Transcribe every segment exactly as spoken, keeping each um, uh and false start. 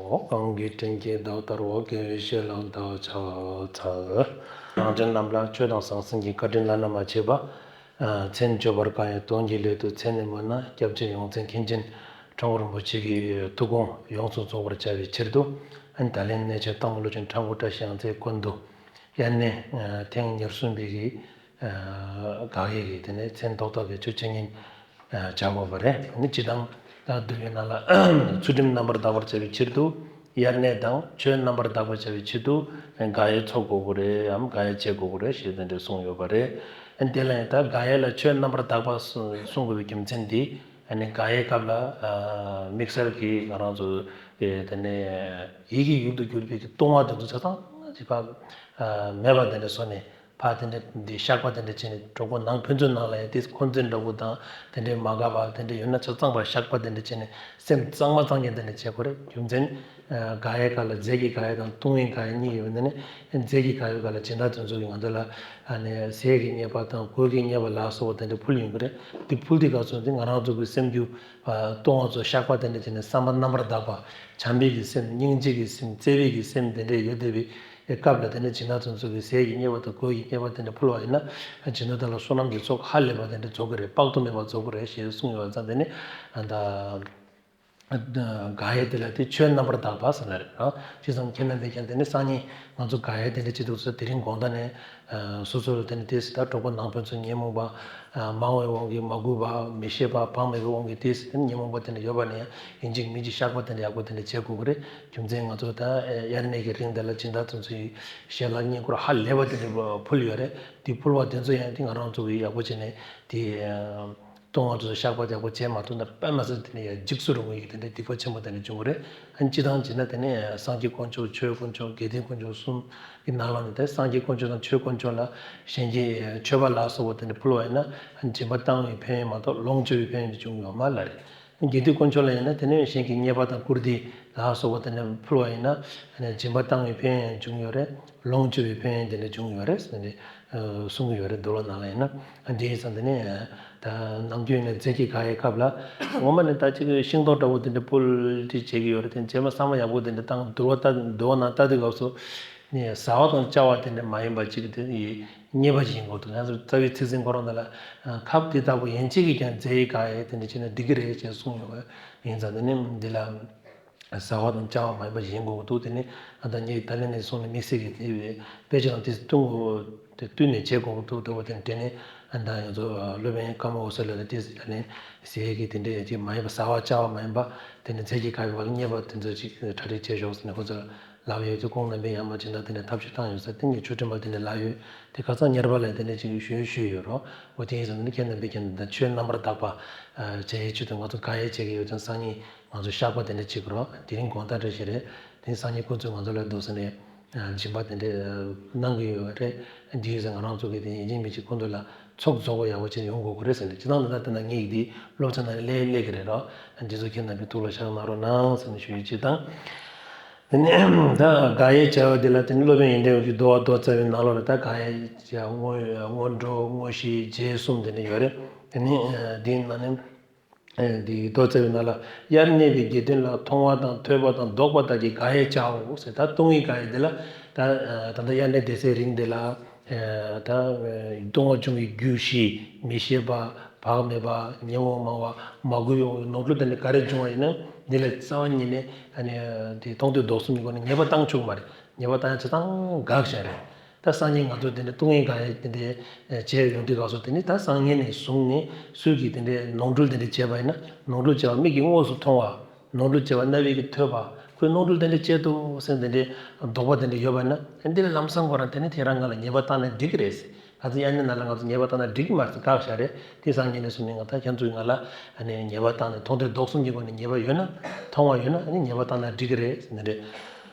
འོ། གང་གི་དྲིན་གྱིས་བདག་དར་བ། དགེ་བའི་བཤེས་ལ་བདག་ཕྱག་འཚལ། རང་ཅན་རྣམས་ལ་ཆོས་དང་ཟང་ཟིང་གི་བཀའ་དྲིན་བླ་ན་མ་མཆིས་པ། ཨ། མཚན་བརྗོད་པར་དཀའ་ཡང་དོན་གྱི་སླད་དུ། མཚན་ནས་སྨོས་ན་སྐྱབས་རྗེ་ཡོངས་འཛིན་མཁན་ཆེན་ཁྲ་འགུ་རིན་པོ་ཆེ་གི་ཐུགས་དགོངས་ཡོངས་སུ་རྫོགས་པར་བྱ་བའི་ཕྱིར་དུ། ཨ་ནི་ད་ལན་གནས་མཆོག་སྟག་མོ་ཀླུ་ཆེན་ཁྲ་འགུ་བཀྲ་ཤིས་གཡང་རྩེའི་སྐུ་མདུན་དུ་དབྱར་གནས། ཨ། ཐེངས་ཉེར་གསུམ་པའི་གི་ཨ། དགག་དབྱེ་གི་དེ་ནས་མཚན་ཐོག་ཐོག་གི་ཆོས་འཆད་ཉན། ཨ། བྱ་དགོས་པ་རེད། ཨ་ནི་སྤྱིར་བཏང་ད་འདུལ་བའི་ནང་ལ་ཚུལ་ཁྲིམས་རྣམ་པར་དག་པར་བྱ་བའི་ཕྱིར་དུ། དབྱར་གནས་དང་ཆོས་རྣམ་པར་དག་པར་བྱ་བའི་ཕྱིར་དུ། ཨ། དགག་དབྱེ་འཚོགས་དགོས་ཀྱི་རེད་འམ། དགག་དབྱེ་བྱེད་དགོས་ཀྱི་རེད་ཞེས་དེ་འདྲ་གསུངས་ཡོད་པ་རེད། ཨ་ནི་དེ་ལ་ཡང་ད་དགག་དབྱེ་ལ་ཆོས་རྣམ་པར་དག་པ་གསུང་གསུང་དགོས་པའི་རྒྱུ་མཚན་འདི། ཨ་ནི་དགག་དབྱེའི་སྐབས་ལ། ཨ། དམིགས་བསལ་གྱིས་ང་རང་ཚོ་དེ་ནས་ཡིད་ཀྱི་ཡུལ་དུ་གྱུར་པའི་གི་ལྟུང་བ་དེ་ཚོ་ཆ་ཚང་ཅིག་ཕར། ཨ། མེད་པ་དེ་འདྲ་བཟོ་ནས། ཕར་དེ་འདྲ་འདི་བཤགས་པ་དེ་འདྲ་བྱས་ནས། གྲོགས་པོ་ནང་ཕན་ཚུན་ནང་ལ་ཡང་དེ་འཁོན་འཛིན་འདྲ་པོ་དང་དེ་འདྲའི་མ་དགའ་བ་དེ་འདྲ་ཡོད་ན་ཆ་ཚང་ཕར་བཤགས་པ་དེ་འདྲ་བྱས་ནས། སེམས་གཙང་མ་གཙང་རྐྱང་དེ་འདྲ་བྱེད་དགོས་རེད། རྒྱུ་མཚན། ཨ། དགག་དབྱེ་སྐབས་ལ་རྫས་ཀྱི་དགག་དབྱེ་དང་ལྟུང་བའི་དགག་དབྱེ་གཉིས་ཡོད་པ་ནི། རྫས་ཀྱི་དགག་དབྱེ་སྐབས་ལ་སྦྱིན་བདག་དེ་ཚོ་གིས་ང་ཚོ་ལ། ཨ་ནི་ཟས་ཀྱི་རྙེད་པ་དང་གོས་ཀྱི་རྙེད་པ་ལ་སོགས་པ་དེ་འདྲ་ཕུལ་ཡོང་གི་རེད། དེ་ཕུལ་དུས་སྐབས་སུ་དེ་ང་རང་ཚོ་གི་སེམས་རྒྱུད། ཨ། ལྟུང་བ་ཚོ་བཤགས་པ་དེ་འདྲ་བྱས་ནས། བསམ་པ་རྣམ་པར་དག་པ། བྱམས་པའི་གི་སེམས། སྙིང་རྗེ་གི་སེམས། བརྩེ་བའི་གི་སེམས་དེ་འདྲ་ཡོད་བསྡད་པའི་སྐབས་ལ། དེ་ནས་སྦྱིན་བདག་དེ་ཚོ་གིས་ཟས་ཀྱི་རྙེད་པ་དང་གོས་ཀྱི་རྙེད་པ་དེ་འདྲ་ཕུལ་བ་ཡིན་ན། སྦྱིན་བདག་དེ་ལ་བསོད་ནམས་ཀྱི་ཚོགས་ཧ་ལས་པ་དེ་འདྲ་རྫོགས་ཀྱི་རེད། དཔག་ཏུ་མེད་པ་རྫོགས་ཀྱི་རེད་ཞེས་གསུངས་ཡོད་ཙང་། དེ་ནས་ད། དགག་དབྱེ་དེ་ལ་དེ་ཆོས་རྣམ་པར་དག་པ་ཟེར་ནི་རེད། ཨ། ཅི་ཙམ་ཁྱེད་རྣམ་པས་ཀྱང་དེ་ནི་སང་ཉིན་ང་ཚོ་དགག་དབྱེ་དེ་འདྲ་བྱེད་དུས་སུ། དེ་རིང་དགོང་དག་ནས། ཨ། སོ་སོ་ལ་དེ་ནི་དེ་སྲིད་ད་གྲོགས་པོ་ནང་ཕན་ཚུན་ཉོན་མོངས་པ། ཨ། མང་བའི་དབང་གིས་མ་གུས་པ། མི་ཤེས་པ། བག་མེད་པའི་དབང་གིས་དེ་སྲིད་དེ་ནི་ཉོན་མོངས་པ་དེ་འདྲ་ཡོད་པ་ནི་ཡང་། ཡིན་གཅིག་མིན་གཅིག་བཤགས་པ་དེ་འདྲ་ཡག་པོ་དེ་འདྲ་བྱེད་དགོས་ཀྱི་རེད། རྒྱུ་མཚན་ང་ཚོ་ད། ཨ། དབྱར་གནས་ཀྱི་རིང་དེ་ལ་སྦྱིན་བདག་དེ་ཚོ་ཡི་ཞལ་ལག་བསྙེན་བཀུར་ཧ་ལས་པ་དེ་འདྲ་ཕུལ་ཡོད་རེད། དེ་ཕུལ་བ་དེ་ཚོ་ཡང་དེ་ང་རང་ཚོ་གིས་ཡག་པོ་བྱས་ནས་དེ། ཨ། ལྟུང་བ་ཚོ་བཤགས་པ་ཡག་པོ་བྱེད་མ་ཐུབ་ན། དཔེ་མ་སྲིད་དེ་ནས་ཡང་འཇིགས་སུ་རུང་བའི་དེ་འདྲའི་སྡིག་པ་ཆེན་པོ་དེ་འདྲ་འབྱུང་གི་རེད། ཨ་ནི་སྤྱིར་བཏང་བྱས་ན། དེ་ནས་སངས་རྒྱས་དཀོན་མཆོག་ཆོས་དཀོན་མཆོག་དགེ་འདུན་དཀོན་མཆོག་གསུམ་གྱི་ནང་ལོགས་ནས། དེ་སངས་རྒྱས་དཀོན་མཆོག་དང་ཆོས་དཀོན་མཆོག་ལ་གཞན་གྱིས་མཆོད་པ་ལ་སོགས་པ་དེ་འདྲ་ཕུལ་བ་ཡིན་ན། ཨ་ནི་སྦྱིན་པ་བཏང་བའི་ཕན་ཡོན་མ་གཏོགས་ལོངས་སྤྱོད་པའི་ཕན་ཡོན་དེ་འབྱུང་ཡོད་མ་རེད། དགེ་འདུན་དཀོན་མཆོག་ལ་ཡིན་ན། དེ་ནས་གཞན་གྱི་རྙེད་པ་དང་བཀུར་སྟི་ལ་སོགས་པ་དེ་འདྲ་ཕུལ་བ་ཡིན་ན། ཨ་ནི་སྦྱིན་པ་བཏང་བའི་ཕན་ཡོན་འབྱུང་ཡོད་རེད། ལོངས་སྤྱོད་པའི་ཕན་ཡོན་དེ་འདྲ་འབྱུང་ཡོད་རེད་ཟེར་ནས། ཨ། གསུང་གི་ཡོད་རེད། འདུལ་བ་ནང་ལ་ཡིན་ན། ཨ། འདི་ཡིན་ཙང་དེ་ནས་ད་ནམ་རྒྱུན་ནས་རྫས་ཀྱི་དགག་དབྱེའི་སྐབས་ལ། ངོ་མ་ནས་ད་ཅིག་ཤིང་ཏོག་འདྲ་པོ་དེ་འདྲ་ཕུལ་ཏེ་བྱེད་ཀྱི་ཡོད་རེད། དེ་རྗེས་མ་བསམ་བློ་ཡག་པོ་དེ་འདྲ་བཏང་། འདུལ་བ་ལྟ། འདུལ་བ་ནང་ལྟ་དུས་སྐབས་སུ་ནི་བཟའ་བ་དང་བཅའ་བ་དེ་འདྲ་མ་ཡིན་པ་ཅིག་དེ་ཡི་ཉེས་པ་ཞིག་ཡིན་དགོས་འདུག་ང་ཚོ་རྩ་བའི་ཚིག་ཟིན་ཁོ་རང་དེ་ལ། ཨ། ཁབ་དེ་ལྟ་བུ་ཡན་ཆད་ཀྱིས་ཀྱང་རྫས་ཀྱི་དགག་དབྱེ་དེ་འདྲ་བྱས་ན་འགྲིག་གི་རེད་ཅེས་གསུངས་ཡོད། ཡིན་ཙང་དེ་ནས་འདི་ལ། བཟའ་བ་དང་བཅའ་བ་མ་ཡིན་པ་ཞིག་ཡིན་དགོས་འདུག་དེ་ནི་ཨ་ད་ངས་ད་ལན་ནས་བཟུང་ནས་དམིགས་བསལ་གྱིས་དེ་བའི་དཔེ་ཆ་དང་དེ་བསྟུན་དགོས། དེ་བསྟུན་ནས་བྱེད་དགོས་འདུག་འདུག་པ་དེ་ནི། དེ་ནས་ཨ་ད་ང་ཚོ་སློབ་དཔོན་ཀརྨ་འོད་ཟེར་ལགས་ལ་དེ་ད་ལན་ཟས་ཀྱི་དེ་འདྲའི་ཅིག་མ་ཡིན་པ། བཟའ་བ་བཅའ་བ་མ་ཡིན་པ། དེ་ནི་རྫས་ཀྱི་དགག་པའི་བར་ལ་ཉེས་པ་དེ་ཚོ་ཅིག་གྲ་སྒྲིག་བྱས་ཤོག་ཟེར་ནས་ཁོ་ཚོ་ལ་ལབ་ཡོད་དུས། ཁོང་རྣམ་པས་ཡང་མ་ཅི་འདྲ་དེ་འདྲ་ཐབས་ཤེས་བཏང་ཡོད་ས་དེ་ངས་ཆོས་ཁྲིམས་པ་དེ་འདྲ་ལབ་ཡོད། དེ་ཁ་སང་ཉར་པ་ལ་དེ་འདྲ་ཅིག་ཞུས་ཞུས་ཡོད་རོགས། འོ་དེ་ཡིན་ཙང་ནི་ཁྱེད་རྣམ་པས་ཀྱང་ད་ཆོས་རྣམ་པར་དག་པ། ཨ། བྱེད་ཡས་ཆེད་དུ་ང་ཚོ་དགག་དབྱེ་བྱེད་ཀྱི་ཡོད་ཙང་། སང་ཉིན་ང་ཚོ་བཤགས་པ་དེ་འདྲ་བྱེད་དགོས་རོགས། དེ་རིང་དགོང་དག་འདྲ་ཞིག་རེད། དེ་སང་ཉིན་ཁོ་ཚོས་ང་ཚོ་ལ་འདུག་སེ་ནས། ཨ། སྦྱིན་པ་དེ་འདྲ་གནང་གི་ཡོད་རེད། འདི་ཡིན་ཙང་ང་རང་ཚོ་གིས་དེ་ཡིན་གཅིག་མིན་གཅིག་ཁོ་ཚོ་ལ་ཚོགས་རྫོགས་པ་ཡག་པོ་བྱས་ནས་ཡོང་དགོས་ཀྱི་རེད་ཟེར་ནས། སྤྱིར་བཏང་ད་ལྟ་དེ་འདྲ་ངེད་ཀྱི་དེ་སློབ་ཚན་ནང་ལ་སླེབས་སླེབས་ཀྱི་རེད་རོགས། འདི་ཚོ་ཁྱེད་རྣམ་པས་ཐུགས་ལ་བཞག་གནང་རོགས་གནང་ཟེར་ནས་ཞུ་ཡས་གཅིག་དང་། དེ་ནས་ད་དགག་དབྱེ་བྱ་བ་འདི་ལ་དེ་ནི་སློབ་དཔོན་ཡོན་ཏན་ཀྱི་བསྡུ་བ་མདོ་རྩ་བའི་ནང་ལོགས་ལ། ད་དགག་དབྱེ་བྱ་བ་དངོས་དངོས་གྲུབ་དངོས་གཞི་རྗེས་གསུམ་དེ་འདྲ་ཡོད་རེད། དེ་ནི་འདིའི་ནང་ནས་འདི་མདོ་རྩ་བའི་ནང་ལ། དབྱར་གནས་པའི་དགེ་འདུན་ལ། མཐོང་བ་དང་ཐོས་པ་དང་བདོག་པ་དག་གི་དགག་དབྱེ་བྱའོ་ཟེར། ད་ལྟུང་བའི་དགག་དབྱེ་འདི་ལ། ད་ད་ལྟ་དབྱར་གནས་བསྡད་སའི་རིང་འདི་ལ། ད་ལྟུང་བ་བྱུང་བའི་རྒྱུ་བཞི། མི་ཤེས་པ། བག་མེད་པ། ཉོན་མོངས་མང་བ། མ་གུས་པའི་ནོར་འཁྲུལ་དེ་འདྲ་ག་རེ་བྱུང་བ་ཡིན་ན། འདི་ལ་རྩ་བ་ཉིད་ནས་ཨ་ནི་དེ་མཐོང་ཐོས་བདོག་གསུམ་གྱི་སྒོ་ནས་ཉེས་པ་བཏང་ཆོག་མ་རེད། ཉེས་པ་བཏང་ཡ་ཆ་ཚང་དགག་བཞག་རེད། ད་སང་ཉིན་ང་ཚོ་དེ་འདྲ་ལྟུང་བའི་དགག་དབྱེ་དེ་འདྲ་བྱས་ཡོང་དུས་སྐབས་སུ། དེ་ནི་ད་སང་ཉིན་ནས་བཟུང་ནས་སུས་ཀྱིས་དེ་འདྲའི་ནོར་འཁྲུལ་དེ་འདྲ་བྱས་པ་ཡིན་ན། ནོར་འཁྲུལ་བྱས་པ་མིག་གིས་དངོས་སུ་མཐོང་བ། ནོར་འཁྲུལ་བྱས་པ་རྣ་བས་ཀྱིས་ཐོས་པ། ཁོས་ནོར་འཁྲུལ་དེ་འདྲ་བྱས་འདུག་ཟེར་དེ་འདྲའི་དོགས་པ་དེ་འདྲ་ཡོད་པ་ན། འདི་ལ་ལམ་སང་ཁོ་རང་དེ་ནི་དེ་རང་ང་ལ་ཉེས་པ་བཏང་ན་འགྲིག་གི་རེད་ཟེར། ང་ཚོ་དབྱར་གནས་ནང་ལ་ང་ཚོ་ཉེས་པ་བཏང་ན་འགྲིག་གི་མ་རེད་ཟེར་བཀག་བཞག་རེད། དེ་སང་ཉིན་ནས་བཟུང་ནས་ང་ད་ཁྱེད་ཚོས་ང་ལ་ཨ་ནི་ཉེས་པ་བཏང་ནས། མཐོང་ཐོས་བདོག་གསུམ་གྱི་སྒོ་ནས་ཉེས་པ་ཡོད་ན། མཐོང་བ་ཡོད་ན་ཨ་ནི་ཉེས་པ་བཏང་ན་འགྲིག་གི་རེད་ཟེར་དེ་འདྲ་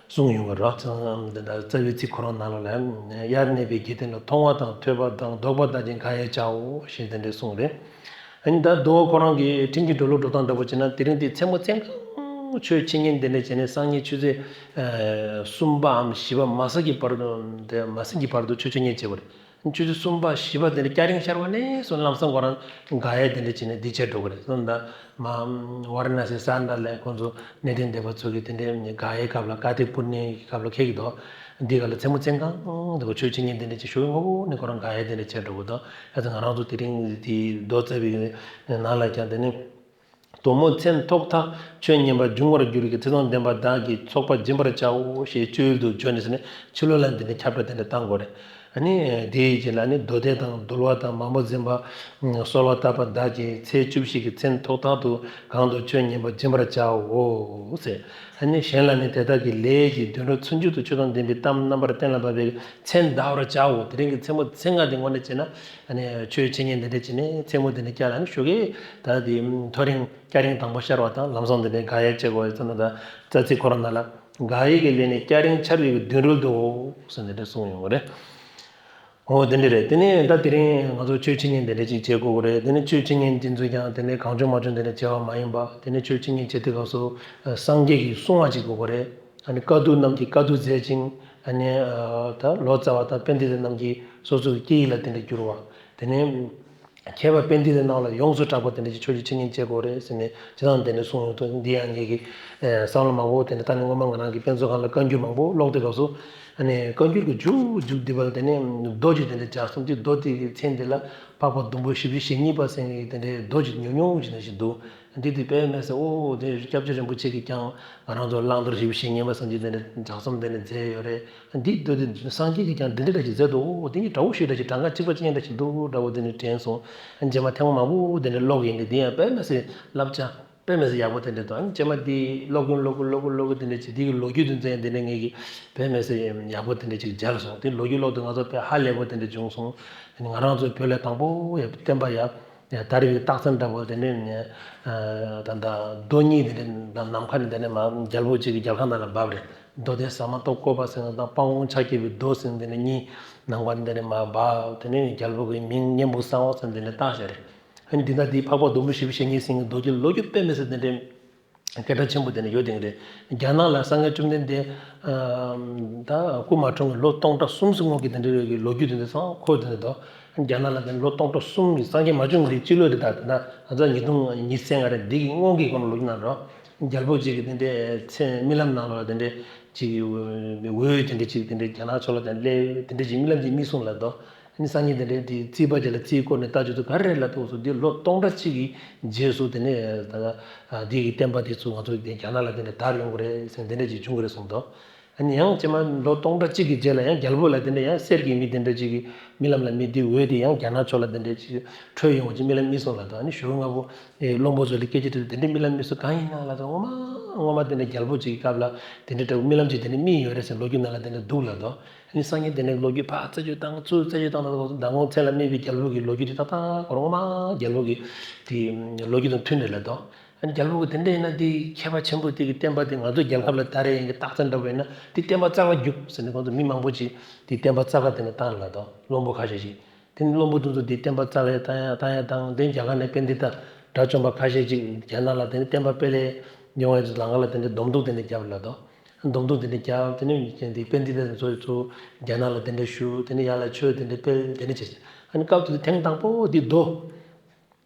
གསུངས་ཡོང་གི་རེད། འདི་འདྲ་རྩ་བའི་ཚིག་ཁོ་རང་ནང་ལོགས་ལ། དབྱར་གནས་པའི་དགེ་འདུན་ལ། མཐོང་བ་དང་ཐོས་པ་དང་བདོག་པ་དག་གི་དགག་དབྱེ་བྱའོ་ཞེས་དེ་འདྲ་གསུངས་རེད། ཨ་ནི་ད་མདོ་ཁོ་རང་གི་ཁྲིམས་ཀྱི་འགྲོ་ལུགས་འགྲོ་སྟངས་འདྲ་པོ་བྱས་ན། དེ་རིང་འདི་མཚན་མོ་མཚན་གང་ཆོས་འཆད་ཉན་དེ་འདྲ་བྱས་ནས། སང་ཉིན་ཆུ་ཚོད་ཨ་གསུམ་པའམ་བཞི་པ་མ་ཟིན་གྱི་བར་དུ། དེ་མ་ཟིན་གྱི་བར་དུ་ཆོས་འཆད་ཉན་བྱེད་དགོས་རེད། ཆུ་ཚོད་གསུམ་པ་བཞི་པ་དེ་འདྲ་སྐྱ་རེངས་ཤར་བ་ནས་བཟུང་ལམ་སང་ཁོ་རང་ག་ཡེ་དེ་འདྲ་བྱས་ནས་འདི་བྱས་འགྲོ་གི་རེད། སོང་ཙང་མ་ཝཱ་ར་ཎ་སི་ས་འདྲ་ལ་ཁོང་ཚོ་གནས་བརྟན་སྡེ་པ་ཚོ་གིས་དེ་འདྲའི་ག་ཡེ་སྐབས་ལ་ཀ་ཏི་པུར་ནི་སྐབས་ལ་ཁེག་གི་འདུག་འདི་ག་ལ་མཚན་མོ་མཚན་གང་དུ་ཆོས་འཆད་ཉན་དེ་འདྲ་བྱེད་ཞུ་ངོ་བོ་ནས་ཁོ་རང་ག་ཡེ་དེ་འདྲ་བྱས་འགྲོ་གི་འདུག་ཨ་ཙི་ང་རང་ཚོ་དེ་རིང་འདི་མདོ་རྩ་བའི་ནང་ལ་ཀྱང་དེ་ནི། དོ་མོ་མཚན་ཐོག་ཐག་ཆོས་ཉན་པར་འབྱུང་བར་འགྱུར་གྱི་ཚེ་དང་ལྡན་པ་བདག་གིས་ཚོགས་པ་སྦྱིན་པར་བྱའོ་ཞེས་བཅོལ་དུ་བརྗོད་ནས་ཟེར་ནས་ཕྱི་ལོགས་ལ་འདི་ནས་ཁྱབ་བསྒྲགས་དེ་འདྲ་བཏང་དགོས་རེད། ཨ་ནི་དེའི་རྗེས་ལ་ནི་མདོ་སྡེ་དང་འདུལ་བ་དང་མང་པོ་འཛིན་པ་གསོལ་བ་བཏབ་པ་བདག་གིས་ཚེས་བཅུ་བཞི་གི་མཚན་ཐོག་ཐག་ཏུ་གང་དུ་ཆོས་ཉན་པར་སྦྱིན་པར་བྱའོ་ཟེར། ཨ་ནི་གཞན་ལ་ནི་དེ་དག་གི་ལས་ཀྱི་དོན་སྒྲུབ་ཚུལ་མཇུག་ཏུ་ཆོས་དང་ལྡན་པའི་གཏམ་རྣམ་པར་གཏན་ལ་ཕབ་པའི་མཚན་བཟླ་བར་བྱའོ། དེ་རིང་གི་མཚན་མོ་མཚན་ལྔ་དེ་དངོས་གནས་བྱས་ན། ཨ་ནི་ཆོས་འཆད་ཉན་འདི་འདྲ་བྱས་ནས་མཚན་མོ་འདི་འདྲ་བསྐྱལ་ལ་ནི་ཞོགས་ཀས་ད་དེ་ཐོ་རེངས་སྐྱ་རེངས་དང་པོ་ཤར་བ་དང་ལམ་སང་འདི་འདྲའི་ག་ཡེ་བྱེད་དགོས་ཡོད་ཙང་ད་རྩ་ཚིག་ཁོ་རང་ནང་ལ་ག་ཡེ་གི་ལས་ནི་སྐྱ་རེངས་འཆར་བའི་གི་མདུན་རོལ་དུའོ་ཟེར་འདི་འདྲ་གསུངས་ཡོང་གི་རེད། འོ་དེ་འདྲ་རེད། དེ་ནས་ད་དེ་རིང་ང་ཚོ་ཆོས་འཆད་ཉན་འདི་འདྲ་ཅིག་བྱེད་དགོས་ཀྱི་རེད། དེ་ནས་ཆོས་འཆད་ཉན་དེ་ཚོ་ཀྱང་དེ་ནས་གང་བྱུང་མང་བྱུང་འདི་འདྲ་བྱེད་པ་མ་ཡིན་པ། དེ་ནས་ཆོས་འཆད་ཉན་བྱེད་དུས་སྐབས་སུ་སངས་རྒྱས་ཀྱི་གསུང་བ་ཅིག་དགོས་ཀྱི་རེད། ཨ་ནི་བཀའ་བསྡུ་རྣམས་ཀྱིས་བཀའ་བསྡུ་མཛད་ཅིང་། ཨ་ནི་ད་ལོ་ཙཱ་བ་དང་པཎྜི་ཏ་རྣམས་ཀྱིས་སོ་སོའི་སྐད་ཡིག་ལ་དེ་འདྲ་བསྒྱུར་བ། དེ་ནས་མཁས་པ་པཎྜི་ཏ་རྣམས་ལ་ཡོངས་སུ་གྲགས་པ་དེ་འདྲ་ཅིག་ཆོས་ཀྱི་འཆད་ཉན་བྱེད་དགོས་རེད་ཟེར་ནས་ཇི་ལྟར་དེ་འདྲ་གསུངས་ཡོང་དུས། འདི་ཡང་ངེད་ཀྱི་བསམ་བློ་མང་པོ་དེ་འདྲ་ད་ནི་སྔོན་མ་ང་རང་གི་དཔེ་མཛོད་ཁང་ལ་བཀའ་འགྱུར་མང་པོ་ཀློག་དུས་སྐབས་སུ། ཨ་ནི་བཀའ་འགྱུར་གྱི་མཇུག་མཇུག་བསྡུས་པ་ལ་དེ་ནས་མདོ་ཅིག་དེ་འདྲ་ལྗགས་རྩོམ་གྱི་མདོ་དེ་གི་མཚན་དེ་ལ་འཕགས་པ་སྡོང་པོ་བཞི་བཅུ་ཞེ་གཉིས་པ་ཟེར་མཁན་གྱི་དེ་འདྲའི་མདོ་ཅིག་ཉུང་ཉུང་ཅིག་ནང་བཞིན་འདུག་འདི་དེ་དཔེ་མི་སྲིད། ཨོ་དེ་སྐྱབས་རྗེ་རིན་པོ་ཆེ་གིས་ཀྱང་ང་རང་ཚོ་བླང་དོར་ཞེ་པོ་ཞེ་ཉན་པ་བསམ་གྱི་དེ་འདྲ་ལྗགས་རྩོམ་དེ་འདྲ་མཛད་ཡོད་རེད། འདི་མདོ་དེ་སངས་རྒྱས་ཀྱིས་ཀྱང་འདི་འདྲ་འདྲ་ཞིག་མཛད་འདུག་འོ་དེ་གཉིས་འདྲ་བོ་ཞིག་འདྲ་ཞིག་གྲངས་ཀ་གཅིག་པ་གཅིག་རྐྱང་འདྲ་ཞིག་འདུག་འདྲ་བོ་དེ་འདྲ་དྲན་སོང་། རྗེས་མ་ཐེངས་མང་པོ་དེ་འདྲ་ཀློག་ཡིན་དེ། འདི་ཡང་དཔེ་མི་སྲིད་བསླབ་བྱ་དཔེ་མི་སྲིད་ཡག་པོ་དེ་འདྲ་འདུག་ཨ་ནི་རྗེས་མ་འདི་ཀློག་གིན་ཀློག་གིན་ཀློག་གིན་ཀློག་གིན་དེ་འདྲ་ཅིག་འདི་གི་ལོ་རྒྱུས་དེ་ཚོ་ཡང་དེ་འདྲ་ངེད་ཀྱིས་དཔེ་མི་སྲིད་ཡག་པོ་དེ་འདྲ་ཅིག་མཇལ་སོང་། དེ་ལོ་རྒྱུས་ཀློག་དུས་ང་ཚོ་དཔེ་ཧ་ལས་པོ་དེ་འདྲ་བྱུང་སོང་། ང་རང་ཚོའི་བོད་ལ་དང་པོ་ཡ་བསྟན་པ་ཡ་ཡ་དར་བའི་རྟགས་མཚན་འདྲ་བོ་དེ་འདྲ་ནས་ད་ལྟ་རྡོ་གཉིས་དེ་འདྲ་ནམ་མཁའ་ནས་དེ་འདྲ་མར་རྒྱལ་པོ་གཅིག་གི་རྒྱལ་ཁ་ནང་ལ་བབས་རེད། རྡོ་དེ་ཟ་མ་ཏོག་བཀོད་པ་ཟེར་ན་དང་དཔའ་བོ་ཕྱག་བགྱིས་པའི་རྡོ་ཟེར་ན་དེ་འདྲ་གཉིས་ནམ་མཁའ་ནས་དེ་འདྲ་མར་བབས། དེ་ནས་རྒྱལ་པོ་གི་མིང་གཉན་པོ་གསང་བ་ཟེར་ན་དེ་འདྲ་བཏགས་བཞག་རེད། ཨ་ནི་འདི་ན་འདི་འཕགས་པ་སྡོང་པོ་བཞི་བཅུ་ཞེ་གཉིས་ཟེར་མཁན་རྡོ་རྗེ་ལོ་རྒྱུས་དཔེ་མི་སྲིད་དེ་འདྲའི་སྐད་གྲགས་ཆེན་པོ་དེ་འདྲ་ཡོད་དེ་འདྲ། རྒྱ་ནག་ལ་སངས་རྒྱས་བཅོམ་ལྡན་འདས་ད་སྐུ་མ་འཁྲུངས་ཀྱི་ལོ་སྟོང་ཕྲག་གསུམ་ཙམ་སྔོན་གྱི་དེ་འདྲའི་ལོ་རྒྱུས་དེ་འདྲ་ཚང་འཁོད་དེ་འདྲ་འདུག་རྒྱ་ནག་ལ་དེ་ལོ་སྟོང་ཕྲག་གསུམ་གྱི་སངས་རྒྱས་མ་བྱོན་གྱི་སྤྱི་ལོ་རེད། ད་ད་ང་ཚོ་ཉིས་སྟོང་ཉི་ཤུ་རྩ་ལྔ་རེད། འདི་གི་སྔོན་གྱི་སྐོར་ལ་ལོ་རྒྱུས་ནང་རོ། རྒྱལ་པོ་གཅིག་གིས་དེ་འདྲའི་ཚེ་རྨི་ལམ་ནང་ལ་དེ་འདྲའི་ཅིག་འོད་དེ་འདྲའི་ཅིག་དེ་འདྲའི་རྒྱ་ནག་ཕྱོགས་ལ་དེ་འདྲ་སླེབས། དེ་འདྲའི་ཅིག་རྨི་ལམ་ཅིག་རྨིས་སོང་ལབ་འདུག་ཨ་ནི་སངས་རྒྱས་དེ་འདྲའི་དེ་རྩིས་པ་ཅིག་ལ་རྩིས་བསྐོར་ནས་ལྟ་རྒྱུ་དུ་ག་རེ་རེད་ལབ་དུས་སུ་འདི་ལོ་སྟོང་ཕྲག་གཅིག་གི་རྗེས་སུ་དེ་ནས་ད་འདི་གི་བསྟན་པ་དེ་ཚོ་ང་ཚོ་དེ་རྒྱ་ནག་ལ་དེ་འདྲ་དར་ཡོང་གི་རེད་ཟེར་དེ་འདྲ་ཅིག་བྱུང་གི་རེད་གསུངས་འདུག་ཨ་ནི་ཡང་རྗེས་མ་ལོ་སྟོང་ཕྲག་གཅིག་གི་རྗེས་ལ་ཡང་རྒྱལ་པོ་ལ་དེ་འདྲ་ཡང་གསེར་གྱི་མི་དེ་འདྲ་ཅིག་གིས་རྨི་ལམ་ལ་རྨིས་དེ་འོད་དེ་ཡང་རྒྱ་ནག་ཕྱོགས་ལ་དེ་འདྲ་ཅིག་འཕྲོས་ཡོང་བ་ཅིག་རྨི་ལམ་རྨིས་སོང་ལབ་འདུག་ཨ་ནི་ཞོགས་སྔ་པོ་ཨེ་བློན་པོ་ཚོ་ལ་སྐད་ཆ་དྲིས་དུས་དེ་འདྲའི་རྨི་ལམ་རྨིས་སོང་གང་ཡིན་ན་ལབ་དུས་སྔོན་མ་སྔོན་མ་དེ་འདྲ་རྒྱལ་པོ་ཅིག་གི་སྐབས་ལ་དེ་འདྲ་འདྲ་བོ་རྨི་ལམ་ཅིག་དེ་འདྲ་རྨིས་ཡོད་རེད་ཟེར་ལོ་རྒྱུས་ནང་ལ་དེ་འདྲ་འདུག་ལབ་འདུག་ཨ་ནི་སངས་རྒྱས་དེ་འདྲའི་ལོ་རྒྱུས་ཕར་རྩད་གཅོད་བཏང་ཚུར་རྩད་གཅོད་བཏང་ད་ད་ལྟ་མཚན་ལ་རྨིས་པའི་རྒྱལ་པོ་གི་ལོ་རྒྱུས་དེ་ཏག་ཏག་ཁོ་རང་སྔོན་མ་རྒྱལ་པོ་གི་དེ་ལོ་རྒྱུས་དང་མཐུན་རེད་ལབ་འདུག་ཨ་ནི་རྒྱལ་པོ་གི་དེ་འདྲ་ཡིན་ན་དེ་མཁས་པ་ཆེན་པོ་དེ་གི་བསྟན་པ་དེ་ང་ཚོ་རྒྱལ་ཁབ་ལ་དར་ཡས་ཡིན་གྱི་རྟགས་མཚན་འདྲ་བོ་ཡིན་ན་དེ་བསྟན་པ་རྩ་བ་རྒྱུགས་ཟེར་ནས་ཁོང་ཚོ་མི་མང་པོ་ཅིག་དེ་བསྟན་པ་རྩ་བ་དེ་ནས་བཏང་ལབ་འདུག་བློན་པོ་ཁ་ཤས་ཤིག་དེ་ནས་བློན་པོ་དེ་ཚོ་དེ་བསྟན་པ་རྩ་བའི་བཏང་ཡ་བཏང་ཡ་དང་དེ་རྒྱ་གར་ནས་པཎྜི་ཏ་དགྲ་བཅོམ་པ་ཁ་ཤས་ཅིག་རྒྱ་ནག་ལ་དེ་ནས་བསྟན་པ་སྤེལ་ཡས་ཡོང་ཡས་ལམ་ཁ་ལ་དེ་འདྲའི་སྡོམ་འདུག་དེ་འདྲ་བརྒྱབ་ལབ་འདུག་སྡོམ་འདུག་དེ་འདྲ་བརྒྱབ། དེ་ནས་དེ་པཎྜི་ཏ་དེ་ཚོ་ཚོ་རྒྱ་ནག་ལ་དེ་འདྲ་ཞུ། དེ་ནས་ཡར་ལ་ཆོས་དེ་འདྲ་སྤེལ། དེ་འདྲ་བྱས། ཨ་ནི་སྐབས་དེ་དུས་ཐེངས་དང་པོ་དེ་རྡོ་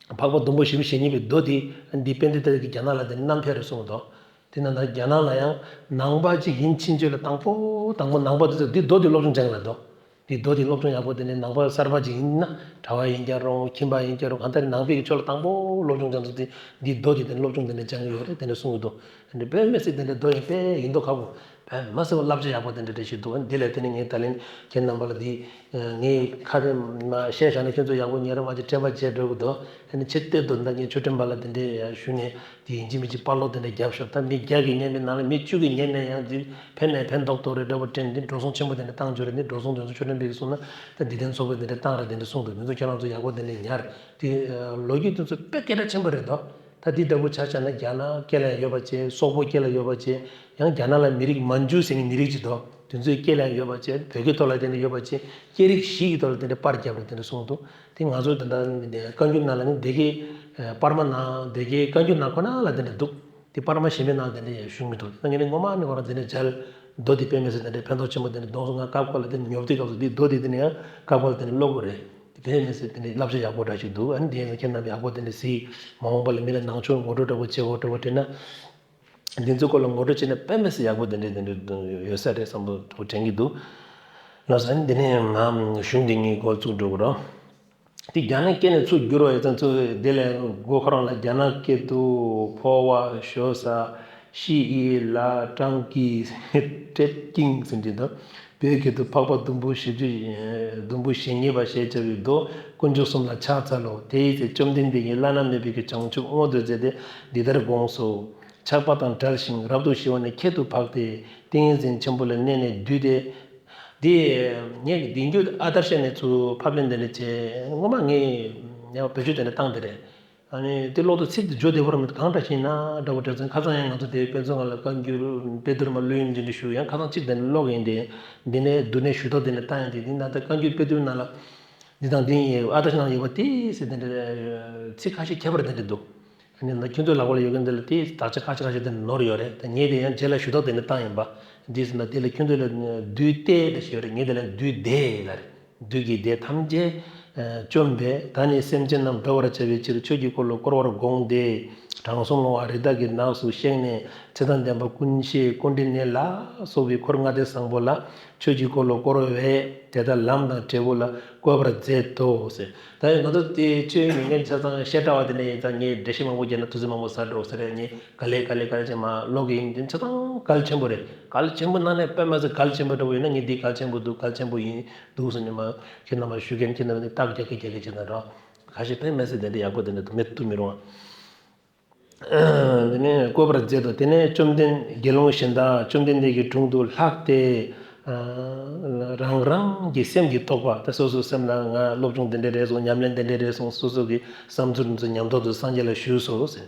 འཕགས་པ་སྡོང་པོ་བཞི་བཅུ་ཞེ་གཉིས་པའི་རྡོ་དེ་འདི་པཎྜི་ཏ་གིས་རྒྱ་ནག་ལ་དེ་ནས་བསྣམས་ཕེབས་རེད་གསུངས་འདུག་དེ་ནང་ད་རྒྱ་ནག་ལ་ཡང་ནང་པ་ཅིག་ཡིན་ཕྱིན་ཆད་ལ་དང་པོ་དང་པོ་ནང་པ་དེ་ཚོ་འདི་རྡོ་དེ་སློབ་སྦྱོང་སྦྱངས་ལབ་འདུག་འདི་རྡོ་དེ་སློབ་སྦྱོང་ཡག་པོ་དེ་ནས་ནང་པ་གསར་པ་ཅིག་ཡིན་ན་གྲྭ་པ་ཡིན་ཀྱང་རུང་ཁྱིམ་པ་ཡིན་ཀྱང་རུང་གང་ལྟར་ནང་པའི་གི་ཆོས་ལ་དང་པོ་སློབ་སྦྱོང་སྦྱང་ཚུལ་དེ་འདི་རྡོ་དེ་དེ་ནས་སློབ་སྦྱོང་དེ་འདྲ་སྦྱང་གི་ཡོད་རེད། དེ་འདྲ་གསུངས་ཀྱི་འདུག་དེ་འདྲ་དཔེ་མི་སྲིད་དེ་འདྲ་རྡོ་ཡང་དཔེ་ཡིན་མདོག་ཁ་པོ་དཔེ་མི་སྲིད་པ་བསླབ་བྱ་ཡག་པོ་དེ་འདྲ་འདྲ་ཞིག་འདུག་འདི་ལས་དེ་ནས་ངས་ད་ལན་ཁྱེད་རྣམ་པ་ལ་འདི་ངས་ཁ་རེ་མ་བཤད་བཞག་ན་ཁྱེད་ཚོ་ཡག་པོ་ཉན་རེ་མ་བྱེད་དྲན་པ་བརྗེད་འགྲོ་གི་འདུག་ཨ་ནི་ཆེད་དེ་འདུག་ད་ངས་ཆོས་ཁྲིམས་པ་ལ་དེ་འདྲས་ཡང་ཞུས་ནས་དེ་ཡིན་གཅིག་མིན་གཅིག་པར་སློག་དེ་འདྲས་བརྒྱབ་ཤོག་ད་མི་བརྒྱ་གིས་ཉན་པའི་ནང་ལ་མི་བཅུ་གིས་ཉན་ནས་ཡང་དེ་ཕན་ནས་ཕན་ཐོགས་ཐོགས་རེད་འདྲ་པོ་དྲན་དེ་འགྲོ་སོང་ཆེན་པོ་དེ་འདྲས་བཏང་རྒྱུ་རེད། འདི་འགྲོ་སོང་དེ་ཚོ་ཆོས་ཁྲིམས་པས་གསུངས་ན་ད་འདི་དོན་ཚོགས་པས་དེ་འདྲས་བཏང་རེད། དེ་འདྲས་གསུངས་འདུག་དེ་ཚོ་ཁྱེད་རང་ཚོ་ཡག་པོ་དེ་འདྲས་ཉར། དེ་ལོ་རྒྱུས་དེ་ཚོ་དཔེ་སྐད་གྲགས་ཆེན་པོ་རེད་དོ། ད་འདི་འདྲ་པོ་ཆ་བཞག་ན་རྒྱ་ནག་སྐད་ལ་ཡང་ཡོད་པ་བྱས། སོག་པོ་སྐད་ལ་ཡོད་པ་བྱས། ཡང་རྒྱ་ནག་ལ་མི་རིགས་མན་ཇུ་ཟེར་མཁན་མི་རིགས་ཅིག་འདུག་དེ་ཚོའི་སྐད་ལ་ཡང་ཡོད་པ་བྱས། བོད་སྐད་ཐོག་ལ་དེ་འདྲ་ཡོད་པ་བྱས། སྐད་རིགས་བཞི་ཡི་ཐོག་ལ་དེ་འདྲ་པར་བརྒྱབ་རེད། དེ་འདྲ་གསུངས་འདུག་དེ་ང་ཚོ་ད་ལྟ་བཀའ་འགྱུར་ནང་ལ་ནི་སྡེ་དགེ་པར་མ་ནང་སྡེ་དགེའི་བཀའ་འགྱུར་ནང་ཁོ་ན་ལ་དེ་འདྲ་འདུག་དེ་པར་མ་གཞན་པའི་ནང་དེ་འདྲ་ཡང་བཞུགས་མི་འདུག་ད་ངས་ནི་ངོ་མ་ནི་ཁོ་རང་དེ་འདྲ་མཇལ། མདོ་དེ་དཔེ་མི་སྲིད་དེ་འདྲའི་ཕན་ཐོགས་ཆེན་པོ་དེ་འདྲ་གཏོང་སོང་། ང་སྐབས་འགའ་ལ་དེ་ནི་ཉོབ་དུས་སྐབས་སུ་དེ་མདོ་དེ་དེ་ནི་ཡང་སྐབས་འགའ་ལ་དེ་ནི་ཀློག་དགོས་རེད། དེ་དཔེ་མི་སྲིད་དེ་འདྲའི་བསླབ་བྱ་ཡག་པོ་འདྲ་ཞིག་འདུག་ཨ་ནི་དེ་ཡིན་ན་ཁྱེད་རྣམ་པས་ཡག་པོ་དེ་འདྲ་གཟིགས། མ་འོངས་པ་ལ་མི་ལ་ནང་ཆོས་ངོ་སྤྲོད་འདྲ་པོ་བྱེད་དགོས་འདྲ་པོ་དྲན་ན། འདི་ཚོའི་སྐོར་ལ་ངོ་སྤྲོད་བྱས་ན་དཔེ་མི་སྲིད་ཡག་པོ་དེ་འདྲ་དེ་འདྲ་ཡོད་ས་རེད་བསམ་པ་དྲན་གྱི་འདུག་ལགས་སོ། ཨ་ནི་དེ་ནས་ང་གཞུང་འདི་ངས་འགོ་བཙུགས་འགྲོ་གི་རོགས། དེ་རྒྱ་ནག་སྐད་ནས་ཚུར་བསྒྱུར་བ་ཡོད་ཙང་ཚུར་དེ་ལས་མགོ་ཁོ་རང་ལ་རྒྱ་ནག་སྐད་དུ་ཕོ་བ་ཞོ་ས་ཤི་ཨི་ལ་ཀྲང་ཀི་ཏྲེད་ཀིང་ཟེར་གྱི་འདུག་བོད་སྐད་དུ་འཕགས་པ་ཟླུམ་པོ་བཞི་བཅུ་ཟླུམ་པོ་ཞེ་གཉིས་པ་ཞེས་བྱ་བའི་མདོ་དཀོན་མཆོག་གསུམ་ལ་ཕྱག་འཚལ་ལོ། དེའི་ཚེ་བཅོམ་ལྡན་འདས་ཀྱིས་བླ་ན་མེད་པའི་བྱང་ཆུབ་མངོན་དུ་མཛད་དེ་འདི་ལྟར་དགོངས་སོ། ཆགས་པ་དང་བྲལ་ཞིང་རབ་ཏུ་ཞི་བ་ནི་ཁྱད་དུ་འཕགས་ཏེ། ཏིང་ངེ་འཛིན་ཆེན་པོ་ལ་གནས་ནས་བསྡུས་ཏེ། འདི་ངས་འདི་རྒྱུད་ཨ་དར་ཤ་ནས་ཚུར་ཕབ་ལེན་དེ་འདྲ་བྱས། སྔོན་མ་ངས་ཡང་བེད་སྤྱོད་དེ་འདྲ་བཏང་དེ་རེད། ཨ་ནི་དེ་ཀློག་དུས་ཚིག་དེ་བརྗོད་བདེ་པོ་རང་མི་འདུག་གང་འདྲ་ཞིག་ན་འདྲ་པོ་དྲན་སོང་། ཁ་སང་ཡང་ང་ཚོ་དེ་དཔེ་མཛོད་ཁང་ལ་བཀའ་འགྱུར་དཔེ་བསྡུར་མ་ལོས་ཡིན་འདི་འདྲ་ཞུ། ཡང་ཁ་སང་གཅིག་དེ་འདྲ་ཀློག་ཡིན་དེ། འདི་ནས་བསྡུ་ནས་ཞུ་དག་དེ་འདྲ་བཏང་ཡིན་དེ། འདི་ན་ད་བཀའ་འགྱུར་དཔེ་བསྡུར་ནང་ལ། འདི་དང་འདི་ཡི་ཨ་དར་ཤ་ནང་ཡོད་པ་དེ་ཟེར་དེ་འདྲ་ཚིག་ཁ་ཤས་ཁྱད་པར་དེ་འདྲ་འདུག་ཨ་ནི་ན་ཁྱོད་ཚོའི་ལག་པ་ལ་ཡོད་མཁན་འདི་ལ་དེ་དག་ཆ་ཁ་ཤས་ཁ་ཤས་དེ་ནོར་ཡོད་རེད། ད་ངས་དེ་ཡང་རྗེས་ལ་ཞུ་དག་དེ་འདྲ་བཏང་ཡིན་པ། འདི་ཟེར་ན་དེ་ལ་ཁྱོད་ཚོ་ལ་བསྡུས་ཏེ་འདྲ་ཞིག་ཡོད་རེད། ངས་དེ་ལ་བསྡུས་ཏེ་ལ་རེད། བདུད་ཀྱི་སྡེ་ཐམས་ཅད་བཅོམ་པས། ད་ནི་སེམས་ཅན་རྣམས་སྒྲོལ་བར་བྱ་བའི་ཕྱིར་ཆོས་ཀྱི་འཁོར་ལོ་བསྐོར་བར་དགོངས་ཏེ། དྲང་སྲོང་ལོང་བ་རི་དྭགས་ཀྱི་ནགས་སུ་གཤེགས་ནས་ཚེ་དང་ལྡན་པ་ཀུན་ཤེས་ཀཽཎྜི་ནྱ་ལ་སོགས་པའི་འཁོར་ལྔ་སྡེ་བཟང་པོ་ལ་ཆོས་ཀྱི་འཁོར་ལོ་བསྐོར་བས་དེ་དག་ལམ་དང་འབྲས་བུ་ལ་བཀོད་པར་མཛད་དོ་ཟེར། ད་ཡིན་ང་ཚོ་དེ་ཆོས་ཉན་མཁན་ཆ་ཚང་བཤད་གྲྭ་བ་དེ་ནས་ཡིན་ཙང་ངས་འགྲེལ་བཤད་མང་པོ་བརྒྱབ་ན་དུས་ཚོད་མང་པོ་ཟ་འགྲོ་ཟེར་རེད། ངས་ག་ལེ་ག་ལེ་ག་ལེ་བྱས་མ་ཀློག་གི་ཡིན། དེ་ཆ་ཚང་གལ་ཆེན་པོ་རེད། གལ་ཆེན་པོ་ནང་ནས་དཔེ་མ་ཚད་གལ་ཆེན་པོ་འདྲ་པོ་ཡིན་ན་ངས་འདི་གལ་ཆེན་པོ་འདུག་གལ་ཆེན་པོ་ཡིན་འདུག་ཟེར་ནས་མ་ཁྱེད་རྣམ་པར་ཞུ་མཁན་ཁྱེད་རྣམ་པ་ནི་རྟགས་རྒྱག་གི་རྒྱག་གི་བྱེད་ན་འགྲོ། ཁ་ཤས་དཔེ་མི་སྲིད་དེ་འདྲ་ཡག་པོ་དེ་འདྲ་འདུག་མེད་དུ་མི་རུང་བ། དེ་ནས་བཀོད་པར་མཛད་དོ། དེ་ནས་བཅོམ་ལྡན་དགེ་སློང་གཞན་དག་བཅོམ་ལྡན་འདས་ཀྱི་དྲུང་དུ་ལྷགས་ཏེ། རང་རང་གི་སེམས་ཀྱི་རྟོག་པ་དེ་སོ་སོའི་སེམས་ལ་ང་སློབ་སྦྱོང་དེ་འདྲ་རེད་སོང་། ཉམས་ལེན་དེ་འདྲ་རེད་སོང་། སོ་སོ་གི་བསམ་ཚུལ་དེ་ཚོ་ཉམས་རྟོགས་དེ་སངས་རྒྱས་ལ་ཞུས་སོ་ཟེར།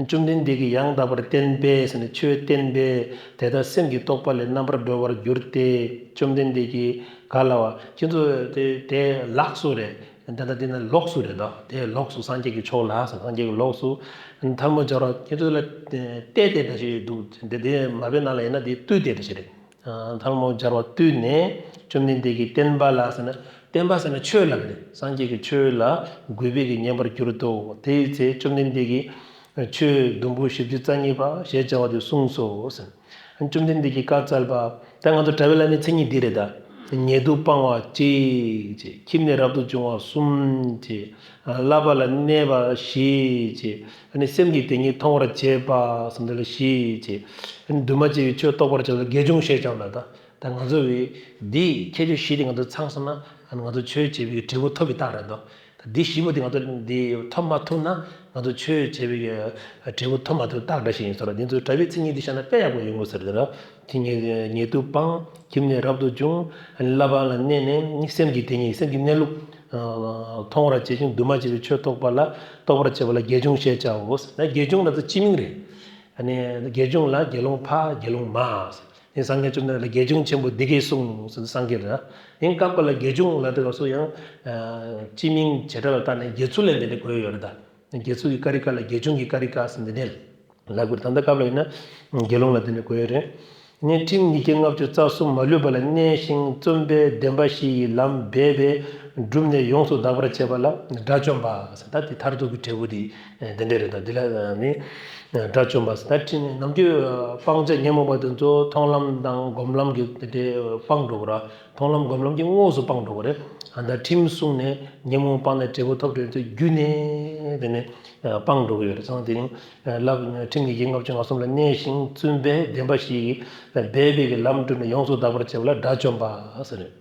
བཅོམ་ལྡན་འདས་ཀྱིས་ཡང་དག་པར་བསྟན་པས་ཟེར་ནས་ཆོས་བསྟན་པས་དེ་དག་སེམས་ཀྱི་རྟོག་པ་ལས་རྣམ་པར་གྲོལ་བར་གྱུར་ཏེ། བཅོམ་ལྡན་འདས་ཀྱིས་ག་ལ་བ་ཁྱེད་ཚོ་དེ་དེ་ལགས་སོ་རེད། ད་ལྟ་འདི་ན་ལོགས་སུ་རེད་དོ། དེ་ལོགས་སུ་སངས་རྒྱས་ཀྱི་ཕྱོགས་ལ་ཟེར། སངས་རྒྱས་ཀྱི་ལོགས་སུ། ཐལ་མོ་སྦྱར་བ་ཁྱེད་ཚོ་ལ་བལྟས་ཏེ་འདྲ་ཞིག་འདུག་འདི་དེ་མ་བོད་ནང་ལ་ཡིན་ན་དེ་བཏུད་དེ་འདྲ་ཞིག་རེད། ཐལ་མོ་སྦྱར་བ་བཏུད་ནས་བཅོམ་ལྡན་འདས་ཀྱིས་བསྟན་པ་ལ་ཟེར་ན། བསྟན་པ་ཟེར་ན་ཆོས་ལ་རེད། སངས་རྒྱས་ཀྱི་ཆོས་ལ་གུས་པས་ཀྱིས་ཉན་པར་གྱུར་ཏོ། དེའི་ཚེ་བཅོམ་ལྡན་འདས་ཀྱིས་ཆོས་དུམ་བུ་བཞི་བཅུ་རྩ་གཉིས་པ་ཞེས་བྱ་བ་དེ་གསུངས་སོ་ཟེར། བཅོམ་ལྡན་འདས་ཀྱིས་བཀའ་སྩལ་པ། ད་ང་ཚོ་གྲྭ་པའི་བླ་མའི་མཚན་ཉིད་འདི་རེད་ད། ཉེ་དུ་སྤང་བ་གཅིག་བྱས། ཁྱིམ་ནས་རབ་ཏུ་བྱུང་བ་གསུམ་བྱས། བསླབ་པ་ལ་གནས་པ་བཞི་བྱས། ཨ་ནི་སེམས་ཀྱི་དེ་ཉིད་མཐོང་བར་བྱེད་པ་གསུམ་དེ་ལ་བཞི་བྱས། ཨ་ནི་འདུས་མ་བྱས་པའི་ཆོས་རྟོགས་པར་བྱེད་པ་ལ་དགེ་སྦྱོང་ཞེས་བྱ་བ་ལ་ད། ད་ང་ཚོ་བའི་འདི་ཁྱད་ཆོས་བཞི་དེ་ང་ཚོ་ཚང་སོང་ན་ཨ་ནི་ང་ཚོ་ཆོས་བྱེད་པའི་འབྲས་བུ་ཐོབ་པའི་རྟགས་རེད་དོ། འདི་བཞི་པོ་འདི་ང་ཚོ་འདི་ཐོབ་མ་ཐུབ་ན་ང་ཚོ་ཆོས་བྱེད་པའི་འབྲས་བུ་ཐོབ་མ་ཐུབ་རྟགས་འདྲ་ཞིག་ཡིན་ཟེར་བ། འདི་ཚོའི་གྲྭ་པའི་མཚན་ཉིད་འདི་བཤད་ན་དཔེ་ཡག་པོ་ཡོང་གི་ཟེར་དེ་ར། དེ་ཉེ་ཉེ་དུ་སྤང་། ཁྱིམ་ནས་རབ་ཏུ་བྱུང་། བསླབ་པ་ལ་གནས་ནས་སེམས་ཀྱི་དེ་ཉིད་སེམས་ཀྱི་གནས་ལུགས་མཐོང་བར་བྱེད་ཅིང་འདུས་མ་བྱས་པའི་ཆོས་རྟོགས་པ་ལ་རྟོགས་པར་བྱེད་པ་ལ་དགེ་སྦྱོང་ཞེས་བྱའོ། ན་དགེ་སྦྱོང་ལ་ཚོ་སྤྱི་མིང་རེད། ཨ་ནི་དགེ་སྦྱོང་ལ་དགེ་སློང་ཕ་དགེ་སློང་མ། ནི་སངས་རྒྱས་བཅོམ་ལྡན་འདས་ལ་དགེ་སྦྱོང་ཆེན་པོ་འདི་སྐད་གསུངས་ཟེར་སངས་རྒྱས་རེད། ཡིན་སྐབས་ཀ་ལ་དགེ་སྦྱོང་ལ་དེ་ག་སུ་ཡང་སྤྱི་མིང་བྱེ་བྲག་ལ་བཏགས་ནས་དགེ་ཚུལ་ལས་འདི་འདྲ་གོ་ཡོད་རེད་ད། དགེ་ཚུལ་གྱི་ཀ་རི་ཀ་ལ་དགེ་སྦྱོང་གི་ཀ་རི་ཀ་ཟེར་འདི་འདྲ་ལབ་དགོས་རེད། ད་ལྟ་སྐབས་ལ་ཡིན་ན་དགེ་སློང་ལ་འདི་འདྲ་གོ་ཡོད་རེད། ནི་ཁྲིམས་ཉིས་བརྒྱ་ལྔ་བཅུ་རྩ་གསུམ་མ་ལུས་པ་ལ་གནས་ཤིང་བརྩོན་པས་བདེན་པ་བཞི་ཡི་ལམ་འབད་པས་བསྒྲུབས་ནས་ཡོངས་སུ་དག་པར་བྱེད་པ་ལ་དགྲ་བཅོམ་པ་ཟེར། ད་དེ་མཐར་ཐུག་གི་འབྲས་བུ་དེ་འདི་འདྲ་རེད་ད། འདི་ལ་ནི་དགྲ་བཅོམ་པ་ཟེར། ད་ཁྲིམས་ནམ་རྒྱུན་སྤང་བྱ་ཉོན་མོངས་པ་དེ་ཚོ་མཐོང་ལམ་དང་སྒོམ་ལམ་གྱི་དེ་འདྲའི་སྤང་འགྲོ་གི་ར། མཐོང་ལམ་སྒོམ་ལམ་གྱི་དངོས་སུ་སྤང་འགྲོ་གི་རེད། ཨ་ད་ཁྲིམས་བསྲུངས་ནས་ཉོན་མོངས་སྤངས་ནས་འབྲས་བུ་ཐོབ་འགྲོ་ཡོད་ཚུལ་བརྒྱུད་ནས་དེ་ནས་སྤང་འགྲོ་གི་ཡོད་རེད། ཚང་དེ་རིང་བསླབ་ཁྲིམས་ཀྱི་ཡིག་ལྔ་བཅུ་ང་གསུམ་ལ་གནས་ཤིང་བཙུན་པས་བདེན་པ་བཞི་ཡི་འབད་པའི་གི་ལམ་བསྒྲུབས་ནས་ཡོངས་སུ་དག་པར་བྱེད་པ་ལ་དགྲ་བཅོམ་པ་ཟེར་རེད།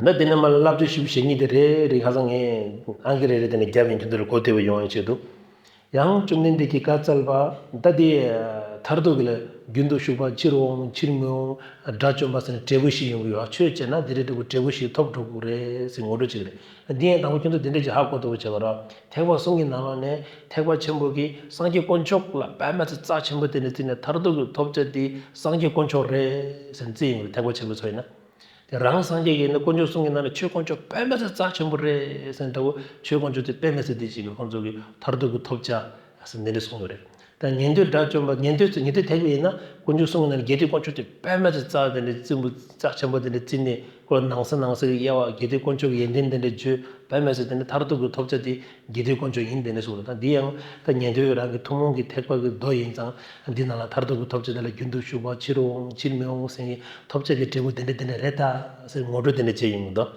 ད་དེ་ནས་མ་བསླབ་བྱ་བཞི་བཅུ་ཞེ་གཉིས་དེ་རེ་རེ་ཁ་སང་ངས་ཨང་ཀི་རེ་རེ་དེ་ནས་བརྒྱབ་ཡིན། ཁྱོད་ཚོར་གོ་བདེ་བོ་ཡོང་ཡ་ཆེད་དུ། ཡང་བཅོམ་ལྡན་འདས་ཀྱིས་བཀའ་སྩལ་པ། ད་དེ་མཐར་ཐུག་གི་ལ་རྒྱུན་དུ་ཞུགས་པ་ཕྱིར་འོང་ཕྱིར་མི་འོང་དགྲ་བཅོམ་པ་ཟེར་ནས་འབྲས་བུ་བཞི་ཡོང་གི་ཡོད། ཆོས་བྱས་ན་དེ་རེ་འབྲས་བུ་འབྲས་བུ་བཞི་ཐོབ་འགྲོ་གི་རེད་ཟེར་ངོ་སྤྲོད་བྱེད་ཀྱི་རེད། འདི་ཡང་དང་པོ་ཁྱོད་ཚོ་དེ་འདྲ་ཅིག་ཧ་གོ་ཐུབ་པ་བྱེད་པ་ར། ཐེག་པ་གསུམ་གྱི་ནང་ལོགས་ནས་ཐེག་པ་ཆེན་པོ་གི་སངས་རྒྱས་དཀོན་མཆོག་ལ་དཔེ་མ་ཚད་རྩ་ཆེན་པོ་དེ་ནས་བརྩིས་ནས་མཐར་ཐུག་གི་ཐོབ་བྱ་དེ་སངས་རྒྱས་དཀོན་མཆོག་རེད་ཟེར་ནས་བརྩི་ཡོང་གི་རེད། ཐེག་པ་ཆེན་པོ་ཚོ་ཡིན་ན། དེ་རང་སངས་རྒྱས་ཀྱི་ནི་དཀོན་མཆོག་གསུམ་གྱི་ནང་ནས་ཆོས་དཀོན་མཆོག་དཔེ་མི་སྲིད་རྩ་ཆེན་པོ་རེད་ཟེར་ནས་ད་བོ་ཆོས་དཀོན་མཆོག་དེ་དཔེ་མི་སྲིད་དེ་ཅིག་གི་ཁོང་ཚོ་གི་མཐར་ཐུག་གི་ཐོབ་བྱ་ཟེར་འདི་འདྲ་གསུངས་ཡོད་རེད། ད་ཉན་ཐོས་དགྲ་བཅོམ་པ། ཉན་ཐོས་ཚོ། ཉན་ཐོས་ཐེག་པའི་ཡིན་ན་དཀོན་མཆོག་གསུམ་གྱི་ནང་ནས་རྒྱས་བསྡུས་དཀོན་མཆོག་དེ་དཔེ་མེད་ཚེ་རྩ་དེ་འདྲ་རྩིང་པོ་རྩ་ཆེན་པོ་དེ་འདྲ་རྩིས་ནས། ཁོ་ནང་གསེས་ནང་གསེས་ཀྱི་དབྱེ་བ། རྒྱས་བསྡུས་དཀོན་མཆོག་གི་ཡོན་ཏན་དེ་འདྲ་བརྗོད། དཔེ་མེད་ཚེ་དེ་འདྲ་མཐར་ཐུག་གི་ཐོབ་བྱ་དེ་རྒྱས་བསྡུས་དཀོན་མཆོག་ཡིན་དེ་འདྲ་གསུངས་རེད། ད་འདི་ཡང་ད་ཉན་ཐོས་རང་གི་ཐུན་མོང་གི་ཐེག་པ་གི་མདོ་ཡིན་ཙང་། འདི་ནང་ལ་མཐར་ཐུག་གི་ཐོབ་བྱ་དེ་ལ་རྒྱུན་དུ་ཞུགས་པ། ཕྱིར་འོང་། ཕྱིར་མི་འོང་ཟེར་གྱི་ཐོབ་བྱ་གི་འབྲས་བུ་དེ་འདྲ་དེ་འདྲ་རེད་ད་ཟེར་ངོ་སྤྲོད་དེ་འདྲ་བྱས་ཡོང་གི་འདུག་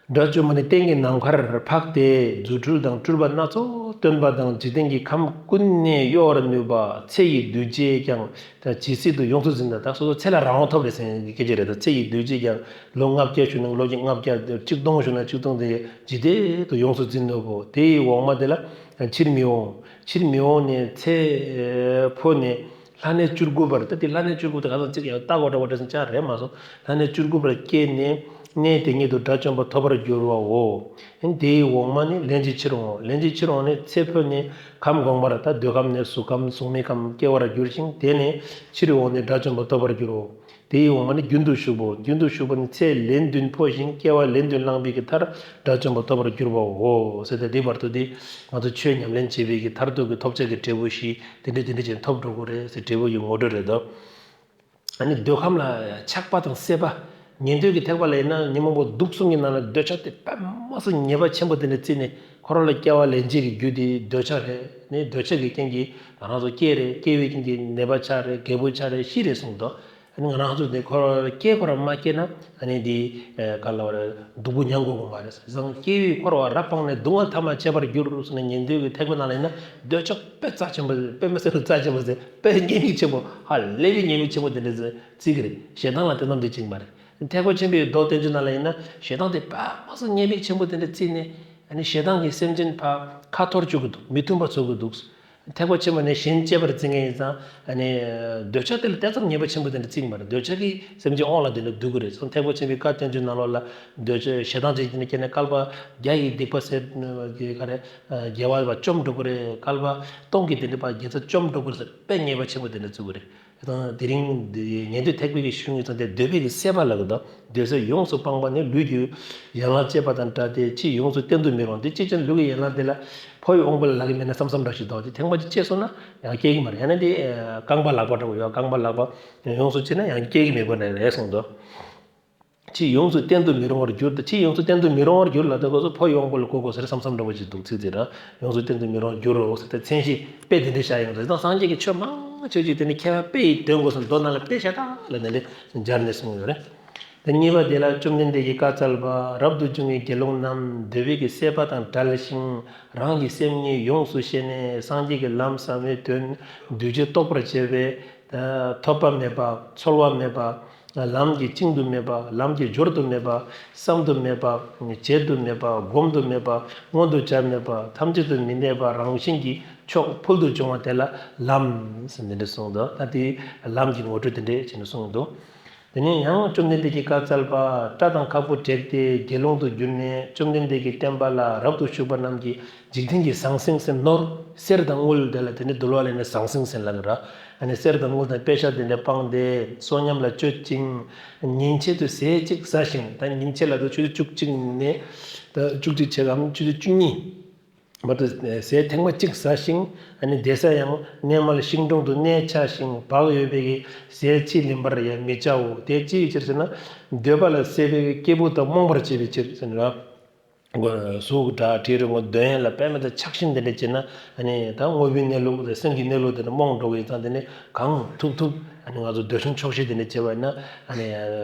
དགྲ་བཅོམ་པ་ནི་སྟེང་གི་ནམ་མཁར་འཕགས་ཏེ། རྫུ་འཕྲུལ་དང་སྤྲུལ་པ་སྣ་ཚོགས་སྟོན་པ་དང་། འཇིག་རྟེན་གྱི་ཁམས་ཀུན་ནས་གཡོ་བར་ནུས་པ། ཚེ་ཡི་འདུས་བྱས་ཀྱང་ཇི་སྲིད་དུ། ཡོངས་སུ་འཛིན་ནོ། ད་སོ་སོ་ཚེ་ལ་རང་དབང་ཐོབ་རེད་ཟེར་གྱི་སྐད་ཆ་རེད། ད་ཚེ་ཡི་འདུས་བྱས་ཀྱང་། ལོ་ལྔ་བརྒྱ་བཞུགས་ན་ལོ་གཅིག་ལྔ་བརྒྱ། ཆིག་སྟོང་བཞུགས་ན་ཆིག་སྟོང་དེ་ཇི་སྲིད་དུ་ཡོངས་སུ་འཛིན་ནོ་གོ། དེ་ཡི་འོག་མ་དེ་ལ་ཕྱིར་མི་འོང་། ཕྱིར་མི་འོང་ནས་ཚེ་འཕོས་ནས། ལྷ་གནས་བཅུ་དགུ་པར། ད་དེ་ལྷ་གནས་བཅུ་དགུ་དེ་ག་ཚང་གཅིག་ཡང་ལྟ་དགོས་འདྲ་བོ་འདྲ་ཟིན་ཆགས་རེད་མ་སོང་། ལྷ་གནས་བཅུ་དགུ་པར་སྐྱེས་ནས་གནས་དེ་ཉིད་དུ་དགྲ་བཅོམ་པ་ཐོབ་པར་འགྱུར་བའོ། དེའི་འོག་མ་ནི་ལན་ཅིག་ཕྱིར་འོང་། ལན་ཅིག་ཕྱིར་འོང་ནས་ཚེ་འཕོས་ནས་ཁམས་གོང་མར། ད་འདོད་ཁམས་ནས་གཟུགས་ཁམས་གཟུགས་མེད་ཁམས་སྐྱེ་བར་འགྱུར་ཞིང་། དེ་ནས་ཕྱིར་འོང་ནས་དགྲ་བཅོམ་པ་ཐོབ་པར་འགྱུར་རོ། དེའི་འོག་མ་ནི་རྒྱུན་དུ་ཞུགས་པའོ། རྒྱུན་དུ་ཞུགས་པ་ནི་ཚེ་ལན་བདུན་འཕོ་ཞིང་སྐྱེ་བ་ལན་བདུན་བླངས་པའི་གི་མཐར་དགྲ་བཅོམ་པ་ཐོབ་པར་འགྱུར་བའོ་ཟེར་ཏེ། དེའི་བར་དུ་དེ་ང་ཚོ་ཆོས་ཉམས་ལེན་བྱེད་པའི་གི་མཐར་ཐུག་གི་ཐོབ་བྱ་གི་འབྲས་བུ་བཞི་དེ་འདྲ་དེ་འདྲ་ཅན་ཐོབ་འགྲོ་གི་རེད་ཟེར་འབྲས་བུ་ཡི་ངོ་སྤྲོད་རེད་དོ། ཨ་ནི་འདོད་ཁམས་ལ་ཆགས་པ་དང་སྲེད་པ། ཉན་ཐོས་ཀྱི་ཐེག་པ་ལ་ཡིན་ན་ཉོན་མོངས་པ་དུག་གསུམ་གྱི་ནང་ལ་འདོད་ཆགས་དེ་དཔེ་མ་སྲིད་ཉེས་པ་ཆེན་པོ་དེ་འདྲ་བརྩིས་ནས། འཁོར་བ་ལ་སྐྱེ་བ་ལེན་བྱེད་ཀྱི་རྒྱུ་དེ་འདོད་ཆགས་རེད། ནི་འདོད་ཆགས་ཀྱི་རྐྱེན་གྱིས་ང་རང་ཚོ་སྐྱེ་རེད། སྐྱེ་བའི་རྐྱེན་གྱིས་ནད་པ་ཆགས་རེད། རྒད་པོ་ཆགས་རེད། ཤི་རེད་གསུངས་འདུག་ཨ་ནི་ང་རང་ཚོ་དེ་འཁོར་བ་ལ་སྐྱེ་ཁོ་རང་མ་སྐྱེ་ན་ཨ་ནི་དེ་ག་ལ་བ་རེད། སྡུག་པོ་མྱང་དགོས་ཀྱི་མ་རེད། བྱས་ཙང་སྐྱེ་བའི་འཁོར་བ་རབ་སྤངས་ནས་སྡུག་བསྔལ་ཐ་མར་བྱེད་པར་འགྱུར་ཟེར་ནས། ཉན་ཐོས་ཀྱི་ཐེག་པའི་ནང་ལ་ཡིན་ན་འདོད་ཆགས་དཔེ་རྩ་ཆེན་པོ། དཔེ་མི་སྲིད་པའི་རྩ་ཆེན་པོ་ཟེར། དཔེ་ཉེས་དམིགས་ཆེན་པོ། ཧ་ལས་པའི་ཉེས་དམིགས་ཆེན་པོ་དེ་འདྲ་ཟེར་བརྩི་གི་རེད། ཞེ་སྡང་ལ་དེ་ཙམ་དེ་བྱེད་ཀྱི་མ་རེད། ཐེག་པ་ཆེན་པོའི་མདོ་བསྟན་བཅོས་ནང་ལ་ཡིན་ན་ཞེ་སྡང་དེ་དཔེ་མ་སྲིད་ཉེས་དམིགས་ཆེན་པོ་དེ་འདྲ་བརྩིས་ནས། ཨ་ནི་ཞེ་སྡང་གིས་སེམས་ཅན་ཕར་ཁ་འཐོར་བཅུག་གི་འདུག་མི་མཐུན་པ་བཟོ་གི་འདུག་ཐེག་པ་ཆེན་པོ་ནས་གཞན་གཅེས་པར་འཛིན་མཁན་ཡིན་ཙང་། ཨ་ནི་འདོད་ཆགས་དེ་ལ་དེ་ཙམ་ཉེས་པ་ཆེན་པོ་དེ་འདྲ་བརྩི་གི་མ་རེད། འདོད་ཆགས་ཀྱིས་སེམས་ཅན་དབང་ལ་དེ་འདྲ་སྡུག་གི་རེད། སོང་ཐེག་པ་ཆེན་པོའི་བཀའ་བསྟན་བཅོས་ནང་ལོགས་ལ་འདོད་ཆགས་ཞེ་སྡང་ཅན་དེ་འདྲ་སྐྱེས་ནས་བསྐལ་པ་བརྒྱ་ཡི་སྡིག་པ་ཟེར་གི་ག་རེ། དགེ་བ་བ་བཅོམ་འགྲོ་གི་རེད། བསྐལ་པ་སྟོང་གི་དེ་འདྲ་བ་དགེ་རྩ་བཅོམ་འགྲོ་གི་རེད་ཟེར་དཔེ་ཉེས་པ་ཆེན་པོ་དེ་འདྲ་བརྩི་གི་རེད། དེ་རིང་འདི་ཉན་ཐོས་ཐེག་པའི་གི་གཞུང་ཡིན་ཙང་དེ་འདོད་པའི་གི་སྲེད་པ་ལ་གི་དང་། འདོད་སྲེད་ཡོངས་སུ་སྤངས་པ་ནི་ལུས་ཀྱི་ཡན་ལག་ཅེས་པ་དང་འདྲ་སྟེ། ཕྱིས་ཡོངས་སུ་བརྟན་དུ་མི་རུང་། འདི་གཅིག་ཀྱང་ལུས་ཀྱི་ཡན་ལག་འདི་ལ་འཕོ་བའི་དབང་པོ་ལ་ལག་གི་མེད་ན་བསམ་བསམ་འདྲ་ཞིག་འདུག་དེ་ཐེངས་མ་གཅིག་སྐྱེས་སོང་ན་ཡང་སྐྱེ་གི་མ་རེད། ཡང་ན་འདི་རྐང་པ་ལག་པ་འདྲ་བོ་ཡོད། རྐང་པ་ལག་པ་ཡོངས་སུ་སྐྱེས་ན་ཡང་སྐྱེ་གི་མེད་པ་ནི་རེད་གསུངས་འདུག་ཕྱིས་ཡོངས་སུ་བརྟན་དུ་མི་རུང་བར་འགྱུར་ཏེ། ཕྱིས་ཡོངས་སུ་བརྟན་དུ་མི་རུང་བར་འགྱུར་ལ། དེ་ཁོ་ཚོ་འཕོ་བའི་དབང་པོ་ལ་གོ་དགོས་ཟེར་བསམ་བསམ་འདྲ་བོ་ཅིག་འདུག་ཚིག་དེ་ར་ཡོངས་སུ་བརྟན་དུ་མི་རུང་བར་འགྱུར་རོ་ཟེར་ཏེ་མཚན་གཞི་དཔེ་དེ་འདྲ་བཞག་ཡོང་རེད། དེང་སངས་རྒྱས་ཀྱི་ཆོས་མང་ཆེ་ཅིག་དེ་ནི་མཁས་པ་དཔེ་ཡི་དོན་དགོས་སོང་། མདོ་ནང་ལ་དཔེ་ཤ་སྟག་ལ་དེ་འདྲ་སྦྱར་ནས་གསུངས་ཡོད་རེད། དེ་གཉིས་པ་དེ་ལ་བཅོམ་ལྡན་འདས་ཀྱིས་བཀའ་སྩལ་པ། རབ་ཏུ་བྱུང་བའི་དགེ་སློང་རྣམས། འདོད་པའི་གི་སྲེད་པ་དང་བྲལ་ཞིང་། རང་གི་སེམས་ཉིད་ཡོངས་སུ་ཤེས་ནས། སངས་རྒྱས་ཀྱི་ལམ་ཟབ་མོའི་དོན་གདུལ་བྱས་རྟོགས་པར་བྱེད་པའི་ཐོབ་པ་མེད་པ། ཚོལ་བ་མེད་པ། ལམ་གྱི་བཅིངས་དུ་མེད་པ། ལམ་གྱི་སྦྱོར་དུ་མེད་པ། བསམ་དུ་མེད་པ། བྱེད་དུ་མེད་པ། བསྒོམ་དུ་མེད་པ། མངོན་དུ་བྱར་མེད་པ། ཐམས་ཅད་དུ་མི་གནས་པ། རང་བཞིན་གྱིས་མཆོག་ཕུལ་དུ་བྱུང་བ་དེ་ལ་ལམ་ཟེར་འདི་འདྲ་གསུངས་འདུག་ད་དེ་ལམ་གྱི་ངོ་སྤྲོད་དེ་འདྲས་བྱས་ནས་གསུངས་འདུག་དེ་ནས་ཡང་བཅོམ་ལྡན་འདས་ཀྱིས་བཀའ་སྩལ་པ། སྐྲ་དང་ཁ་སྤུ་བྲེགས་ཏེ་དགེ་སློང་དུ་གྱུར་ནས། བཅོམ་ལྡན་འདས་ཀྱི་བསྟན་པ་ལ་རབ་ཏུ་ཞུགས་པ་རྣམས་ཀྱིས་འཇིག་རྟེན་གྱི་ཟང་ཟིང་ཟེར་ནོར། གསེར་དང་དངུལ་དེ་ལ་དེ་ནི་འདུལ་བ་ལ་ནི་ཟང་ཟིང་ཟེར་ལབ་ཀྱི་ར། ཨ་ནི་གསེར་དང་དངུལ་དང་པེ་ཤ་དེ་འདྲ་སྤངས་ཏེ་བསོད་སྙོམས་ལ་སྤྱོད་ཅིང་། ཉིན་ཕྱེད་དུ་ཟས་གཅིག་ཟ་ཞིང་། ད་ཉིན་ཕྱེད་ལ་དུ་ཆུ་ཚོད་བཅུ་གཅིག་ནས་ད་བཅུ་གཅིག་བྱེད་གམ་ཆུ་ཚོད་བཅུ་གཉིས་བར་དུ་ཟས་ཐེངས་མ་གཅིག་ཟ་ཞིང་། ཨ་ནི་བསྡད་ས་ཡང་གནས་མལ་ཤིང་དྲུང་དུ་གནས་འཆའ་ཞིང་། བག་ཡོད་པའི་ཟས་ཕྱིས་ལེན་པར་ཡང་མི་བྱའོ། དེ་ཅིའི་ཕྱིར་ཟེར་ན། འདོད་པ་ལ་སྲེད་པའི་སྐྱེས་བུ་དག་རྨོངས་པར་བྱེད་པའི་ཕྱིར་ཟེར་ན། གཟུགས་དྲ་དྲི་རོ་ངོ་འདོད་ཡོན་ལ་དཔེ་མེད་དུ་ཆགས་ཞེན་དེ་འདྲ་བྱས་ན། ཨ་ནི་ད་དངོས་པོའི་གནས་ལུགས་དང་སེམས་ཀྱི་གནས་ལུགས་དེ་འདྲ་རྨོངས་འགྲོ་གི་ཡོད་ཙང་། དེ་ནི་གང་ཐུབ་ཐུབ་ཨ་ནི་ང་ཚོ་འདོད་ཆུང་ཆོག་ཤེས་དེ་འདྲ་བྱས་པ་ཡིན་ན། ཨ་ནི་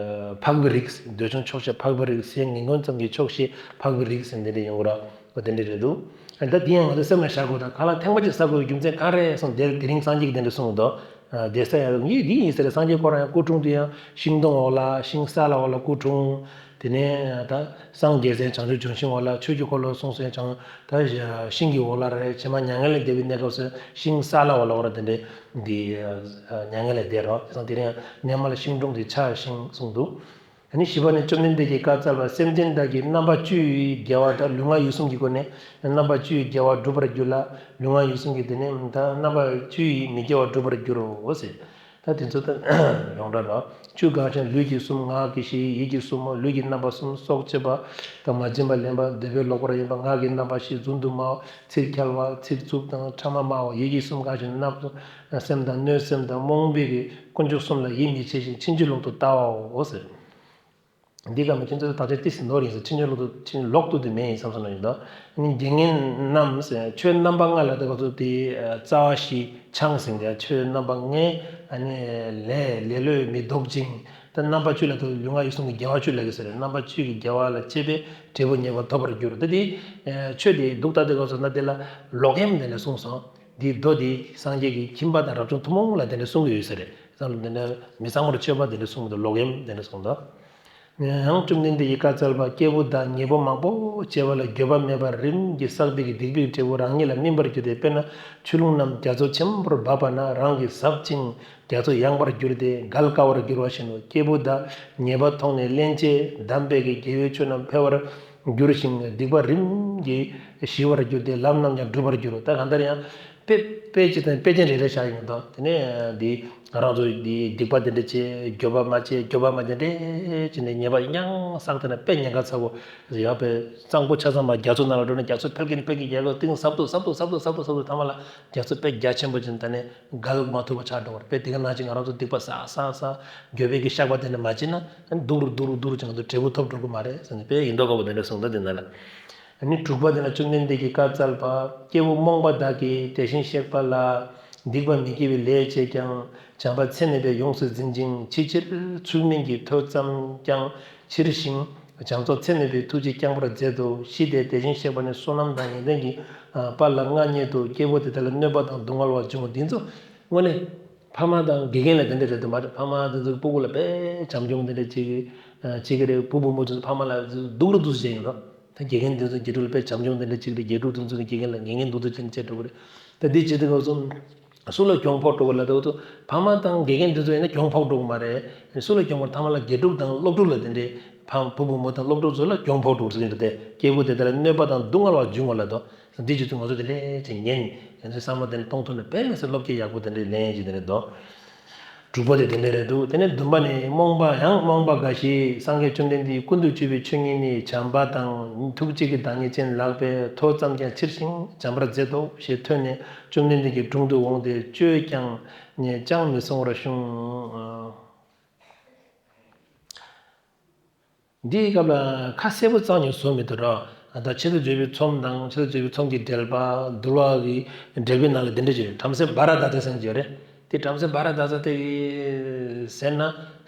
འཕགས་པའི་རིགས། འདོད་ཆུང་ཆོག་ཤེས་འཕགས་པའི་རིགས། ཟས་ངན་ངོན་ཙམ་གྱི་ཆོག་ཤེས་འཕགས་པའི་རིགས་ཟེར་འདི་འདྲ་ཡོང་གི་ར། འོ་དེ་འདྲ་རེད་འདུག་ཨ་ནི་ད་དེ་ཡང་ང་ཚོ་སེམས་ལ་བཞག་དགོས། ད་གང་ལ་ཐེངས་མ་གཅིག་ཟ་དགོས་རྒྱུ་མཚན་གང་རེད་གསུངས་དེ་དེ་རིང་སངས་རྒྱས་ཀྱིས་དེ་འདྲ་གསུངས་འདུག་ཨ་དེ་ས་ཡང་ངས་འདི་ཡིན་ཟེར། སངས་རྒྱས་ཁོ་རང་ཡང་སྐུ་དྲུང་དུ་ཡང་ཤིང་སྡོང་འོག་ལ་ཤིང་སཱ་ལ་འོག་ལ་སྐུ་དྲུང་། དེ་ནས་ད་སངས་རྒྱས་སའི་བྱང་ཆུབ་ལྗོན་ཤིང་འོག་ལ་ཆོས་ཀྱི་འཁོར་ལོ་གསུངས་སའི་བྱང་ད་ཤིང་གི་འོག་ལ་རེད། ཕྱི་མ་མྱ་ངན་ལས་འདས་པའི་གནས་སྐབས་སུ་ཤིང་སཱ་ལ་འོག་ལ་འོག་ལ་དེ་འདྲའི་འདི་མྱ་ངན་ལས་འདས་རོགས་དེ་སང་དེ་རིང་གནས་མལ་ཤིང་དྲུང་དེ་འཆའ་ཞིང་གསུངས་འདུག་ཨ་ནི་བཞི་པ་ནི་བཅོམ་ལྡན་འདས་ཀྱིས་བཀའ་སྩལ་པ། སེམས་ཅན་དག་གི་རྣམ་པ་བཅུ་ཡི་དགེ་བ་དང་ལུས་ངག་ཡིད་གསུམ་གྱི་སྒོ་ནས་རྣམ་པ་བཅུ་ཡི་དགེ་བ་བསྒྲུབ་པར་འགྱུར་ལ། ལུས་ངག་ཡིད་གསུམ་གྱི་དེ་ནས་ད་རྣམ་པ་བཅུ་ཡི་མི་དགེ་བ་བསྒྲུབ་པར་འགྱུར་རོ་ཟེར། ད་དེ་ཚོ་ད་ཡོངས་གྲགས་ར། བཅུ་གང་ཞིག་ལུས་ཀྱི་གསུམ། ངག་གི་བཞི། ཡིད་ཀྱི་གསུམ་མོ། ལུས་ཀྱི་རྣམ་པ་གསུམ། སྲོག་གཅོད་པ་དང་མ་བྱིན་པ་ལེན་པ། འདོད་པས་ལོག་པར་གཡེམ་པ། ངག་གི་རྣམ་པ་བཞི། རྫུན་དུ་སྨྲ་བ། ཚིག་འཁྱལ་བ། ཚིག་རྩུབ་དང་ཕྲ་མ་སྨྲ་བ། ཡིད་ཀྱི་གསུམ་གང་ཞིག་བརྣབ་སེམས་དང་གནོད་སེམས་དང་རྨོངས་པའི་གི་དཀོན་མཆོག་གསུམ་ལ་ཡིད་མི་ཆེས་ཤིང་ཕྱིན་ཅི་ལོག་ཏུ་ལྟ་བའོ་ཟེར། འདི་ག་མི་ཁྱེད་ཚོ་བདག་ཅག་ཏི་སི་ནོར་ཡིན་ཟེར། ཕྱིན་ཅི་ལོག་ཏུ་ཕྱིན་ལོག་ཏུ་དེ་མེད་ཡིན་བསམ་སོང་ན་ཡིན་ད། ནི་དགེ་བསྙེན་རྣམས་ཟེར། ཆོས་རྣམ་པ་ལྔ་ལ་དེ་ག་ཚོད་དེ་རྩ་བ་བཞི་ཆང་ཟིན་ཀྱང་ཆོས་རྣམ་པ་ལྔའི་ཨ་ནི་ལས་ལེ་ལོས་མི་ལྡོག་ཅིང་། ད་རྣམ་པ་བཅུ་ལ་དེ་ལུས་ངག་ཡིད་གསུམ་གྱི་དགེ་བ་བཅུ་ལ་གི་ཟེར། རྣམ་པ་བཅུ་གི་དགེ་བ་ལ་སྤྱད་པས་འབྲས་བུ་ངེས་པར་ཐོབ་པར་འགྱུར། ད་དེ་ཆོས་དེ་སྡུག་ད་དེ་ག་ཚོད་ན་དེ་ལ་ལོག་གཡེམ་དེ་ལ་གསུངས་སོང་། འདིའི་མདོ་འདི་སངས་རྒྱས་ཀྱི་ཁྱིམ་པ་དང་རབ་བྱུང་ཐུན་མོང་ལ་དེ་འདྲ་གསུང་གི་ཡོད་ས་རེད། བསམ་བློ་འདི་འདྲ་མི་གཙང་མར་སྤྱོད་པ་དེ་འདྲ་གསུང་གི་འདུག་ལོག་གཡེམ་དེ་འདྲ་གསུང་འདུག་ཡང་བཅོམ་ལྡན་འདས་ཀྱིས་བཀའ་སྩལ་པ། སྐྱེས་བུ་དག་ཉེས་པ་མང་པོ་བྱས་པ་ལ་འགྱོད་པ་མེད་པར་རིམ་གྱིས་བསགས་པའི་སྡིག་པའི་འབྲས་བུ་རང་ཉིད་ལ་སྨིན་པར་འགྱུར་ཏེ། དཔེར་ན་ཆུ་ཀླུང་རྣམས་རྒྱ་མཚོ་ཆེན་པོར་འབབ་པ་ན་རང་གིས་ཟབ་ཅིང་རྒྱ་མཚོ་ཡངས་པར་གྱུར་ཏེ་འགལ་དཀའ་བར་འགྱུར་བ་བཞིན་ནོ། སྐྱེས་བུ་དག་ཉེས་པ་མཐོང་ནས་སླན་ཆད་བསྡམས་པས་དགེ་བའི་ཆོས་རྣམས་འཕེལ་བར་འགྱུར་ཞིང་སྡིག་པ་རིམ་གྱིས་ཞི་བར་འགྱུར་ཏེ་ལམ་རྣམས་ཀྱང་འགྲུབ་པར་འགྱུར་རོ། ད་གང་ལྟར་ཡང་དཔེ་དཔེ་ཅིག་དང་དཔེ་ཅན་རེ་རེ་བཞག་ཡོང་དོ། དེ་ནས་འདི་ང་རང་ཚོ་འདི་སྡིག་པ་དེ་འདྲ་བྱེད། འགྱོད་པ་མ་བྱེད། འགྱོད་པ་མ་དེ་འདྲ་བྱེད་ནས་ཉེས་པ་ཡང་བསགས། དེ་ན་དཔེ་ཉེན་ཁ་ཚ་བོ་ཡོད་པའི་གཙང་པོ་ཆ་ཚང་མ་རྒྱ་མཚོ་ནང་ལ་འགྲོ་ནས་རྒྱ་མཚོ་འཕེལ་གྱིན་འཕེལ་གྱིན་རྒྱ་མཚོ་གཏིང་ཟབ་ཏུ་ཟབ་ཏུ་ཟབ་ཏུ་ཟབ་ཏུ་ཟབ་ཏུ་ཟབ་ཏུ་ཐ་མ་ལ་རྒྱ་མཚོ་དཔེ་རྒྱ་ཆེན་པོ་ཅན་ད་ནས་འགལ་མ་ཐུབ་པ་ཆགས་འགྲོ་བར། དཔེ་དེ་ག་ནང་བཞིན་ང་རང་ཚོ་སྡིག་པ་བསགས་བསགས་བསགས་འགྱོད་པའི་གི་བཤགས་པ་དེ་འདྲ་མ་བྱེད་ན་སྡུག་རུ་སྡུག་རུ་སྡུག་རུ་ཅིག་ང་ཚོ་འབྲས་བུ་ཐོབ་འགྲོ་གི་མ་རེད་ཟེར་ནས་དཔེ་ཡིན་མདོག་ཁ་པོ་དེ་འདྲ་གསུངས། ད་དེ་ན་ལ། ཨ་ནི་དྲུག་པ་དེ་ན་བཅོམ་ལྡན་འདས་ཀྱིས་བཀའ་སྩལ་པ། སྐྱེ་བོ་རྨོངས་པ་དག་གིས་དེ་བཞིན་གཤེགས་པ་ལ་སྡིག་པ་མི་དགེ་བའི་ལས་བྱས་ཀྱང་བྱམས་པ་ཚེ་གནས་པས་ཡོངས་སུ་འཛིན་ཅིང་ཕྱི་ཕྱིར་ཚུལ་མིན་གྱི་ཐོས་བསམ་ཀྱང་ཕྱིར་ཞིང་བྱམས་སོགས་ཚེ་གནས་པའི་ཐུགས་རྗེས་བསྐྱང་བར་མཛད་དོ། ཤི་སྟེ་དེ་བཞིན་གཤེགས་པ་ནི་བསོད་ནམས་དང་ཡོན་ཏན་གྱི་དཔལ་ལ་མངའ་བརྙེས་ཏོ། སྐྱེ་བོ་དེ་དག་ལ་གནོད་པ་དང་སྡུག་བསྔལ་བ་འབྱུང་བ་འདི་ཚོ་དངོས་གནས་ཕ་མ་དང་དགེ་རྒན་ལ་དེ་འདྲ་རེད་འདུག་མ་རེད། ཕ་མ་དེ་ཚོ་སྤུ་གུ་ལ་དཔེ་བྱམས་སྐྱོང་དེ་འདྲ་བྱེད་ཀྱི་བྱེད་ཀྱི་རེད། བུ་བུ་མོ་ཚོ་ཕ་མ་ལ་སྡུག་རུ་སྡུག་བྱེད་ཀྱི་རེད། ད་དགེ་རྒན་དེ་ཚོ་དགེ་ཕྲུག་ལ་དཔེ་བྱམས་སྐྱོང་དེ་འདྲ་བྱེད་ཀྱི་རེད། དགེ་ཕྲུག་དེ་ཚོ་གི་དགེ་རྒན་ལ་ངན་ངན་སྡུག་སྡུག་བྱེད་ནས་བྱེད་འགྲོ་གི་རེད། ད་འདི་བྱེད་དུས་སྐབས་སུ་སུ་ལ་གྱོང་ཕོག་འགྲོ་གི་ལ་དེ་ཚོ་ཕ་མ་དང་དགེ་རྒན་དེ་ཚོ་ཡིན་ན་གྱོང་ཕོག་འགྲོ་གི་མ་རེད། སུ་ལ་གྱོང་ཕོག་ཐ་མ་ལ་དགེ་ཕྲུག་དང་སློབ་ཕྲུག་ལ་དེ་འདྲའི་ཕ་བུ་བུ་མོ་དང་སློབ་ཕྲུག་ཚོ་ལ་གྱོང་ཕོག་འགྲོ་གི་རེད་དེ། སྐྱེ་བོ་དེ་དག་ལ་གནོད་པ་དང་སྡུག་བསྔལ་བ་འབྱུང་བ་ལ་དོ། འདི་བྱེད་དུས་ང་ཚོ་དེ་ལས་ཅིག་ཉན། ང་ཚོའི་བསམ་བློ་དེ་ནས་གཏོང་ཐུབ་ན་དཔེ་མི་སྲིད་སློབ་སྐྱེ་ཡག་པོ་དེ་འདྲའི་ལེན་ཡིན་གྱི་དེ་རེད་དོ། དྲུག་པ་དེ་དེ་འདྲ་རེད་འདུག་དེ་ནས་བདུན་པ་ནི་རྨོངས་པ་ཡང་རྨོངས་པ་འགའ་ཞིག་སངས་རྒྱས་བཅོམ་ལྡན་འདས་ཀྱིས་ཀུན་ཏུ་སྤྱོད་པའི་ཆོས་ཉིད་ནི་བྱམས་པ་དང་ཐུགས་རྗེ་གི་བདག་ཉིད་ཅན་ལགས་པས་ཐོས་ཙམ་ཀྱང་ཕྱིར་ཞིང་བྱམས་པར་མཛད་དོ་ཞེས་ཐོས་ནས་བཅོམ་ལྡན་འདས་ཀྱི་དྲུང་དུ་འོངས་ཏེ་ཅོས་ཀྱང་ཅང་མི་གསུང་བར་བྱུང་། འདིའི་སྐབས་ལ་ཁ་གསལ་པོ་རྩ་ནས་བཟོ་མི་ཐུབ་ར། ད་ཆེད་དུ་བརྗོད་པའི་ཚོམས་དང་ཆེད་དུ་བརྗོད་པའི་ཚོམས་ཀྱི་འགྲེལ་པ་འདུལ་བ་གི་འགྲེལ་པའི་ནང་ལ་འདི་འདྲ་ཅིག་ཡོད། བྲམ་ཟེ་བྷ་ར་དྭ་ཏ་ཟེར་མཁན་ཅིག་ཡོད་རེད། དེ་བྲམ་ཟེ་བྷ་ར་དྭ་ཏ་དེ་ཟེར་ན་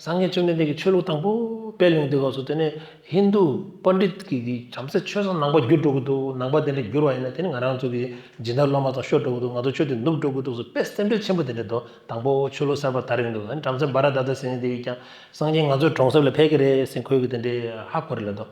སངས་རྒྱས་བཅོམ་ལྡན་འདས་ཀྱི་ཆོས་ལུགས་དང་པོ་སྤེལ་ཡོང་དུས་སྐབས་སུ་དེ་ནས་ཧིན་དུ་པཎ་ཌི་ཏ་གི་བྲམ་ཟེ་ཆོས་སུ་ནང་པ་བསྒྱུར་འགྲོ་གི་འདུག་ནང་པ་དེ་འདྲ་བསྒྱུར་བ་ཡིན་ན་དེ་ནི་ང་རང་ཚོ་གི་སྦྱིན་བདག་སློབ་མ་ཚང་ཤོར་འགྲོ་གི་འདུག་ང་ཚོ་ཆོས་དེ་ནུབ་འགྲོ་གི་འདུག་ཟེར་དཔེ་སེམས་ཁྲལ་ཆེན་པོ་དེ་འདྲ་འདུག་དང་པོ་ཆོས་ལུགས་གསར་པ་དར་ཡོང་དུས་བྲམ་ཟེ་བྷ་ར་དྭ་ཏ་ཟེར་མཁན་དེ་གིས་ཀྱང་སངས་རྒྱས་ང་ཚོའི་གྲོང་གསེབ་ལ་ཕེབས་ཀྱི་རེད་ཟེར་ཁོས་ཀྱི་དེ་འདྲའི་ཧ་གོ་རེད་ལབ་འདུག་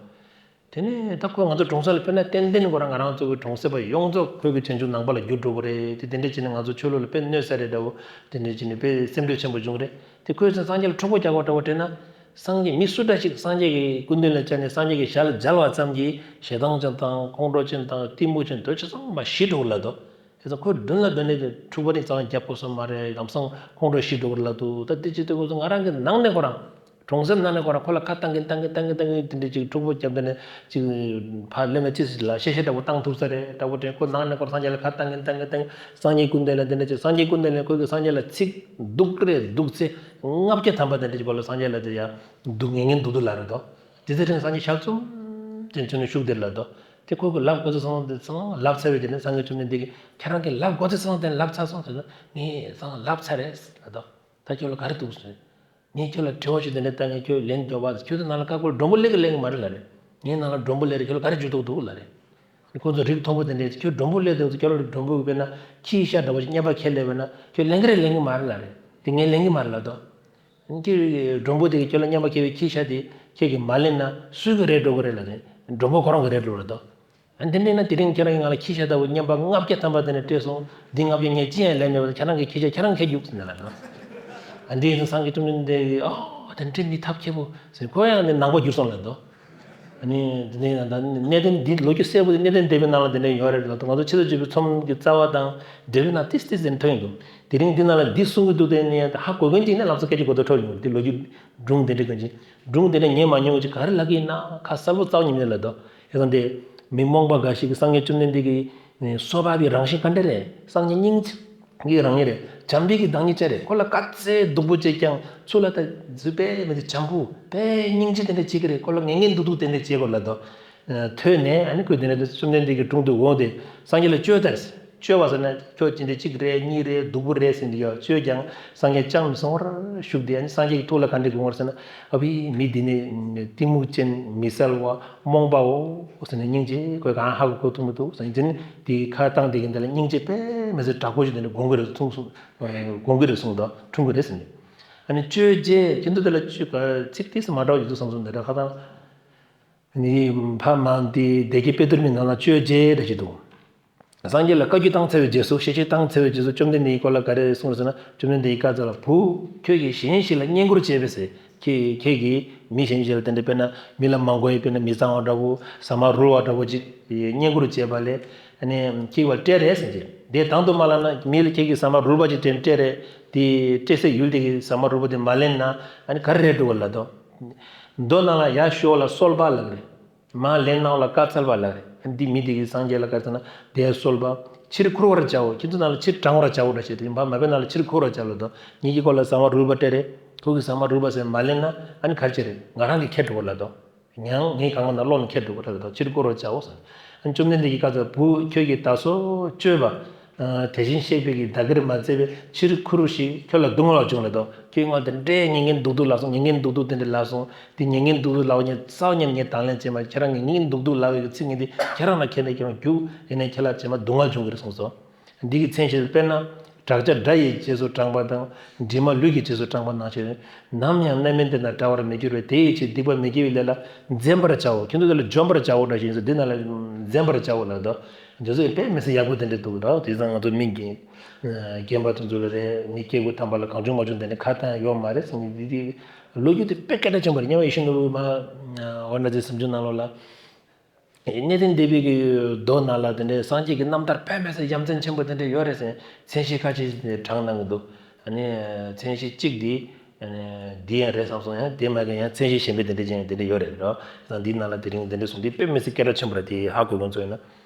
དེ་ནས་ད་ཁོས་ང་ཚོའི་གྲོང་གསེབ་ལ་ཕེབས་ན་ཏན་ཏན་ཁོ་རང་ང་རང་ཚོ་གི་གྲོང་གསེབ་པ་ཡོངས་རྫོགས་ཁོས་ཀྱི་བྱང་ཆུབ་ནང་པ་ལ་བསྒྱུར་འགྲོ་གི་རེད། དེ་དེ་འདྲ་བྱས་ནས་ང་ཚོ་ཆོས་ལུགས་ལ་དཔེ་གནོད་ས་རེད་འདྲ་བོ་དེ་འདྲ་བྱས་ནས་དཔེ་སེམས་ཁྲལ་ཆེན་པོ་བྱུང་གི་རེད། དེ་ཁོས་སངས་རྒྱས་ལ་འཁྲུག་པོ་རྒྱག་པ་འདྲ་བོ་དྲན་ན། སངས་རྒྱས་མི་སུ་འདྲ་ཞིག་སངས་རྒྱས་ཀྱི་སྐུ་མདུན་ལ་བཅར་ནས་སངས་རྒྱས་ཀྱི་ཞལ་མཇལ་བ་ཙམ་གྱིས་ཞེ་སྡང་ཅན་དང་ཁོང་ཁྲོ་ཅན་དང་གཏི་མུག་ཅན་འདོད་ཆགས་ཚང་མ་ཞི་འགྲོ་གི་ལབ་འདུག་དེ་ཚོ་ཁོའི་མདུན་ལ་སྡོད་ནས་འཁྲུག་པ་ནི་ཙང་རྒྱབ་དགོས་སོ་མ་རེད། ལམ་སང་ཁོང་ཁྲོ་ཞི་འགྲོ་གི་ལབ་འདུག་ད་དེ་ཅི་སྟེ་ཁོ་ཚོ་ང་རང་གི་ནང་ནས་ཁོ་རང་གྲོང་གསེབ་ནང་ནས་ཁོ་རང་ཁོ་ལ་ཁ་བཏང་གིན་བཏང་གིན་བཏང་གིན་བཏང་གིན་དེ་འདྲ་ཅིག་འཁྲུག་པོ་རྒྱབ་དེ་ནས་ཅིག་ཕར་ལེན་ན་ཅི་ཟེར་ལ་བཤད་བཤད་འདྲ་པོ་བཏང་ཐུབ་ས་རེད་འདྲ་པོ་དྲན། ཁོ་ནང་ནས་ཁོ་རང་སངས་རྒྱས་ལ་ཁ་བཏང་གིན་བཏང་གིན་བཏང་གིན་སངས་རྒྱས་སྐུ་མདུན་ལ་དེ་འདྲ་ཅིག་སངས་རྒྱས་སྐུ་མདུན་ལ་ཁོ་གི་སངས་རྒྱས་ལ་ཚིག་སྡུག་རེ་སྡུག་ཚེ་ལྔ་བརྒྱ་ཐམ་པ་དེ་འདྲ་ཅིག་བར་ལ་སངས་རྒྱས་ལ་དེ་ཡང་སྡུག་ངན་ངན་སྡུག་སྡུག་ལ་རེད་དོ། དེ་ཚེ་དྲན་སངས་རྒྱས་ཞལ་ཙུམ་ཅན་བྱོན་ནས་བཞུགས་དེར་ལ་དོ། དེ་ཁོ་གི་ལབ་དགོས་ཚེ་སོང་དེ་ཚང་ལབ་ཚར་བའི་དེ་ནས་སངས་རྒྱས་བཅོམ་ལྡན་འདས་ཀྱིས་ཁྱེད་རང་གིས་ལབ་དགོས་ཚེ་སོང་དེ་ལབ་ཚར་སོང་ཟེར་ན་ངས་ཚང་ལབ་ཚར་རེད་ལ་དོ། ད་ཁྱོད་ལ་ག་རེ་འདུག་ཟེར། ངས་ཁྱོད་ལ་དྲི་བ་ཞིག་དེ་འདྲ་བཏང་ངས་ཁྱོད་ལན་རྒྱོབ་པ་ཁྱོད་ཚོ་ནང་ལ་ཀ་ཀོར་མགྲོན་པོ་སླེབས་ཀྱི་སླེབས་ཀྱི་མ་རེད་ལ་རེད། ངའི་ནང་ལ་མགྲོན་པོ་སླེབས་རེད་ཁྱོད་ལ་ག་རེ་བྱེད་ཐུབ་འདུག་ལ་རེད། ཁོ་ཚོ་རིགས་མཐོན་པོ་དེ་འདྲས་ཁྱོད་མགྲོན་པོ་སླེབས་དུས་ཁྱོད་ལ་མགྲོན་པོ་དཔེར་ན་ཁྱི་ཤ་འདྲ་བོ་ཞིག་རྔན་པ་ཁྱེར་སླེབས་པས་ན་ཁྱོད་ལེན་གི་རེད་ལེན་གི་མ་རེད་ལ་རེད། དེ་ངས་ལེན་གི་མ་རེད་ལ་དོ། ཁྱི་མགྲོན་པོ་དེ་གིས་ཁྱོད་ལ་རྔན་པ་ཁྱེར་བའི་ཁྱི་ཤ་དེ་ཁྱེད་ཀྱིས་མ་ལེན་ན་སུའི་གི་རེད་འགྲོ་གི་རེད་ལ་རེད། མགྲོན་པོ་ཁོ་རང་གི་རེད་འགྲོ་རེད་དོ། ཨ་འདི་འདྲས་ན་དེ་རིང་ཁྱེད་རང་གིས་ང་ལ་ཁྱི་ཤ་ལྟ་བུ་རྔན་པ་ལྔ་བརྒྱ་ཐམ་པ་དེ་ནས་སྤྲད་སོང་། འདི་ལྔ་བརྒྱ་ངས་ཅི་ཡང་ལེན་མེད་པར་ཁྱེད་རང་གི་ཁྱི་ཤ་ཁྱེད་རང་ཁྱེར་རྒྱུགས་ཟེར་ནས་ལ་དོ། ཨ་འདི་ཡིན་སང་སངས་རྒྱས་བཅོམ་ལྡན་འདས་ཀྱིས་ཨོ་དེ་འདྲས་མི་ཐབས་མཁས་པོ་ཟེར་ཁོ་ཡང་ནི་ནང་པ་གྱུར་སོང་ལ་དོ། ཨ་ནི་འདི་ནས་ད་གནད་དོན་འདི་ལོ་རྒྱུས་གསལ་པོ་དེ་གནད་དོན་འདས་པའི་ནང་ལ་དེ་འདྲ་ཡོད་རེད་ལ། ང་ཚོ་ཆེད་དུ་བརྗོད་པའི་ཚོམས་ཀྱི་རྩ་བ་དང་འབྲས་བུའི་ནང་ཏིས་ཏིས་དེ་ཐོན་ཡོང་འདུག་དེ་རིང་འདི་ནང་ལ་འདི་གསུང་གི་འདུག་དེ་ནས་ཧ་གོ་མཁན་ཅིག་ནས་ལམ་སང་སྐད་ཆ་གོ་ཐོས་འཕྲོ་ཡོང་འདི་ལོ་རྒྱུས་སྒྲུང་དེ་འདྲ་གང་ཅིག་སྒྲུང་དེ་འདྲ་ཉན་མ་མྱོང་ཅིག་ག་རེ་ལབ་ཀྱི་ཡིན་ན་ཁ་གསལ་པོ་རྩ་བ་ཉིད་ནས་ལབ་དོ། ཡང་འདི་མི་རྨོངས་པ་འགའ་ཞིག་གིས་སངས་རྒྱས་བཅོམ་ལྡན་འདས་ཀྱི་སོ་པ་བའི་རང་བཞིན་ག་འདྲ་རེད། སངས་རྒྱས་སྙིང་རྗེ་གི་རང་ཉིད་རེད། བྱམས་པའི་གི་བདག་ཉིད་ཅན་རེད། ཁོ་ལ་ག་ཚད་སྡུག་པོ་བྱས་ཀྱང་ཚུར་ལ་ད་བཟོད་པས་མི་དེ་བྱམས་པོ་དཔེ་སྙིང་རྗེ་དེ་འདྲ་བྱེད་ཀྱི་རེད། ཁོ་ལ་ངན་ངན་སྡུག་སྡུག་དེ་འདྲ་བྱེད་དགོས་ལ་དོ། ཐོས་ནས་ཨ་ནི་ཁོས་དེ་འདྲ་བཅོམ་ལྡན་འདས་ཀྱི་དྲུང་དུ་འོངས་ཏེ་སངས་རྒྱས་ལ་བཅོལ་ད། བཅོལ་བ་ཟེར་ན་ཁྱོད་ཅི་འདྲ་གཅིག་རེད་གཉིས་རེད་སྡུག་པོ་རེད་ཟེར་འདི་ཡོད་བཅོལ་ཀྱང་སངས་རྒྱས་ཅང་མི་གསུང་བར་བཞུགས་ཏེ་ཨ་ནི་སངས་རྒྱས་ཀྱི་ཐུགས་ལ་ག་འདྲ་དགོངས་པར་ཟེར་ན། ཨ་ཕའི་མི་འདི་ནི་གཏི་མུག་ཅན་མི་གསལ་བ་རྨོངས་པའོ་ཟེར་ནས་སྙིང་རྗེ་ཁོས་གང་ཧ་གོ་གོ་ཐུབ་མི་འདུག་ཟེར་ནས་དེ་ནི་དེའི་ཁ་བཏང་དེ་གི་འདི་ལ་སྙིང་རྗེ་དཔེ་མི་སྲིད་དྲག་པོ་ཞིག་དེ་ནི་དགོངས་ཀྱི་རེད་གསུངས་སོང་། དགོངས་ཀྱི་རེད་གསུངས་དང་འཁྲུངས་ཀྱི་རེད་ཟེར་ནས། ཨ་ནི་བཅོལ་རྗེས་ཁྱེད་ཚོ་དེ་ལ་བཅོལ་ཚིག་ཏིས་མ་འདྲ་བ་ཡོད་དུ་བསམ་སོང་དེ་འདྲ་ཁ་བཏང་། ནི་ཕ་མ་འདི་བདེ་སྐྱིད་དཔལ་སྟོར་མའི་ནང་ལ་བཅོལ་རྗེས་རེ་ཞིག་འདུག་སངས་རྒྱས་ལ་བཀའ་བཀྱོན་བཏང་ཚར་བའི་རྗེས་སུ་ཞལ་བཞེས་བཏང་ཚར་བའི་རྗེས་སུ་བཅོམ་ལྡན་འདས་ཀྱིས་ཁོ་ལ་ག་རེ་གསུངས་རེད་ཟེར་ན། བཅོམ་ལྡན་འདས་ཀྱིས་བཀའ་སྩལ་པ། བུ། ཁྱོད་ཀྱིས་གཞན་ཞིག་ལ་བསྙེན་བཀུར་བྱས་པས་ཟེར། ཁྱེད་ཁྱེད་ཀྱིས་མི་གཞན་ཞིག་ལ་དེ་འདྲ་དཔེར་ན་མི་ལ་མ་མགོ་ཡི་དཔེར་ན་མི་གཙང་བ་འདྲ་བོ་ཟ་མ་རུལ་བ་འདྲ་བོ་ཅིག་བསྙེན་བཀུར་བྱས་པ་ལས་ཨ་ནི་ཁྱེད་ཀྱིས་སྤྲད་རེད་ཟེར་གྱི། དེ་དང་དུ་མ་ལབ་ན་མི་ལ་ཁྱེད་ཀྱིས་ཟ་མ་རུལ་བ་ཅིག་དེ་སྤྲད་རེད། དེ་སྤྲད་སའི་ཡུལ་དེ་གི་ཟ་མ་རུལ་བ་དེ་མ་ལེན་ན་ཨ་ནི་ག་རེ་རེད་འགྲོ་གི་ལབ་དོ། མདོ་ནང་ལ་ཡར་ཞོག་ལ་གསོལ་བ་ལབ་རེད། མར་ལན་གནང་བ་ལ་བཀའ་སྩལ་པ་ལབ་རེད། འདི་མི་དེ་གིས་སངས་རྒྱས་ལ་བཀའ་སྩལ་ན་དེ་གསོལ་བ། ཕྱིར་འཁོར་བར་བྱའོ། ཁྱེད་ཚོ་ནང་ལ་ཕྱིར་དྲང་བར་བྱའོ་འདྲ་བྱེད་དེ་ཡིན་པ་མ་དཔེ་ནང་ལ་ཕྱིར་འཁོར་བར་བྱ་ལ་དོ། ངེད་ཀྱིས་ཁོ་ལ་ཟ་མ་རུལ་བ་སྤྲད་རེད། ཁོ་གིས་ཟ་མ་རུལ་བ་ཟེར་མ་ལེན་ན་ཨ་ནི་ག་རེ་བྱེད་རེད། ང་རང་གི་ཁྱེར་འགྲོ་བ་ལ་དོ། ཡང་ངའི་གང་བ་ན་བློ་ནི་ཁྱེར་འགྲོ་བ་ལ་དོ། ཕྱིར་འཁོར་བར་བྱའོ་ཟེར། ཨ་ནི་བཅོམ་ལྡན་འདས་ཀྱིས་བཀའ་སྩལ། བུ་ཁྱོད་ཀྱིས་ད་གཟོད་བཅོལ་བ། དེ་བཞིན་གཤེགས་པའི་གི་བདག་གིར་མ་བརྩིས་པའི་ཕྱིར་འཁོར་ཞིག་ཁྱོད་ལ་སྡུག་བསྔལ་བ་བྱུང་ལ་དོ། ཁྱོད་སྔོན་དེ་འདྲའི་ཉན་མཁན་སྡུག་སྡུག་ལབ་སོང་། ཉན་མཁན་སྡུག་སྡུག་དེ་འདྲ་ལབ་སོང་། དེ་ཉན་མཁན་སྡུག་སྡུག་ལབ་ཉན་རྩ་བ་ཉིད་ངས་དང་ལེན་བྱས་མ། ཁྱེད་རང་གི་ཉན་མཁན་སྡུག་སྡུག་ལབ་པའི་གི་ཚིག་ངས་འདི་ཁྱེད་རང་ལ་ཁྱེར་ནས་ཁྱེད་རང་རྒྱུག་ཡིན་ནའི་ཁྱེད་ལ་བྱས་མ་སྡུག་བསྔལ་བྱུང་གི་རེད་གསུངས་སོ། འདི་གི་མཚན་གཞི་དཔེར་ན། བྲག་ཅ་དགྲ་ཡི་རྗེས་སུ་འབྲངས་པ་དང་། གྲིབ་མ་ལུས་ཀྱི་རྗེས་སུ་འབྲངས་པ་ནང་བཞིན། ནམ་ཡང་རྣམ་སྨིན་དེ་དང་འདྲ་བར་མི་འགྱུར་བས་དེ་ཡི་ཕྱིར་སྡིག་པ་མི་དགེ་བའི་ལས་ལ་འཛེམ་པར་བྱའོ། ཁྱེད་ཚོ་དེ་ལ་འཇོམས་པར་བྱའོ་འདྲ་ཞིག་ཡིན་ཟེར་འདི་ནང་ལ་འཛེམ་པར་བྱའོ་ལབ་འདུག་འདི་ཚོ་དཔེ་མི་སྲིད་ཡག་པོ་དེ་འདྲ་འདུག་ར། དེ་ཙང་ང་ཚོ་མི་རྒན་རྒན་པ་དེ་ཚོ་ལ་རེད། མི་སྐྱེ་དགུ་ཐམ་པ་ལ་གང་བྱུང་མ་བྱུང་དེ་འདྲ་ཁ་བཏང་ཡོད་མ་རེད་ཟེར་ནས་འདི་འདི་ལོ་རྒྱུས་དེ་དཔེ་སྐད་གྲགས་ཆེན་པོ་རེད། སྔོན་མ་ཡིད་བཞིན་ནོར་བུ་མ་འོ་ན་ཚེ་སུམ་ཅུ་ནང་ལོགས་ལ། གནས་བརྟན་སྡེ་པའི་གི་མདོ་ནང་ལ་དེ་འདྲའི་སངས་རྒྱས་ཀྱི་རྣམ་ཐར་དཔེ་མི་སྲིད་ཡ་མཚན་ཆེན་པོ་དེ་འདྲ་ཡོད་རེད་ཟེར་མཚན་གཞི་ཁ་ཅིག་དྲངས་གནང་གི་འདུག་ཨ་ནི་མཚན་གཞི་གཅིག་འདི་ཨ་ནི་འདི་ཡང་རེད་བསམ་སོང་། ཡང་དེ་མ་གི་ཡང་མཚན་གཞི་གཞན་པའི་དེ་འདྲ་ཅན་དེ་འདྲ་ཡོད་རེད་རོ། ད་འདིའི་ནང་ལ་དེ་རིང་དེ་འདྲ་གསུངས་འདི་དཔེ་མི་སྲིད་སྐད་གྲགས་ཆེན་པོ་རེད། དེ་ཧ་གོ་མཁན་ཚོ་ཡིན་ན།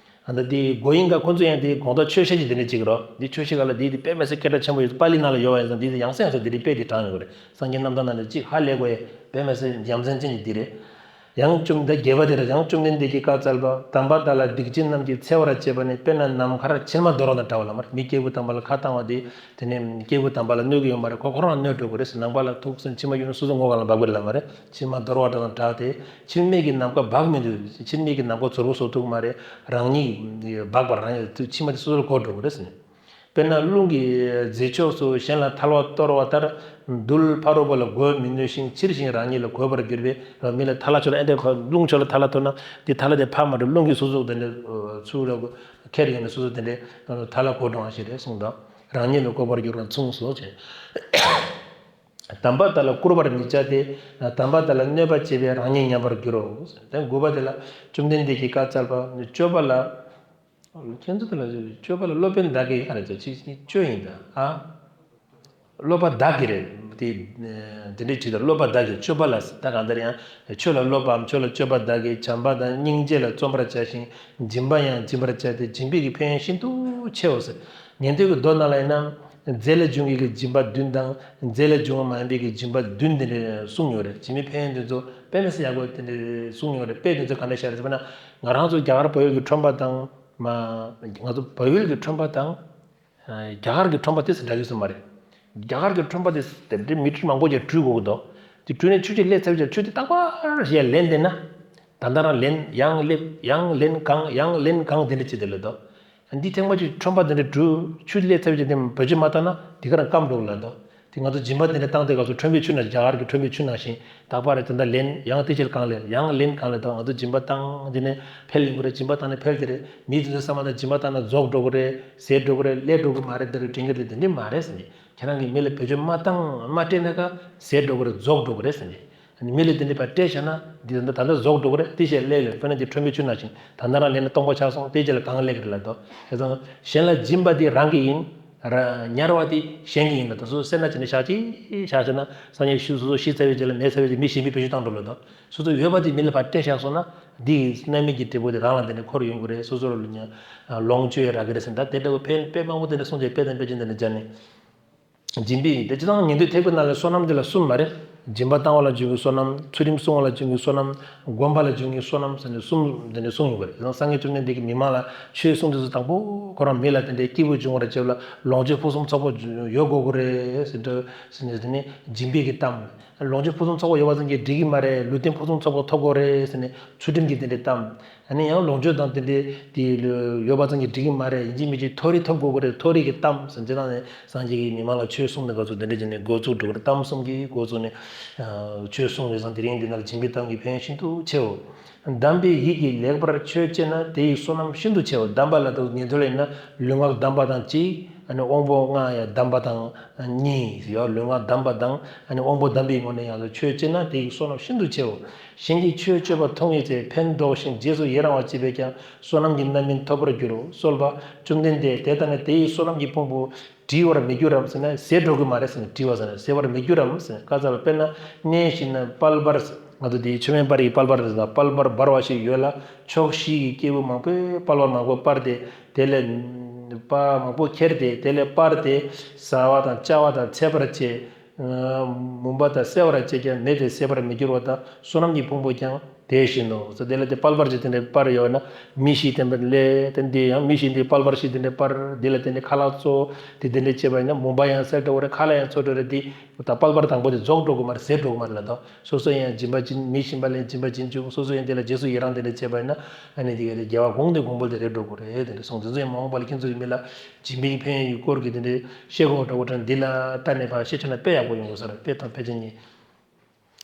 ཨ་ད་དེ་གོ་ཡིན་ག་ཁོ་ཚོ་ཡང་དེ་དགོངས་དག་ཆོས་བཤད་ཅིག་དེ་འདྲ་ཅིག་རོ། འདི་ཆོས་བཤད་ག་ལ་འདི་དེ་དཔེ་མི་སྲིད་སྐད་གྲགས་ཆེན་པོ་ཡོད། པཱ་ལི་ནང་ལ་ཡོད་པ་ཡིན་ཙང་འདི་དེ་ཡང་སེ་ཡང་སེ་དེ་འདྲའི་དཔེ་དེ་དྲངས་ཡོད་རེད། སངས་རྒྱས་རྣམ་ཐར་ནང་ནས་གཅིག་ཧ་ལས་དགོས་ཡ་དཔེ་མི་སྲིད་ཡ་མཚན་ཅན་གྱི་འདི་རེད། ཡང་བཅོམ་ལྡན་རྒྱས་པ་དེ་ལ་ཡང་བཅོམ་ལྡན་འདས་ཀྱིས་བཀའ་སྩལ་པ། དམ་པ་དག་ལ་སྡིག་ཅན་རྣམས་ཀྱིས་འཚེ་བར་བྱེད་པ་ནི་དཔེར་ན་ནམ་མཁར་ཕྱེ་མ་དོར་བ་དང་འདྲ་བ་ལ་མར་མི་སྐྱེ་དགུ་ཐམ་པ་ལ་ཁ་བཏང་བ་དེ་དེ་ནས་སྐྱེ་དགུ་ཐམ་པ་ལ་གནོད་ཀྱི་ཡོད་མ་རེད། ཁོ་ཁོ་རང་གནོད་འགྲོ་གི་རེད། ནམ་མཁའ་ལ་ཐུག་ཟིན་ཕྱེ་མ་གཡུག་ན་སོ་སོ་ངོ་ག་ལ་འབབ་གི་རེད་ལ་མ་རེད། ཕྱེ་མ་དོར་བ་དང་འདྲ་སྟེ་ཕྱེ་མའི་གི་ནམ་མཁའ་འབབ་མི་འདུག་ཕྱེ་མའི་གི་ནམ་མཁའ་ཚོར་པོ་བཟོ་ཐུབ་མ་རེད། རང་ཉིད་འབབ་པ་རང་ཉིད་ཕྱེ་མ་དེ་སོ་སོ་ལ་གོ་འགྲོ་གི་རེད་ཟེར་ནས། དཔེར་ན་རླུང་གི་རྫས་ཕྱོགས་སུ་གཞན་ལ་ཐལ་བ་གཏོར་བ་ལྟར། རྡུལ་ཕ་རོལ་པོ་ལ་གོས་མི་ནུས་ཤིང་། ཕྱིར་ཞིང་རང་ཉིད་ལ་གོས་པར་གྱུར་པས། མི་ལ་ཐལ་བ་ཕྱོགས་ལ་ཨེ་འདྲ་རླུང་ཕྱོགས་ལ་ཐལ་བ་གཏོར་ན་དེ་ཐལ་བ་དེ་ཕར་མ་འགྲོ། རླུང་གིས་སོ་སོ་དེ་འདྲ་ཚུར་ལ་ཁྱེར་ཡོང་ནས་སོ་སོ་དེ་འདྲ་ཐལ་བ་གོས་འགྲོ་བ་ཞིག་རེད་གསུངས་དང་། རང་ཉིད་ལ་གོས་པར་གྱུར་པ་མཚུངས་སོ་ཞེས། དམ་པ་དག་ལ་བཀུར་བར་མི་བྱ་སྟེ། དམ་པ་དག་ལ་གནོད་པ་བྱས་པས་རང་ཉིད་ཉམས་པར་འགྱུར་རོ། དེ་དགུ་པ་དེ་ལ་བཅོམ་ལྡན་འདས་ཀྱིས་བཀའ་སྩལ་པ། སྤྱོད་པ་ལ། ཁྱེད་ཚོ་དེ་ལ་སྤྱོད་པ་ལ་སློབ་དཔོན་བདག་གིས་ཨ་རེ་ཚོ་ཅིག་ཅིག་སྤྱོད་ཡིན་ད་ཨ། སློབ་པ་བདག་གིས་རེད་དེ། དེ་འདྲའི་ཅིག་ད་སློབ་པ་བདག་གིས་སྤྱོད་པ་ལ་ད་གང་ལྟར་ཡང་ཆོས་ལ་སློབ་པའམ་ཆོས་ལ་སྤྱོད་པ་བདག་གིས་བྱམས་པ་དང་སྙིང་རྗེ་ལ་བརྩོན་པར་བྱ་ཞིང་། སྦྱིན་པ་ཡང་སྦྱིན་པར་བྱ་སྟེ་སྦྱིན་པའི་གི་ཕན་ཡོན་ཤིན་ཏུ་ཆེའོ་ཟེར། ཉན་ཐོས་ཀྱི་མདོ་ནང་ལ་ཡིན་ན། རྫས་ལས་བྱུང་བའི་གི་སྦྱིན་པ་བདུན་དང་རྫས་ལས་བྱུང་བ་མ་ཡིན་པའི་གི་སྦྱིན་པ་བདུན་དེ་འདྲ་གསུངས་ཡོད་རེད། སྦྱིན་པའི་ཕན་ཡོན་དེ་ཚོ་དཔེ་མི་སྲིད་ཡག་པོ་དེ་འདྲ་གསུངས་ཡོད་རེད། དཔེ་དེ་ཚོ་ག་འདྲ་ཤར་རེད་ཟེར་བ་ན་ང་རང་ཚོ་རྒྱ་གར་བལ་ཡུལ་གྱི་ཁྲོན་པ་དང་མ། ང་ཚོ་བལ་ཡུལ་གྱི་ཁྲོན་པ་དང་། རྒྱ་གར་གྱི་ཁྲོན་པ་དེ་འདྲ་གི་སུ་མ་རེད། རྒྱ་གར་གྱི་ཁྲོན་པ་དེ་དེ་འདྲའི་མི་ཊར་མང་པོ་ཅིག་བྲུས་དགོས་ཀྱི་འདུག་དེ་བྲུས་ནས་ཆུ་ཅིག་སླེབས་ཚར་བའི་ཆུ་དེ་རྟག་པར་ཞིག་ལེན་བསྡད་ན། ད་ལྟ་རང་ལེན་ཡང་སླེབས་ཡང་ལེན་གང་ཡང་ལེན་གང་དེ་འདྲ་བྱེད་དེ་ལ་འདུག་འདི་ཐེངས་མ་ཅིག་ཁྲོན་པ་དེ་འདྲ་བྲུས་ཆུ་སླེབས་ཚར་བའི་ཆུ་དེ་བེད་སྤྱོད་མ་བཏང་ན་དེ་ག་རང་སྐམ་འགྲོ་གི་ལ་འདུག་དེ་ང་ཚོ་སྦྱིན་པ་དེ་འདྲ་བཏང་དེ་ག་ཚོ་ཁྲོན་པའི་ཆུ་ན་རྒྱ་གར་གྱི་ཁྲོན་པའི་ཆུ་ནང་བཞིན། རྟག་པར་རེ་དེ་འདྲ་ལེན་ཡང་དེ་ཕྱིར་གང་ལེན་ཡང་ལེན་གང་ལེན་དང་ང་ཚོ་སྦྱིན་པ་བཏང་དེ་ནས་འཕེལ་ཡོང་གི་རེད། སྦྱིན་པ་བཏང་ནས་འཕེལ་གི་རེད། མི་དེ་ཚོའི་བསམ་པ་ན་སྦྱིན་པ་བཏང་ན་རྫོགས་འགྲོ་གི་རེད། ཟད་འགྲོ་གི་རེད། ལས་འགྲོ་གི་མ་རེད། འདི་རེད་དྲན་གི་རེད། དེ་འདྲ་མ་རེད་ཟེར་ནས་ཁྱེད་རང་གིས་མི་ལ་བེད་སྤྱོད་མ་བཏང་མ་སྤྲད་ན་ཀ་ཟད་འགྲོ་གི་རེད། རྫོགས་འགྲོ་གི་རེད་ཟེར་ནས། མི་ལ་དེ་འདྲ་བ་སྤྲད་བཞག་ན་འདི་ད་ལྟ་ད་ལྟ་ཟོག་འགྲོ་གི་རེད། དེ་བྱས་ལས་ལས་དཔེར་ན་འདི་ཁྲོན་པའི་ཆུ་ནང་བཞིན་ད་ལྟ་རང་ལས་ན་སྟོང་པ་ཆགས་སོང་། དེ་རྗེས་ལ་གང་ལས་ཀྱི་རེད་ལབ་དོ། དེ་ཙང་གཞན་ལ་སྦྱིན་པ་འདི་རང་གི་ཡིན། ཉར་བ་དེ་གཞན་གྱི་ཡིན་ལབ་དོ། སོ་སོ་སེར་སྣ་བྱས་ནས་བཞག་ཅིག་བཞག་བྱས་ན་སང་ཉིན་ཤི་སོ་སོ་ཤི་ཚར་བའི་རྗེས་ལ་མེད་ཚར་བའི་རྗེས་མི་གཞན་པའི་བེད་སྤྱོད་བཏང་འགྲོ་ལབ་དོ། སོ་སོ་ཡོད་པ་དེ་མི་ལ་ཕར་སྤྲད་བཞག་སོང་ན་འདི་ཡི་རྣམ་སྨིན་གྱི་འབྲས་བུ་དེ་རང་ལ་དེ་ནས་འཁོར་ཡོང་གི་རེད། སོ་སོ་ལ་ལོངས་སྤྱོད་རག་གི་རེད་ཟེར། ད་དེ་འདྲ་བོ་ཕན་དཔེ་མང་པོ་དེ་འདྲ་གསུངས་བྱས་དཔེ་དང་དཔེ་ཅན་དེ་འདྲ་སྦྱར་ནས། སྦྱིན་པའི་དེ་སྤྱི་དང་ཉན་ཐོས་ཐེག་པའི་ནང་ལ་བསོད་ནམས་དེ་ལ་གསུམ་མ་རེད། སྦྱིན་པ་བཏང་བ་ལ་འབྱུང་བའི་བསོད་ནམས། ཚུལ་ཁྲིམས་བསྲུང་བ་ལ་འབྱུང་བའི་བསོད་ནམས། སྒོམ་པ་ལ་འབྱུང་བའི་བསོད་ནམས་ཟེར་ནས་གསུམ་དེ་འདྲ་གསུངས་ཡོད་པ་རེད། དེ་ནང་སངས་རྒྱས་བཅོམ་ལྡན་འདས་ཀྱིས་མི་མང་ལ་ཆོས་གསུངས་དུས་སུ་དང་པོ་ཁོ་རང་མི་ལ་དེ་འདྲའི་སྐྱིད་པོ་བྱུང་བར་བྱེད་པ་ལ་ལོངས་སྤྱོད་ཕུན་སུམ་ཚོགས་པ་ཡོད་དགོས་ཀྱི་རེད་ཟེར་འདྲ་ཟེར་ནས་དེ་ནས་སྦྱིན་པའི་གི་གཏམ། ལོངས་སྤྱོད་ཕུན་སུམ་ཚོགས་པ་ཡོད་པ་ཙམ་གྱིས་འགྲིག་གི་མ་རེད། ལུས་རྟེན་ཕུན་སུམ་ཚོགས་པ་ཐོབ་དགོས་རེད་ཟེར་ནས་ཚུལ་ཁྲིམས་ཀྱི་དེ་འདྲའི་གཏམ། ཨ་ནི་ཡང་ལོངས་སྤྱོད་དང་དེ་འདྲའི་དེ་ཡོད་པ་ཙམ་གྱིས་འགྲིག་གི་མ་རེད། ཡིན་གཅིག་མིན་གཅིག་མཐོ་རིས་ཐོབ་དགོས་ཀྱི་རེད། མཐོ་རིས་ཀྱི་གཏམ་ཟེར་ནས་སངས་རྒྱས་ཀྱིས་མི་མང་ལ་ཆོས་གསུངས་ནས་འགོ་ཚུགས་དེ་འདྲ་བྱས་ནས་འགོ་བཙུགས་འགྲོ་གི་རེད། གཏམ་གསུམ་གྱིས་འགོ་བཙུགས་ནས་ཆོས་གསུངས་པའི་སང་དེ་རིང་འདི་ནང་ལ་སྦྱིན་པའི་གཏམ་གྱི་ཕན་ཡོན་ཤིན་ཏུ་ཆེའོ། གདམས་པའི་ཡིད་ཀྱིས་ལེགས་པར་ཆོས་སྤྱད་ན་དེ་ཡི་བསོད་ནམས་ཤིན་ཏུ་ཆེའོ། གདམས་པ་ལ་དང་ཉན་ཐོས་ལ་ཡིན་ན་ལུས་ངག་གདམས་པ་དང་གཅིག་ཨ་ནི་དབང་པོ་ལྔ་ཡང་གདམས་པ་དང་གཉིས་ཡོད། ལུས་ངག་གདམས་པ་དང་ཨ་ནི་དབང་པོ་གདམས་པའི་ངོ་ནས་ཡང་ལ་ཆོས་སྤྱད་ན་དེ་ཡི་བསོད་ནམས་ཤིན་ཏུ་ཆེའོ། གཞན་གྱིས་ཆོས་སྤྱོད་པ་མཐོང་བའི་ཚེ་ཕན་འདོགས་ཤིང་རྗེས་སུ་ཡི་རང་བ་སྐྱེས་པས་ཀྱང་བསོད་ནམས་ཀྱི་རྣམ་སྨིན་ཐོབ་པར་འགྱུར་རོ། གསོལ་པ། བཅོམ་ལྡན་འདས། དེ་ལྟ་ན་དེ་ཡི་བསོད་ནམས་ཀྱི་ཕུང་པོ་བྲི་བར་མི་འགྱུར་རམ་ཟེར་ན་ཟད་འགྲོ་གི་མ་རེད་ཟེར་ན། བྲི་བ་ཟེར་ན་ཟད་པར་མི་འགྱུར་རམ་ཟེར་ན། ཀ་ཙ་ལ་དཔེར་ན་གནས་ཤིག་ན་དཔལ་འབར་ཟེར། ང་ཚོ་དེའི་མཆོད་མེ་སྤར་ཡི་དཔལ་འབར་ཟེར་ན་དཔལ་འབར་འབར་བ་ཞིག་ཡོད་ལ་ཕྱོགས་བཞི་ཡི་སྐྱེས་བུ་མང་པོས་དཔལ་བར་མང་པོ་སྤར་ཏེ་དེ་ལས་པ་མང་པོ་ཁྱེར་ཏེ་དེ་ལས་སྤར་ཏེ་བཟའ་བ་དང་བཅའ་བ་དང་འཚེད་པར་བྱེད། མུན་པ་དང་བསལ་བར་བྱེད་ཀྱང་མེ་དེ་ཟད་པར་མི་འགྱུར་བ་དང་བསོད་ནམས་ཀྱི་ཕུང་པོ་ཀྱང་དེ་བཞིན་ནོ། སོ་དེ་ལ་དེ་དཔལ་འབར་གྱི་དེ་འདྲའི་པར་ཡོད་ན་མི་ཞིག་བསྟན་པ་ལས་དེ་འདི་ཡང་མི་ཞིག་འདི་དཔལ་འབར་ཞིག་དེ་འདྲའི་པར་འདི་ལ་དེ་འདྲའི་ཁ་ལག་བཙོ་དེ་དེ་འདྲའི་བྱས་པ་ཡིན་ན་མུན་པ་ཡང་བསལ་འགྲོ་བ་རེད། ཁ་ལག་ཡང་བཙོ་འགྲོ་རེད། འདི་ད་དཔལ་འབར་དང་པོ་དེ་རྫོགས་འགྲོ་གི་མ་རེད། ཟད་འགྲོ་གི་མ་རེད་ལ། ད་སོ་སོ་ཡང་སྦྱིན་པ་སྦྱིན། མི་གཞན་པ་ལ་སྦྱིན་པ་སྦྱིན་བཅུག་སོ་སོ་ཡང་དེ་ལ་རྗེས་སུ་ཡི་རང་དེ་འདྲ་བྱས་པ་ཡིན་ན་ཨ་ནི་དེ་ག་དེ་དགེ་བ་གོང་དུ་གོང་འཕེལ་དེ་རེད་འགྲོ་གི་རེད། དེ་འདྲ་གསུངས། དེ་ཚོ་ཡང་མ་འོངས་པ་ལ་ཁྱེད་ཚོ་གི་མི་ལ་སྦྱིན་པའི་ཕན་ཡོན་སྐོར་གྱི་དེ་འདྲའི་བཤད་དགོས་འདྲ་བོ་དྲན། འདི་ལ་ལྟ་ནས་ཕར་བཤད་ཆོག་ན་དཔེ་ཡག་པོ་ཡོང་དགོས་ས་རེད། དཔེ་དང་དཔེ་ཅན་གཉིས་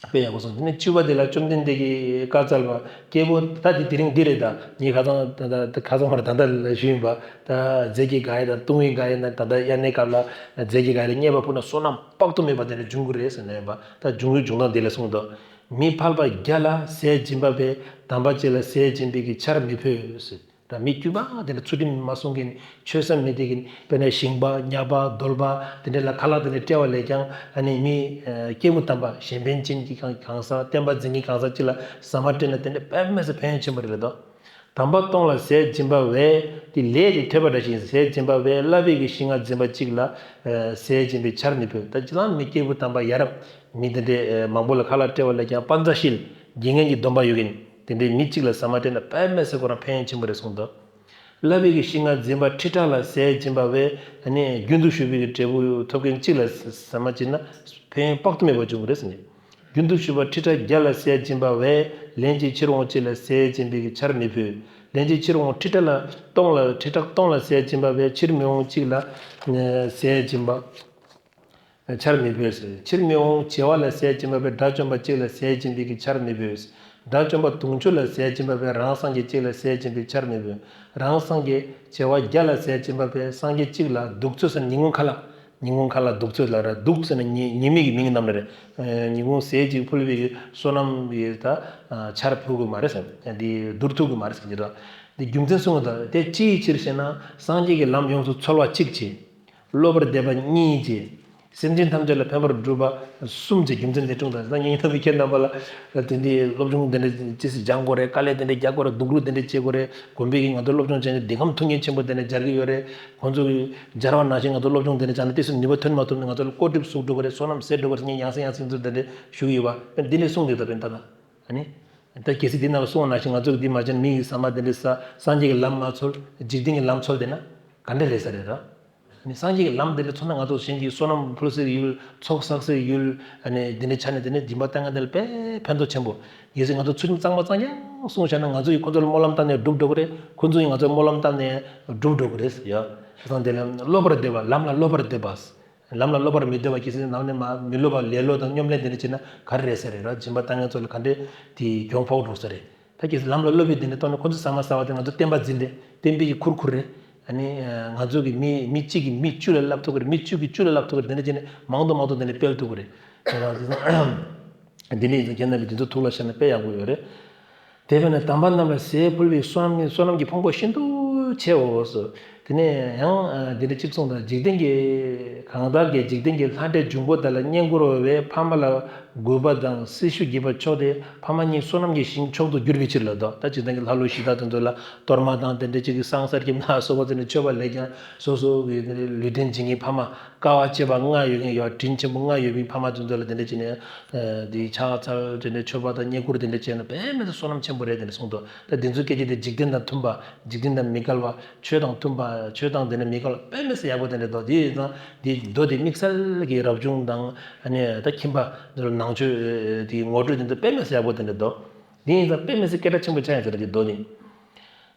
དཔེ་ཡག་པོ་གསུངས། དེ་ནས་བཅུ་པ་དེ་ལ་བཅོམ་ལྡན་འདས་ཀྱིས་བཀའ་སྩལ་པ། སྐྱེས་བུ་ད་དེ་དེ་རིང་འདི་རེད། ད་ངས་ཁ་སང་ད་ད་ཁ་སང་མར་ད་ལྟ་ལ་ཞུས་ཡིན་པ། ད་རྫས་ཀྱི་ག་ཡེ་དང་བཏུང་བའི་ག་ཡེ་ན་ད་ལྟ་དབྱར་གནས་སྐབས་ལ་རྫས་ཀྱི་ག་ཡེ་ལ་མཉེས་པ་ཕུལ་ན་བསོད་ནམས་དཔག་ཏུ་མེད་པ་དེ་འདྲ་འབྱུང་གི་རེད་ཟེར་ནས་ཡིན་པ། ད་འབྱུང་ཡུལ་འབྱུང་སྟངས་དེ་ལ་གསུངས་འདུག་མི་ཕལ་པ་བརྒྱ་ལ་ཟས་སྦྱིན་པ་བས་དམ་པ་གཅིག་ལ་ཟས་སྦྱིན་པའི་གི་ཆར་མི་ཕོད་ཟེར། ད་མི་དཀྱུས་མ་དེ་འདྲ་ཚུལ་ཁྲིམས་མ་སྲུང་མཁན་ཆོས་བསམ་མེད་དེ་གི་དཔེར་ན་ཞིང་པ་ཉ་པ་རྡོལ་པ་དེ་འདྲ་ལ་ཁ་ལག་དེ་འདྲ་སྤྲད་པ་ལས་ཀྱང་ཨ་ནི་མི་སྐྱེས་བུ་དམ་པ་གཞན་ཕན་ཅན་གྱི་གང་གང་ཟག་བསྟན་པ་འཛིན་མཁན་གང་ཟག་གཅིག་ལ་ཟ་མ་སྤྲད་ན་དེ་འདྲ་དཔེ་མི་སྲིད་ཕན་ཡོན་ཆེན་པོ་རེད་ལ། དོ། དམ་པ་སྟོང་ལ་ཟས་སྦྱིན་པ་བས། དེ་ལས་དེ་ཐོས་པ་འདྲ་ཞིག་ཟས་སྦྱིན་པ་བས་བསླབ་པའི་གི་ཤིང་ང་འཛིན་པ་གཅིག་ལ་ཟས་སྦྱིན་པའི་ཆར་མི་ཕོད། ད་ཅི་ལའང་མི་སྐྱེས་བུ་དམ་པ་ཡ་རབས་མི་དེ་འདྲའི་མང་པོ་ལ་ཁ་ལག་སྤྲད་པ་ལས་ཀྱང་དཔལ་མཛངས་ཤེས་དགེ་བསྙེན་གྱི་སྡོམ་པ་ཡོད་མཁན་དེ་འདྲའི་མི་གཅིག་ལ་ཟ་མ་སྤྲད་ན་དཔེ་མི་སྲིད་ཁོ་རང་ཕན་ཡོན་ཆེན་པོ་རེད་གསུངས་འདུག་བསླབ་པའི་གི་ཤིང་ང་འཛིན་པ་ཁྲི་ཕྲག་ལ་ཟས་སྦྱིན་པ་བས་ཨ་ནི་རྒྱུན་དུ་ཞུགས་པའི་གི་འབྲས་བུ་ཐོབ་མཁན་གཅིག་ལ་ཟ་མ་བྱིན་ན་ཕན་ཡོན་དཔག་ཏུ་མེད་པ་འབྱུང་གི་རེད་ཟེར་ནས། རྒྱུན་དུ་ཞུགས་པ་ཁྲི་ཕྲག་བརྒྱ་ལ་ཟས་སྦྱིན་པ་བས་ལན་གཅིག་ཕྱིར་འོང་གཅིག་ལ་ཟས་སྦྱིན་པའི་གི་ཆར་མི་ཕོད། ལན་གཅིག་ཕྱིར་འོང་ཁྲི་ཕྲག་ལ་སྟོང་ལ་ཁྲི་ཕྲག་སྟོང་ལ་ཟས་སྦྱིན་པ་བས་ཕྱིར་མི་འོང་གཅིག་ལ་ཟས་སྦྱིན་པ་ཆར་མི་ཕོད་ཟེར། ཕྱིར་མི་འོང་བྱེ་བ་ལ་ཟས་སྦྱིན་པ་བས་དགྲ་བཅོམ་པ་གཅིག་ལ་ཟས་སྦྱིན་པའི་གི་ཆར་མི་ཕོད། དགྲ་བཅོམ་པ་དུང་ཕྱུར་ལ་ཟས་སྦྱིན་པ་བས་རང་སངས་རྒྱས་གཅིག་ལ་ཟས་སྦྱིན་པའི་ཆར་མི་ཕོད། རང་སངས་རྒྱས་བྱེ་བ་བརྒྱ་ལ་ཟས་སྦྱིན་པ་བས་སངས་རྒྱས་གཅིག་ལ་གདུགས་ཚོད་ཟེར་ཉིན་གུང་ཁ་ལག་ཉིན་གུང་ཁ་ལག་གདུགས་ཚོད་ལ་ར་གདུགས་ཟེར་ན་ཉི་ཉི་མའི་གི་མིང་རྣམས་ལ་རེད། ཉིན་གུང་ཟས་གཅིག་ཕུལ་བའི་གི་བསོད་ནམས་ཡི་ད་ཆར་ཕོད་དགོས་མ་རེད་ཟེར། འདི་བསྡུར་ཐུབ་དགོས་མ་རེད་ཟེར་གྱི་རེད། འདི་རྒྱུ་མཚན་གསུངས་པ་དང་དེ་ཅི་ཡི་ཕྱིར་ཞེ་ན་སངས་རྒྱས་ཀྱི་ལམ་ཡོངས་སུ་ཚོལ་བ་གཅིག་བྱས། སློབ་པར་འདོད་པ་གཉིས་བྱས། སེམས་ཅན་ཐམས་ཅད་ལ་ཕན་པར་སྒྲུབ་པ་གསུམ་བྱས། རྒྱུ་མཚན་འདི་དྲུག་དང་ད་ངས་ཐོབ་པའི་ཁྱེད་རྣམ་པ་ལ་དེ་འདྲའི་སློབ་སྦྱོང་དེ་འདྲ་ཅི་སྲིད་སྦྱང་དགོས་རེད། དཀའ་ལས་དེ་འདྲ་རྒྱག་དགོས་རེད། སྡུག་རུས་དེ་འདྲ་བྱེད་དགོས་རེད། དགོན་པའི་གི་ང་ཚོ་སློབ་སྦྱོང་བྱས་ནས་འདི་གམ་ཐུགས་ངལ་ཆེན་པོ་དེ་འདྲ་སྦྱར་གི་ཡོད་རེད། ཁོང་ཚོ་གི་སྦྱར་བ་ནང་བཞིན་ང་ཚོ་སློབ་སྦྱོང་དེ་འདྲ་བྱས་ན་དེ་ཚོ་ནུས་པ་ཐོན་མ་ཐུབ་ནས་ང་ཚོ་ལ་ལྐོག་གྲིབ་ཟུག་འགྲོ་གི་རེད། བསོད་ནམས་ཟད་འགྲོ་གི་རེད། ངས་ཡང་སེ་ཡང་སེ་ཚོ་དེ་འདྲ་ཞུ་གི་ཡོད་པ་འདི་ནས་གསུངས་འདུག་ད་དཔེར་ན་ད་ལྟ་ཨ་ནི། ད་གལ་སྲིད་འདི་ནང་ལ་གསུངས་པ་ནང་བཞིན་ང་ཚོ་གི་འདི་མ་བྱས་ན་མི་ཡི་ཟ་མ་དེ་འདྲ་ཟ་སངས་རྒྱས་ཀྱི་ལམ་མ་འཚོལ། འཇིག་རྟེན་གྱི་ལམ་འཚོལ་བསྡད་ན་ག་འདྲ་རེད་ས་རེད་ར། ཨ་ནི་སངས་རྒྱས་ཀྱི་ལམ་དེ་འདྲ་འཚོལ་ན་ང་ཚོ་གཞན་གྱི་བསོད་ནམས་ཕུལ་སའི་ཡུལ། ཚོགས་བསགས་སའི་ཡུལ། ཨ་ནི་འདི་འདྲ་ཆ་ནས་དེ་ནས་སྦྱིན་པ་བཏང་ཡ་དེ་ལ་དཔེ་ཕན་ཐོགས་ཆེན་པོ། གལ་སྲིད་ང་ཚོ་ཚུལ་ཁྲིམས་གཙང་མ་གཙང་རྐྱང་སྲུང་བྱས་ན་ང་ཚོ་ཡིས་ཁོ་ཚོ་ལ་སྨོན་ལམ་བཏབ་ནས་འགྲུབ་འགྲོ་གི་རེད། ཁོ་ཚོ་ཡིས་ང་ཚོ་ལ་སྨོན་ལམ་བཏབ་ནས་འགྲུབ་འགྲོ་གི་རེད་ཟེར་ཡ། དེ་ཙང་དེ་ལ་སློབ་པར་འདོད་པ། ལམ་ལ་སློབ་པར་འདོད་པ། ལམ་ལ་སློབ་པར་མི་འདོད་པ་གལ་སྲིད་ནམ་ནས་མ་མི་སློབ་པ་ལེ་ལོ་དང་སྙོམ་ལས་དེ་འདྲ་བྱས་ན་ག་རེ་རེད་ས་རེད་ར། སྦྱིན་པ་བཏང་མཁན་ཚོ་ལ་ག་འདྲས་དེ་གྱོང་ཕོག་འགྲོ་ས་རེད། ད་གལ་སྲིད་ལམ་ལ་སློབ་པའི་དེ་འདྲ་གཏོང་ནས་ཁོ་ཚོ་ཟ་མ་ཟ་བ་དེ་ང་ཚོ་བསྟན་པ་འཛིན་རེད། བསྟན་པའི་གི་ཁུར་ཁུར་རེད། ཨ་ནི་ང་ཚོ་གི་མི་མི་གཅིག་གིས་མི་བཅུ་ལ་བསླབ་ཐུབ་ཀྱི་རེད། མི་བཅུ་གིས་བཅུ་ལ་བསླབ་ཐུབ་ཀྱི་རེད། དེ་འདྲ་བྱས་ནས་མང་དུ་མང་དུ་དེ་འདྲ་སྤེལ་ཐུབ་ཀྱི་རེད། དེ་ལ་དེ་ཚོ་ འདི་ནས་ཡིན་ཙང་ཁྱེད་རྣམ་པས་འདི་ཚོ་ཐུགས་ལ་བཞག་ན་དཔེ་ཡག་པོ་ཡོད་རེད། དེ་བས་ན་དམ་པ་རྣམས་ལ་ཟས་ཕུལ་བའི་བསོད་ནམས་ཀྱི་བསོད་ནམས་ཀྱི་ཕུང་པོ་ཤིན་ཏུ་ཆེའོ་ཟེར། དེ་ནས་ཡང་འདི་འདྲ་གཅིག་གསུངས་དང་། འཇིག་རྟེན་གྱི་གང་དག་གིས་འཇིག་རྟེན་གྱི་ལྷ་འདྲེ་འབྱུང་པོ་དག་ལ་བསྙེན་བཀུར་བས་ཕ་མ་ལ་གུས་པ་དང་སྲི་ཞུ་བགྱིས་པ་མཆོག་སྟེ། ཕ་མ་གཉིས་བསོད་ནམས་ཀྱི་ཞིང་མཆོག་ཏུ་གྱུར་པའི་ཕྱིར་ལ་དོ། ད་འཇིག་རྟེན་གྱི་ལྷ་ཀླུ་གཞི་བདག་དེ་ཚོ་ལ་གཏོར་མ་དང་དེ་འདྲ་གཅིག་གི་བསང་གསར་སྐྱེམས་ལ་སོགས་པ་དེ་འདྲ་མཆོད་པ་ལས་ཀྱང་། སོ་སོ་གི་ལུས་རྟེན་བྱིན་གྱི་ཕ་མ། དཀའ་བ་སྤྱད་པ་ལྔ་ཡོད་མཁན། ཡོད་དྲིན་ཆེན་པོ་ལྔ་ཡོད་པའི་ཕ་མ་དེ་ཚོ་ལ་དེ་འདྲ་བྱས་ནས། དེའི་ཕྱག་འཚལ་དེ་འདྲ་མཆོད་པ་དང་བསྙེན་བཀུར་དེ་འདྲ་བྱས་ན་དཔེ་མི་སྲིད་བསོད་ནམས་ཆེན་པོ་རེད་དེ་འདྲ་གསུངས་འདུག། ད་དེ་ཚོའི་སྐད་ཆ་དེ་འཇིག་རྟེན་དང་མཐུན་པ། འཇིག་རྟེན་དང་མི་འགལ་བ། ཆོས་དང་མཐུན་པ། ཆོས་དང་དེ་འདྲ་མི་འགལ་བ་དཔེ་མི་སྲིད་ཡག་པོ་དེ་འདྲ་འདུག། དེ་ཡིན་ཙང་དེའི་མདོ་དེ་དམིགས་བསལ་གྱི་རབ་བྱུང་དང་། ཨ་ནི་ད་ཁྱིམ་པ་ནང་ཆོས་དེའི་ངོ་སྤྲོད་དེ་ཚོ་དཔེ་མི་སྲིད་ཡག་པོ་དེ་འདྲ་འདུག། དེ་ཡིན་ཙང་དཔེ་མི་སྲིད་སྐད་གྲགས་ཆེན་པོ་ཆགས་ཡོད་ཟེར་གྱི་འདུག་ནི།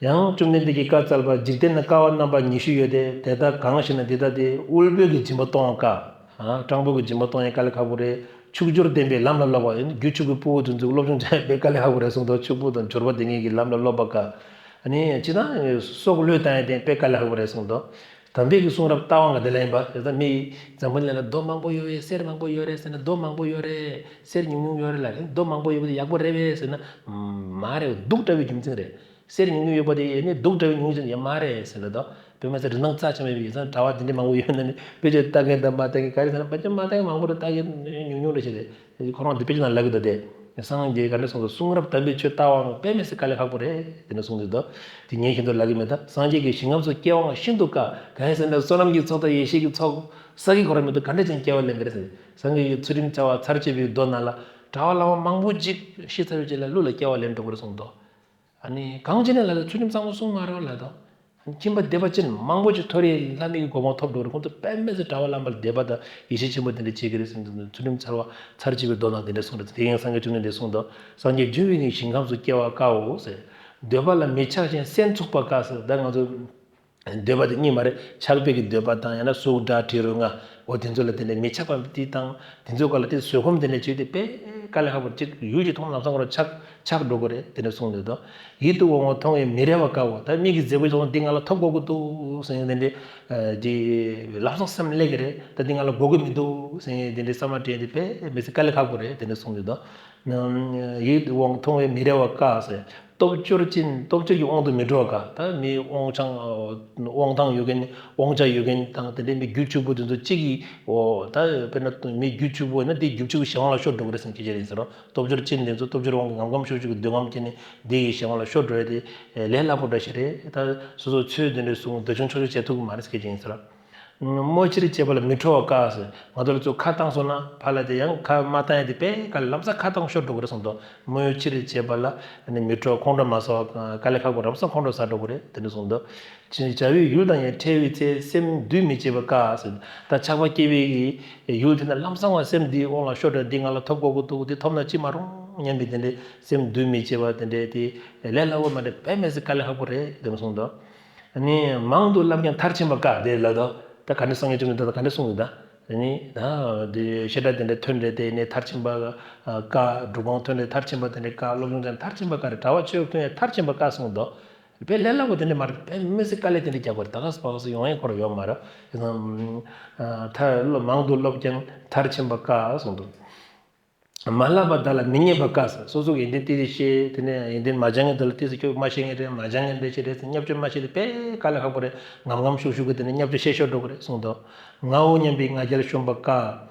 ཡང་བཅོམ་ལྡན་འདས་ཀྱིས་བཀའ་སྩལ་པ། འཇིག་རྟེན་ན་དཀའ་བ་རྣམ་པ་ཉི་ཤུ་ཡོད་དེ། དེ་དག་གང་ཞེ་ན། འདི་ལྟ་སྟེ། དབུལ་པོའི་གི་སྦྱིན་པ་གཏོང་བ་དཀའ། ཨ། སྤྲང་པོའི་གི་སྦྱིན་པ་གཏོང་ཡང་དཀའ་ལས་ཁག་པོ་རེད། ཕྱུག་འབྱོར་ལྡན་པའི་ལམ་ལ་སློབ་པ། རྒྱུ་ཕྱུག་པོའི་ཕྲུ་གུ་དེ་ཚོ་སློབ་སྦྱོང་བྱེད་ཡང་དཔེ་དཀའ་ལས་ཁག་པོ་རེད་གསུངས་འདུག། ཕྱུག་པོ་དང་འབྱོར་པ་ལྡན་མཁན་གྱི་ལམ་ལ་སློབ་པ་དཀའ། ཨ་ནི་སྤྱིར་བཏང་སྲོག་བློས་བཏང་ཡང་དེ་དཔེ་དཀའ་ལས་ཁག་པོ་རེད་གསུངས་འདུག། དམ་པའི་གི་གསུང་རབ་ལྟ་བ་ང་དེ་ལ་ཡིན་པ། དེ་ལྟར་མི་འཛམ་བུ་གླིང་ལ་རྡོ་མང་པོ་ཡོད་པས་གསེར་མང་པོ་ཡོད་རེད་ཟེར་ན། རྡོ་མང་པོ་ཡོད་རེད། གསེར་ཉུང་ཉུང་ཡོད་རེད་ལབ་རེད། རྡོ་མང་པོ་ཡོད་པ་དེ་ཡག་པོ་རེད་པས་ཟེར་ན། མ་རེད། སྡུག་དྲགས་པའི་རྒྱུ་མཚན་རེད། གསེར་ཉུང་ཉུང་ཡོད་པ་དེ་ཡིན་ནི་སྡུག་དྲགས་པའི་རྒྱུ་མཚན་ཡང་མ་རེད་ཟེར་ལ་དོ། དཔེ་མི་སྲིད་རིན་ཐང་རྩ་ཆེན་པོ་ཡོད་པའི་ཡིན་ཙང་གྲྭ་པ་དེ་འདྲ་མང་པོ་ཡོད་ན་ནི། དཔེ་ཆ་ལྟ་མཁན་དང་མ་ལྟ་མཁན་ག་རེ་ཟེར་ན། དཔེ་ཆ་མ་ལྟ་མཁན་མང་པོ་རེད། ལྟ་མཁན་ཉུང་ཉུང་རེད་ཟེར་རེད། ཁོ་རང་དེ་དཔེ་ཆ་ནང་ལབ་ཀྱི་འདུག་སྟེ། སངས་རྒྱས་ག་འདྲ་གསུངས་འདུག། གསུང་རབ་དམ་པའི་ཆོས་ལྟ་བའང་དཔེ་མི་སྲིད་དཀའ་ལས་ཁག་པོ་རེད་དེ་འདྲ་གསུངས་འདུག། དེ་ངས་ཤེས་འདུག་ལབ་ཀྱི་མེད། ད་སངས་རྒྱས་ཀྱི་ཞིང་ཁམས་སུ་སྐྱེ་བའང་ཤིན་ཏུ་དཀའ། གང་ཡིན་ཟེར་ན་བསོད་ནམས་ཀྱི་ཚོགས་དང་ཡེ་ཤེས་ཀྱི་ཚོགས་བསགས་ཀྱི་ཁོ་རང་མི་འདུག། ག་འདྲ་ཅན་སྐྱེ་བ་ལེན་གྱི་རེད་ཟེར། སངས་རྒྱས་ཀྱི་ཚུལ་ཁྲིམས་འཆལ་བ་ཚར་བཅད་པའི་མདོ་ནང་ལ། གྲྭ་པ་བླ་མ་མང་པོ་ཅིག་ཤི་ཚར་བའི་རྗེས་ལ་ཀླུ་ལ་སྐྱེ་བ་ལེན་འགྲོ་གི་རེད་གསུངས་འདུག། ཨ་ནི་གང་བྱས་ནས་ལ་ལ་ཚུལ་ཁྲིམས་གཙང་མ་སྲུང་མ་རོགས་ལ་དང་། ཁྱིམ་པ་སྡེ་པ་ཅན་མང་པོ་ཅིག་ཐོ་རེ་ལྷ་མི་གི་གོ་འཕང་ཐོབ་འགྲོ་རེད། ཁོང་ཚོ་དཔེ་མི་སྲིད་གྲྭ་པ་བླ་མ་ལ་དད་པ་དང་ཡིད་ཆེས་ཆེན་པོ་དེ་འདྲ་བྱེད་ཀྱི་རེད་ཟེར་འདུག། ཚུལ་ཁྲིམས་འཆལ་བ་ཚར་བཅད་པའི་མདོ་ནང་དེ་འདྲ་གསུངས་རེད། དེ་ཡང་སངས་རྒྱས་བཅོམ་ལྡན་འདས་གསུངས་འདུག། སངས་རྒྱས་འབྱུང་བའི་གི་ཞིང་ཁམས་སུ་སྐྱེ་བ་དཀའོ་ཟེར། འདོད་པ་ལ་མི་ཆགས་ཤིང་སེམས་ཚུགས་པ་དཀའ་ཟེར། ད་ང་ཚོ་འདོད་པ་དེ་གཉིས་མ་རེད། ཆགས་པའི་གི་འདོད་པ་དང་། ཡང་ན་གཟུགས་སྒྲ་དྲི་རོ་རྔ། འོ་དེ་ཚོ་ལ་དེ་འདྲ་མི་ཆགས་པ་དེ་དང་། དེ་ཚོའི་སྒང་ལ་དེ་བཟོད་སྒོམ་དེ་འདྲ་བྱེད་དེ་དཔེ་དཀའ་ལས་ཁག་པོ་ཅིག། ཡུལ་གྱི་མཐོང་ལམ་སང་ཁོ་རང་ཆགས་ཆགས་འགྲོ་གི་རེད་དེ་འདྲ་གསུངས་འདུག། ཡིད་དུ་འོང་བ་མཐོང་བས་མི་རེ་བ་དཀའོ། ད་མིག་གིས་མཛེས་པོ་བྱུང་འདི་ང་ལ་ཐོབ་དགོས་ཀྱི་འདུག་ཟེར་ཡང་དེ་འདྲ། དེ་ལམ་སང་སེམས་སླེབས་ཀྱི་རེད། ད་འདི་ང་ལ་དགོས་ཀྱི་མི་འདུག་ཟེར་ཡང་དེ་འདྲ་བསམ་བློ་དྲན་དེ་དཔེ་མི་སྲིད་དཀའ་ལས་ཁག་པོ་རེད་དེ་འདྲ་གསུངས་འདུག། ཡིད་དུ་འོང་མཐོང་བས་མི་རེ་བ་དཀའ་ཟེར། སྟོབས་འབྱོར་ཅན། སྟོབས་འབྱོར་གྱི་དབང་དུ་མི་འགྲོ་བ་དཀའ། ད་མི་དབང་ཆང་དབང་ཐང་ཡོད་མཁན། དབང་ཆ་ཡོད་མཁན་དང་དེ་འདྲའི་མི་རྒྱུ་ཕྱུག་པོ་དེ་ཚོ་གཅིག་གིས། འོ་ད་དཔེར་ན་མི་རྒྱུ་ཕྱུག་པོ་ཡིན་ན་དེ་རྒྱུ་ཕྱུག་གི་གཞན་དབང་ལ་ཤོར་འགྲོ་གི་རེད་ཟེར་མཁན་ཅིག་རེད་ཟེར་རོ། སྟོབས་འབྱོར་ཅན་དེ་ཚོ་སྟོབས་འབྱོར་དབང་གིས་ངམ་ངམ་ཤུགས་ཤུགས་ཀྱི་འདོད་རྔམ་སྐྱེས་ནས་དེ་ཡི་གཞན་དབང་ལ་ཤོར་འགྲོ་ཡ་དེ་ལས་སླ་པོ་འདྲ་ཞིག་རེད། ད་སོ་སོ་ཚོས་དེ་འདྲའི་གསུང་འདོད་ཆུང་ཆོག་ཆོག་བྱེད་ཐུབ་ཀྱི་མ་རེད་ཟེར་མཁན་ཅིག་ཡིན་ཟེར་རོ། དམོད་ཕྱིར་བྱེད་པ་ལ་མི་ཁྲོ་བ་དཀའ་ཟེར། ང་ཚོ་ལ་ཚོས་ཁ་བཏང་སོང་ན་ཕར་ལ་དེ་ཡང་ཁ་མ་བཏང་ཡ་དེ་དཔེ་དཀའ་ལས། ལམ་སང་ཁ་བཏང་ཤོར་འགྲོ་གི་རེད་གསུངས་འདུག། དམོད་ཕྱིར་བྱེད་པ་ལ་ནི་མི་ཁྲོ། ཁོང་ཁྲོ་མ་ཟ་བ་དཀའ་ལས་ཁག་པོ། ལམ་སང་ཁོང་ཁྲོ་ཟ་འགྲོ་གི་རེད་དེ་འདྲ་གསུངས་འདུག། བྱ་བའི་ཡུལ་དང་ཡང་འཕྲད་པའི་ཚེ་སེམས་འདུལ་མི་བྱེད་པ་དཀའ་ཟེར། ད་ཆགས་པ་སྐྱེ་བའི་ཡུལ་དེ་ན་ལམ་སང་བ་སེམས་འདིའི་དབང་ལ་ཤོར་འགྲོ། འདི་ང་ལ་ཐོབ་དགོས་ཀྱི་འདུག། འདི་ཐོབ་ན་ཅི་མ་རུང་སྙམ་པའི་དེ་འདྲའི་སེམས་འདུལ་མི་བྱེད་པ་དེ་འདྲའི་དེ་ལས་སླ་པོ་མ་རེད། དཔེ་མི་སྲིད་དཀའ་ལས་ཁག་པོ་རེད་དེ་འདྲ་གསུངས་འདུག། ནི་མང་དུ་བསླབས་ཀྱང་མཐར་ཕྱིན་པ་དཀའ། དེ་ལ་དོ། ད་ག་འདྲ་སངས་རྒྱས་བཅོམ་ལྡན་འདས་ད་ག་འདྲ་གསུངས་ཡོད་ད། ནི་ད་དེ་བཤད་གྲྭ་དེ་འདྲ་ཐོན་རེད་དེ་ནི་མཐར་ཕྱིན་པ་དཀའ། སྒྲུབ་ཁང་ཐོན་རེད་མཐར་ཕྱིན་པ་དེ་འདྲ་དཀའ། སློབ་སྦྱོང་ཐོན་མཐར་ཕྱིན་པ་དཀའ་རེད། གྲྭ་པ་ཆོས་ཐོན་ཡང་མཐར་ཕྱིན་པ་དཀའ་གསུངས་འདུག། དཔེ་ལས་སླ་པོ་དེ་འདྲ་མ་རེད། དཔེ་མི་སྲིད་དཀའ་ལས་དེ་འདྲ་རྒྱག་པ་རེད། ད་ག་ས་ཕར་ཚུར་ཡོང་ཡས་ཁོ་རང་ཡོད་མ་རེད། དེ་ཚོ་མཐར་སློབ་མང་དུ་སློབས་ཀྱང་མཐར་ཕྱིན་པ་དཀའ་གསུངས་འདུག། མ་བསླབས་པ་དག་ལ་མི་སྙན་པ་དཀའ་ཟེར། སོ་སོ་གིས་འདི་ཏི་རི་ཤེས། དེ་ནས་འདི་མ་སྦྱང་མཁན་དེ་ལ་ཏི་སི་ཁྱོད་མ་ཤེས་མཁན་རེད། མ་སྦྱང་མཁན་འདི་ཤེས་རེད་ཟེར་བརྙས་བཅོས་མ་བྱེད་དེ་དཔེ་དཀའ་ལས་ཁག་པོ་རེད། ངམ་ངམ་ཤུགས་ཤུགས་ཀྱི་དེ་ནས་བརྙས་བཅོས་བཤད་ཤོར་འགྲོ་གི་རེད་གསུངས་འདུག། ངའོ་སྙམ་པའི་ང་རྒྱལ་ཤོམ་པ་དཀའ།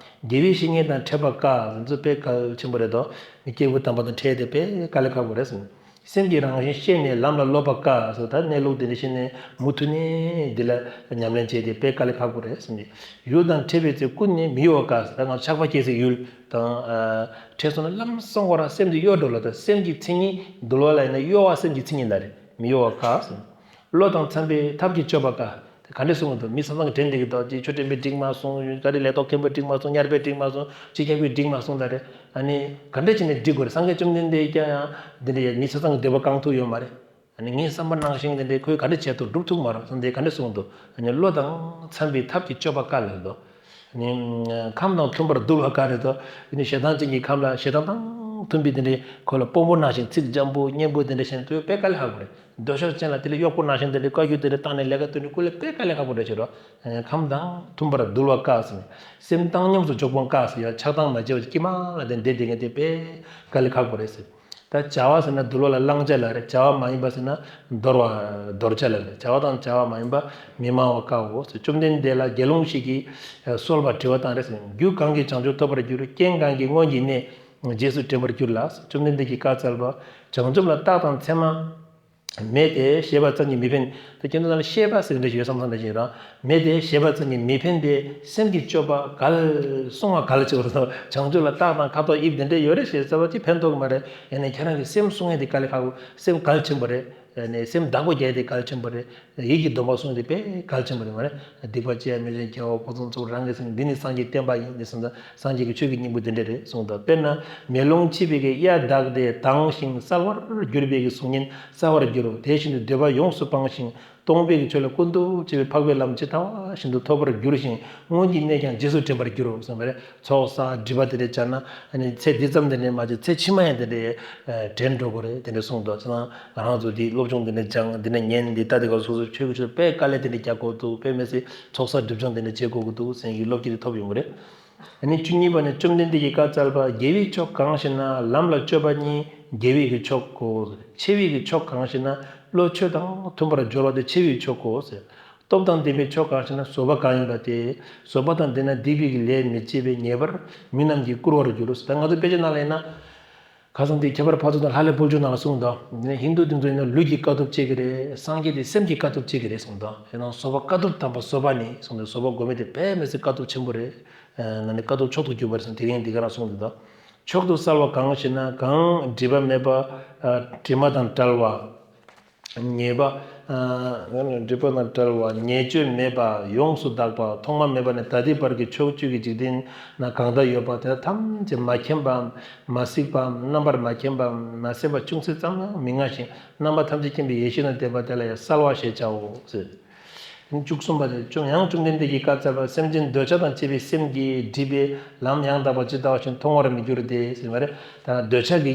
དགེ་བའི་བཤེས་གཉེན་དང་འཕྲད་པ་དཀའ་ཟེར། འདི་ཚོ་དཔེ་གལ་ཆེན་པོ་རེད་དོ། མི་སྐྱེས་བུ་དམ་པ་དང་འཕྲད་དེ་དཔེ་དཀའ་ལས་ཁག་པོ་རེད་ཟེར། སེམས་ཀྱི་རང་བཞིན་ཤེས་ནས་ལམ་ལ་སློབ་པ་དཀའ་ཟེར། ད་གནས་ལུགས་དེ་འདྲ་ཤེས་ནས་མུ་མཐུད་ནས་འདི་ལ་ཉམས་ལེན་བྱས་ཏེ་དཔེ་དཀའ་ལས་ཁག་པོ་རེད་ཟེར། ཡུལ་དང་འཕྲད་པའི་ཚེ་ཀུན་ནས་མི་གཡོ་བ་དཀའ་ཟེར། ད་ང་ཆགས་པ་སྐྱེ་སའི་ཡུལ་དང་ཨ་འཕྲད་སོང་ན་ལམ་སང་ཁོ་རང་སེམས་དེ་གཡོ་འགྲོ་ལ། ད་སེམས་ཀྱི་མཚན་ཉིད་འདུལ་བ་ལ་ཡིན་ན་གཡོ་བ་སེམས་ཀྱི་མཚན་ཉིད་ལ་རེད། མི་གཡོ་བ་དཀའ་ཟེར། བློ་དང་འཚམ་པའི་ཐབས་ཀྱིས་སྤྱོད་པ་དཀའ། དེ་ག་འདྲས་གསུངས་འདུག། མི་ས་ཚང་གི་དྲན་བསྡད་ཀྱི་འདུག། ཅིག་ཆོས་དྲན་པས་འགྲིག་མ་སོང་། ག་རེ་ལས་ཐོག་མཁན་པོས་འགྲིག་མ་སོང་། གཉེར་པས་འགྲིག་མ་སོང་། སྤྱི་ཁྱབ་པས་འགྲིག་མ་སོང་ད་རེད། ཨ་ནི་ག་འདྲས་བྱས་ནས་འགྲིག་དགོས་རེད། སངས་རྒྱས་བཅོམ་ལྡན་འདས་ཀྱང་ཡང་འདི་འདྲ་ཡ་མི་ས་ཚང་གི་འདོད་པ་བསྐང་ཐུབ་ཡོད་མ་རེད། ཨ་ནི་ངས་བསམ་པ་ནང་བཞིན་དེ་འདྲའི་ཁོས་ག་འདྲ་བྱས་ཐུབ་སྒྲུབ་ཐུབ་མ་རེད་བསམ་དེ་ག་འདྲ་གསུངས་འདུག། ཨ་ནི་བློ་དང་འཚམ་པའི་ཐབས་ཀྱིས་སྤྱོད་པ་དཀའ་ལས་འདུག། ཨ་ནི་ཁམས་དང་མཐུན་པར་འདུལ་བ་དཀའ་རེད་དོ། ཨ་ནི་ཞེ་སྡང་ཅན་གྱི་ཁམས་ལ་ཞེ་སྡང་དང་ མཐུན་པའི་དེ་འདྲའི་ཁོ་ལ་དཔོན་པོ་ནང་བཞིན་ཚིག་འཇམ་པོ་སྙན་པོ་དེ་འདྲ་བཤད་ན་དེ་དཔེ་དཀའ་ལས་ཁག་པོ་རེད། འདོད་ཆགས་ཅན་ལ་དེ་ལ་གཡོག་པོ་ནང་བཞིན་དེ་འདྲའི་བཀའ་བཀྱོན་དེ་འདྲ་བཏང་ནས་ལས་ཀ་སྟོན་ནས་སྐུ་ལས་དཔེ་དཀའ་ལས་ཁག་པོ་རེད་ཤེས་རོགས། ཁམས་དང་མཐུན་པར་འདུལ་བ་དཀའ་ཟེར་ནས། སེམས་བཏང་སྙོམས་སུ་འཇོག་པོ་དཀའ་ཟེར་ཡ། ཆགས་སྡང་མ་བྱས་པ་ཅིག་དཀྱིལ་མ་ལ་དེ་འདྲ་བསྡད་མཁན་དེ་དཔེ་དཀའ་ལས་ཁག་པོ་རེད་ཟེར། ད་བྱ་བ་ཟེར་ན་འདུལ་བ་ལ་བླང་བྱ་ལ་རེད། བྱ་བ་མ་ཡིན་པ་ཟེར་ན་འདོར་བ་འདོར་བྱ་ལ་རེད། བྱ་བ་དང་བྱ་བ་མ་ཡིན་པ་མི་སྨྲ་བ་དཀའོ་ཟེར། བཅོམ་ལྡན་འདས་ལ་དགེ་སློང་ཞིག་གིས་གསོལ་བ་དྲི་བ་དང་རེད་ཟེར། རྒྱུ་གང་གིས་བྱང་ཆུབ་ཐོབ་པར་འགྱུར། རྐྱེན་གང་གིས་སྔོན་གྱི་གནས་རྗེས་སུ་དྲན་པར་འགྱུར་ལ། བཅོམ་ལྡན་འདས་ཀྱིས་བཀའ་སྩལ་པ། བྱང་ཆུབ་ལ་རྟག་དང་མཚན་མ་མེད་དེ། ཤེས་པ་ཙམ་གྱིས་མི་ཕན། དེ་ཁྱེད་ཚོ་ལ་ཤེས་པ་ཟེར་འདྲ་ཞིག་ཡོད་བསམ་བསམ་འདྲ་ཞིག་རང་མེད་དེ། ཤེས་པ་ཙམ་གྱིས་མི་ཕན་ཏེ། སེམས་ཀྱི་སྤྱོད་པ་གལ་གསུང་བ་གལ་ཆེ་བར་སོང་། བྱང་ཆུབ་ལ་རྟགས་དང་ཁ་དོག་དབྱིབས་དེ་འདྲ་ཡོད་རེད་ཞེས་བྱ་བ་ཅིག་ཕན་ཐོགས་ཀྱི་མ་རེད། ཡང་ན་ཁྱེད་རང་གི་སེམས་སྲུང་ཡས་དེ་དཀའ་ལས་ཁག་པོ། སེམས་གལ་ཆེན་པོ་རེད། ནས་སེམས་བདག་པོ་རྒྱག་ཡས་དེ་གལ་ཆེན་པོ་རེད། ཡིད་ཀྱི་སྡོམ་པ་སྲུང་ཡས་དེ་དཔེ་གལ་ཆེན་པོ་རེད་མ་རེད། སྡིག་པ་ཅི་ཡང་མི་བྱ་མཁས་པ་ཕུན་སུམ་ཚོགས་རང་གི་སེམས། འདི་ནི་སངས་རྒྱས་བསྟན་པ་ཡིན། འདི་སེམས་སངས་རྒྱས་ཀྱི་ཆོས་ཀྱི་སྙིང་པོ་འདི་འདྲ་རེད་གསུངས་དང་། དཔེར་ན་མེ་ལོང་མཆིས་པའི་གཡའ་དག་སྟེ། དྭངས་ཤིང་གསལ་བར་གྱུར་པའི་གཟུགས་བརྙན་གསལ་བར་འགྱུར་རོ། དེ་བཞིན་དུ་འདོད་པ་ཡོངས་སུ་སྤངས་ཤིང་སྟོང་པའི་ཆོས་ལ་ཀུན་ཏུ་སྤྱོད་པའི་འཕགས་པའི་ལམ་ཇི་ལྟ་བ་བཞིན་དུ་ཐོབ་པར་འགྱུར་ཞིང་སྔོན་གྱི་གནས་ཀྱང་རྗེས་སུ་དྲན་པར་འགྱུར་རོ་གསུངས་པ་རེད། ཚོགས་བསགས་སྒྲིབ་པ་དེ་འདྲ་སྦྱངས་ན་ཨ་ནི་ཚེ་འདི་ཙམ་དེ་འདྲ་མ་བྱས་ཚེ་ཕྱི་མ་ཡང་དེ་འདྲ་དྲན་འགྲོ་གི་རེད། དེ་འདྲ་གསུངས་འདུག་ཅེ་ན་ང་རང་ཚོ་འདི་སློབ་སྦྱོང་དེ་འདྲ་སྦྱངས། འདི་འདྲ་ཉན། འདི་ལྟ། དེ་ག་སོ་སོ་ཆོས་ཀྱི་ཆོས་དཔེ་དཀའ་ལས་དེ་འདྲ་རྒྱག་དགོས་འདུག་དཔེ་མི་སྲིད་ཚོགས་བསགས་སྒྲིབ་སྦྱོང་དེ་འདྲ་བྱེད་དགོས་ཀྱི་འདུག་ཟེར་གྱི་བློ་སྐྱེད་དེ་ཐོབ་ཡོང་གི་རེད། ཨ་ནི་བཅུ་གཉིས་པ་ནི། བཅོམ་ལྡན་འདས་ཀྱིས་བཀའ་སྩལ་པ། དགེ་བའི་ཕྱོགས་གང་ཞེ་ན། ལམ་ལ་སྤྱོད་པ་གཉིས་དགེ་བའི་གི་ཕྱོགས་གོ། ཆེ་བའི་གི་ཕྱོགས་གང་ཞེ་ན། བློ་ཆོས་དང་མཐུན་པར་སྦྱོར་བ་དེ་ཆེ་བའི་ཕྱོགས་གོ་ཟེར། སྟོབས་དང་ལྡན་པའི་ཕྱོགས་གང་ཞེ་ན། བཟོད་པ་གང་ཡིན་པ་སྟེ། བཟོད་པ་དང་ལྡན་ན་སྡིག་པའི་གི་ལས་མི་བྱེད་པས་ཉེས་པར་མི་རྣམས་ཀྱིས་བཀུར་བར་འགྱུར་རོ་ཟེར། ད་ང་ཚོ་དཔེ་ཆ་ནང་ལ་ཡིན་ན། ཁ་སང་དེ་ཁྱད་པར་འཕགས་ཚོགས་དང་ལྷ་ལས་ཕུལ་བྱུང་ནང་ལ་གསུངས་འདུག་ཧིན་དུ་དེ་ཚོ་ཡིན་ན་ལུས་ཀྱི་དཀའ་ཐུབ་བྱེད་ཀྱི་རེད། སངས་རྒྱས་དེ་སེམས་ཀྱི་དཀའ་ཐུབ་བྱེད་ཀྱི་རེད་གསུངས་འདུག་ཡིན་ནའང་བཟོད་པ་དཀའ་ཐུབ་དམ་པ་བཟོད་པ་ནི་གསུངས་འདུག་བཟོད་པ་སྒོམ་མི་དེ་དཔེ་མི་སྲིད་དཀའ་ཐུབ་ཆེན་པོ་རེད། ཨ་ནི་དཀའ་ཐུབ་མཆོག་ཏུ་གྱུར་པ་རེད་ཟེར། དེ་རིང་འདི་ག་རང་གསུངས་འདུག་མཆོག་ཏུ་གསལ་བ་གང་ཞེ་ན། གང་སྒྲིབ་པ་མེད་པ། ཨ་དྲི་མ་དང་བྲལ་བ། ཉེས་པ། ཨ་སྒྲིབ་པ་དང་བྲལ་བ། ཉེས་སྤྱོད་མེད་པ། ཡོངས་སུ་དག་པ། ཐོག་མ་མེད་པ་ནས་ད་ལྟའི་བར་གྱི་ཕྱོགས་བཅུ་གི་འཇིག་རྟེན་ན་གང་དག་ཡོད་པ་དེ་དག་ཐམས་ཅད་མ་མཁྱེན་པའམ་མ་གཟིགས་པའམ་རྣམ་པར་མ་མཁྱེན་པའམ་མ་སེམས་པ་ཅུང་ཟད་ཙམ་ཡང་མི་མངའ་ཞིང་རྣམ་པ་ཐམས་ཅད་མཁྱེན་པའི་ཡེ་ཤེས་དང་ལྡན་པ་དེ་ལ་ཡང་གསལ་བ་ཞེས་བྱའོ་ཟེར། བཅུ་གསུམ་པ་དེ། ཡང་བཅོམ་ལྡན་འདས་ཀྱིས་བཀའ་སྩལ་པ། སེམས་ཅན་འདོད་ཆགས་དང་བཅས་པའི་སེམས་ཀྱིས་བསྒྲིབས་པའི་ལམ་ཡང་དག་པ་ཇི་ལྟ་བ་བཞིན་མཐོང་བར་མི་འགྱུར་ཏེ་ཟེར་བ་རེད། ད་འདོད་ཆགས་ཀྱི་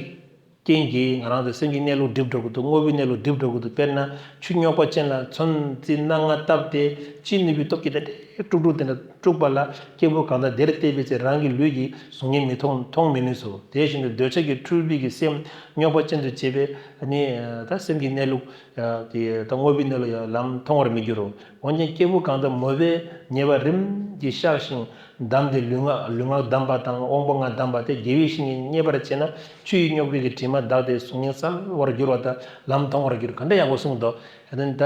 རྐྱེན་གྱིས་ང་རང་ཚོའི་སེམས་ཀྱི་གནས་ལུགས་སྒྲིབ་འགྲོ་གི་འདུག་དངོས་པོའི་གནས་ལུགས་སྒྲིབ་འགྲོ་གི་འདུག་དཔེར་ན་ཆུ་རྙོག་པ་ཅན་ལ་ཚོན་རྩི་སྣ་ལྔ་བཏབ་སྟེ་ཅི་ནུས་པའི་སྟོབས་ཀྱིས་དེ་འདྲའི་དཀྲུག་དཀྲུག་དེ་འདྲ་དཀྲུག་པ་ལ་སྐྱེས་བུ་གང་དག་དེར་བལྟས་པའི་ཚེ་རང་གི་ལུས་ཀྱི་གཟུགས་བརྙན་མི་མཐོང་མཐོང་མི་ནུས་སོ། དེ་བཞིན་དུ་འདོད་ཆགས་ཀྱིས་འཁྲུལ་པའི་གི་སེམས་རྙོག་པ་ཅན་དུ་བྱེད་པས་ནི་ད་སེམས་ཀྱི་གནས་ལུགས། དེ་ད་དངོས་པོའི་གནས་ལུགས་ཡང་ལམ་མཐོང་བར་མི་འགྱུར་རོ། འོན་ཀྱང་སྐྱེས་བུ་གང་དག་མོས་པས་ཉེས་པ་རིམ་གྱིས་བཤགས་ཤིང་བསྡམས་ཏེ་ལུས་ངག་ལུས་ངག་བསྡམས་པ་དང་དབང་པོ་ལྔ་བསྡམས་པ་དེ་དགེ་བའི་བཤེས་གཉེན་མཉེས་པར་བྱས་ན་ཆུ་ཡིས་རྙོག་པའི་གི་དྲི་མ་དག་སྟེ་གཟུགས་བརྙན་གསལ་བར་འགྱུར་བ་དང་ལམ་མཐོང་བར་འགྱུར། ག་འདྲ་ཡག་པོ་གསུངས་འདུག་ད་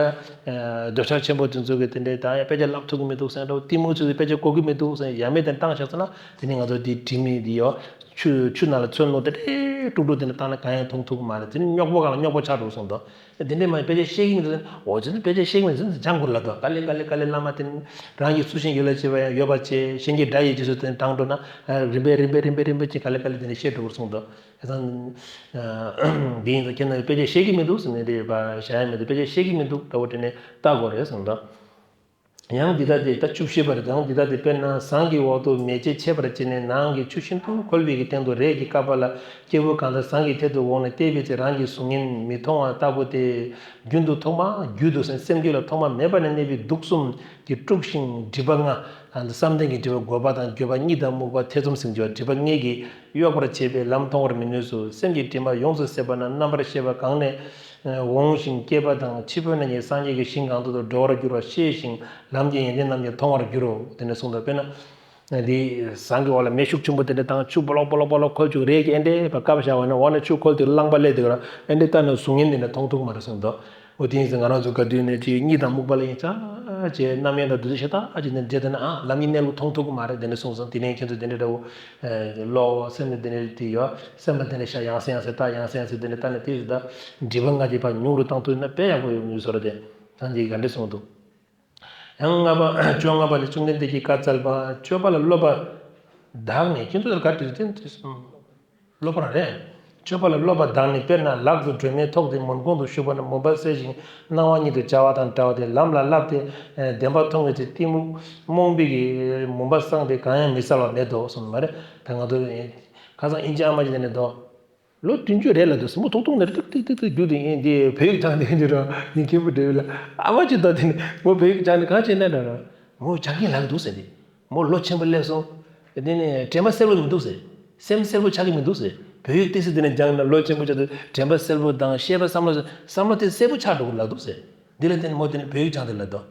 འདོད་ཆགས་ཆེན་པོ་དེ་ཚོ་གི་དེ་འདྲའི་ད་ཡང་དཔེ་ཆ་བསླབ་ཐུབ་ཀྱི་མི་འདུག་ཟེར་འདྲ་བོ་གཏི་མུག་ཚོས་དཔེ་ཆ་གོ་གི་མི་འདུག་ཟེར་ཡ་མེད་དེ་བཏང་བཞག་ཟེར་ན་དེ་ནི་ང་ཚོ་དེ་དྲི་མི་དེ་ཡོ་ཆུ་ཆུ་ནང་ལ་ཚོན་བླུགས་དེ་འདྲའི་དཀྲུག་དཀྲུག་དེ་འདྲ་བཏང་ན་གང་ཡང་མཐོང་ཐུབ་ཀྱི་མ་རེད། དེ་ནི་རྙོག་པ་གང་ལ་རྙོག་པ་ཆགས་འགྲོ་གསུངས་འདུག་དེ་འདྲས་མ་ཡིན་དཔེ་ཆ་ཤེས་ཀྱི་མི་འདུག་འོ་ཅི་ནི་དཔེ་ཆ་ཤེས་ཀྱི་མི་འདུག་སྦྱང་དགོས་ལབ་འདུག་ག་ལེ་ག་ལེ་ག་ལེ་བླ་མ་དེ་ནི་རང་གི་ཚུལ་ཤིང་ཡུལ་ལ་སྐྱེ་བ་ཡང་ཡོད་པ་བྱས་གཞན་གྱི་དགྲ་ཡི་རྗེས་སུ་དེ་ནི་འབྲང་འགྲོ་ན་རིམ་པས་རིམ་པས་རིམ་པས་རིམ་པས་ཀྱིས་ག་ལེ་ག་ལེ་དེ་ནི་ཤེས་འགྲོ་གི་གསུངས་འདུག་དེ་ཙང་འདི་ཡིན་ཙང་ཁྱེད་རྣམས་དཔེ་ཆ་ཤེས་ཀྱི་མི་འདུག་ཟེར་ནས་དེ་བ་བྱ་ཡ་མི་འདུག་དཔེ་ཆ་ཤེས་ཀྱི་མི་འདུག་འདྲ་བོ་དྲན་ནས་ལྟ་དགོས་རེད་གསུངས་འདུག་ཡང་འདི་ལྟ་སྟེ། ད་བཅུ་བཞི་པ་རེད། ཡང་འདི་ལྟ་སྟེ། དཔེར་ན་ཟངས་ཀྱི་འོག་ཏུ་མེ་ལྕེ་མཆེད་པར་བྱས་ནས་ནང་གི་ཆུ་ཤིན་ཏུ་ཁོལ་བའི་གི་སྟེང་དུ་རས་ཀྱིས་བཀབ་པ་ལ་སྐྱེས་བུ་གང་དག་ཟངས་ཀྱི་ཐད་དུ་འོངས་ནས་བལྟས་པའི་ཚེ་རང་གི་གཟུགས་བརྙན་མི་མཐོང་བ་ལྟ་བུ་སྟེ། རྒྱུན་དུ་ཐོག་མ་རྒྱུད་དུ་སེམས་རྒྱུད་ལ་ཐོག་མ་མེད་པ་ནས་གནས་པའི་དུག་གསུམ་གྱིས་དཀྲུགས་ཤིང་སྒྲིབ་པ་ལྔ། བསམ་གཏན་གྱི་སྒྲིབ་པ་རྒོད་པ་དང་འགྱོད་པ་གཉིས་དང་རྨུགས་པ་ཐེ་ཚོམ་ཟེར་གྱི་སྒྲིབ་པ་ལྔས་ཀྱིས་གཡོགས་པར་བྱེད་པས་ལམ་མཐོང་བར་མི་ནུས་སོ། སེམས་ཀྱི་དྲི་མ་ཡོངས་སུ་ཟད་པ་ན་རྣམ་པར་ཤེས་པ་གང་ནས་འོང་ཞིང་སྐྱེས་པ་དང་འཆི་འཕོ་ན་ཉིད་སངས་རྒྱས་ཀྱི་ཞིང་གང་དུ་འགྲོ་བར་འགྱུར་བ་ཤེས་ཤིང་ལམ་གྱི་ཡོན་ཏན་རྣམས་ཀྱང་མཐོང་བར་འགྱུར་རོ། དེ་ནས་གསུངས་དང་། དཔེར་ན། འདི་ཟངས་ཀྱི་འོག་ལ་མེ་ཤུགས་ཆེན་པོ་དེ་འདྲ་དང་ཆུ་སྦོ་ལོག་སྦོ་ལོག་སྦོ་ལོག་ཁོལ་བཅུག་རས་ཀྱིས་ཨེ་འདྲས་བཀབ་བཞག་པ་ན་འོག་ནས་ཆུ་ཁོལ་དེ་རླངས་པ་སླེབས་དེ་ག་རང་ཨེ་འདྲས་ལྟ་ན་གཟུགས་བརྙན་དེ་འདྲ་མཐོང་ཐུབ་ཀྱི་མ་རེད་གསུངས་འདུག་འོ་དེ་ཡིན་ཙང་ང་རང་ཚོ་ག་དུས་ནས་ཅིག་གཉིད་དང་རྨུགས་པ་ལ་ཡིན་ཙང་ཅེས་རྣམ་གཡེང་དང་བདུད་རྩི་ཞེ་དྲག་ཅིག་ནས་འདྲེས་བསྡད་ན་ཨ་ལམ་གྱི་གནས་ལུགས་མཐོང་ཐུབ་ཀྱི་མ་རེད། དེ་འདྲ་གསུངས་སོང་། དེ་ནས་ཁྱེད་ཚོ་དེ་འདྲ་འདྲ་བོ་བློ་སེམས་ནས་དེ་འདྲ་དེ་ཡོད་སེམས་པ་དེ་འདྲ་ཤ་ཡང་སེ་ཡང་སེ་ལྟ་ཡང་སེ་ཡང་སེ་དེ་འདྲ་ལྟ་ནས་དེ་ཡོད་ད་སྒྲིབ་པ་ལྔ་གྱི་ཕར་ཉུང་རུ་བཏང་ཐུབ་ན་དཔེ་ཡག་པོ་ཡོང་གི་བཟོ་འདྲ་དེ་ད་འདི་ག་འདྲ་གསུངས་འདུག་ཡང་ལྔ་པ་བཅོ་ལྔ་པ་ནི་བཅོམ་ལྡན་འདས་ཀྱིས་བཀའ་སྩལ་པ། སྤྱོད་པ་ལ་སློབ་པ་དག་ནི་ཁྱེད་ཚོ་ལ་ག་དུས་དེ་སློབ་པ་རང་རེད། སྤྱོད་པ་ལ་སློབ་པ་དག་ནི་དཔེར་ན་ལག་ཏུ་སྒྲོན་མེ་ཐོགས་ཏེ་མུན་ཁུང་དུ་ཞུགས་པ་ན་མུན་པ་སེལ་ཞིང་སྣང་བ་ཉིད་དུ་འཆར་བ་དང་འདྲ་བ་སྟེ། ལམ་ལ་བསླབས་ཏེ་བདེན་པ་མཐོང་བའི་ཚེ་གཏི་མུག་རྨོངས་པའི་གི་མུན་པ་སངས་ཏེ་གང་ཡང་མི་གསལ་བ་མེད་དོ་གསུངས་མ་རེད། ད་ང་ཚོ་ཁ་སང་ཨིན་ཇི་ཨ་མ་ཅིག་དེ་ནས་དོ། ལོ་བདུན་ཅུ་རེད་ལབ་འདུག་ཟེར། མོ་ཐུག་ཐུག་ནས་ཏིག་ཏིག་ཏིག་ཏིག་རྒྱུགས་དེ་ཡིན་དེ་བོད་ཡིག་སྦྱངས་དེ་ཡིན་དེ་རོ། ངའི་མཁན་པོ་འདྲ་བོ་ལ་ཨ་མ་ཅིག་ད་དེ་ནི་མོ་བོད་ཡིག་སྦྱངས་ནས་གང་བྱས་ན་འདྲ་རོ། མོ་སྦྱང་གིན་ལབ་འདུག་ཟེར་ཏེ། མོ་ལོ་ཆེན་པོ་སླེབས་སོང་། དེ་ནས་དྲན་པ་གསལ་པོ་མི་འདུག་ཟེར། སེམས་གསལ་པོ་ཆགས་ཀྱི་མི་འདུག་ཟེར། བོད་ཡིག་ཏོག་ཙམ་དེ་ནས་སྦྱངས་ན་ལོ་ཆེན་པོ་ཆགས་དུས་དྲན་པ་གསལ་པོ་དང་ཤེས་པ་བསམ་བློ་བསམ་བློ་དེ་གསལ་པོ་ཆགས་འགྲོ་གི་ལབ་འདུག་ཟེར། འདི་ལ་བརྟེན་ནས་མོ་དེ་ནས་བོད་ཡིག་སྦྱངས་ཏེ་ལབ་འདུག་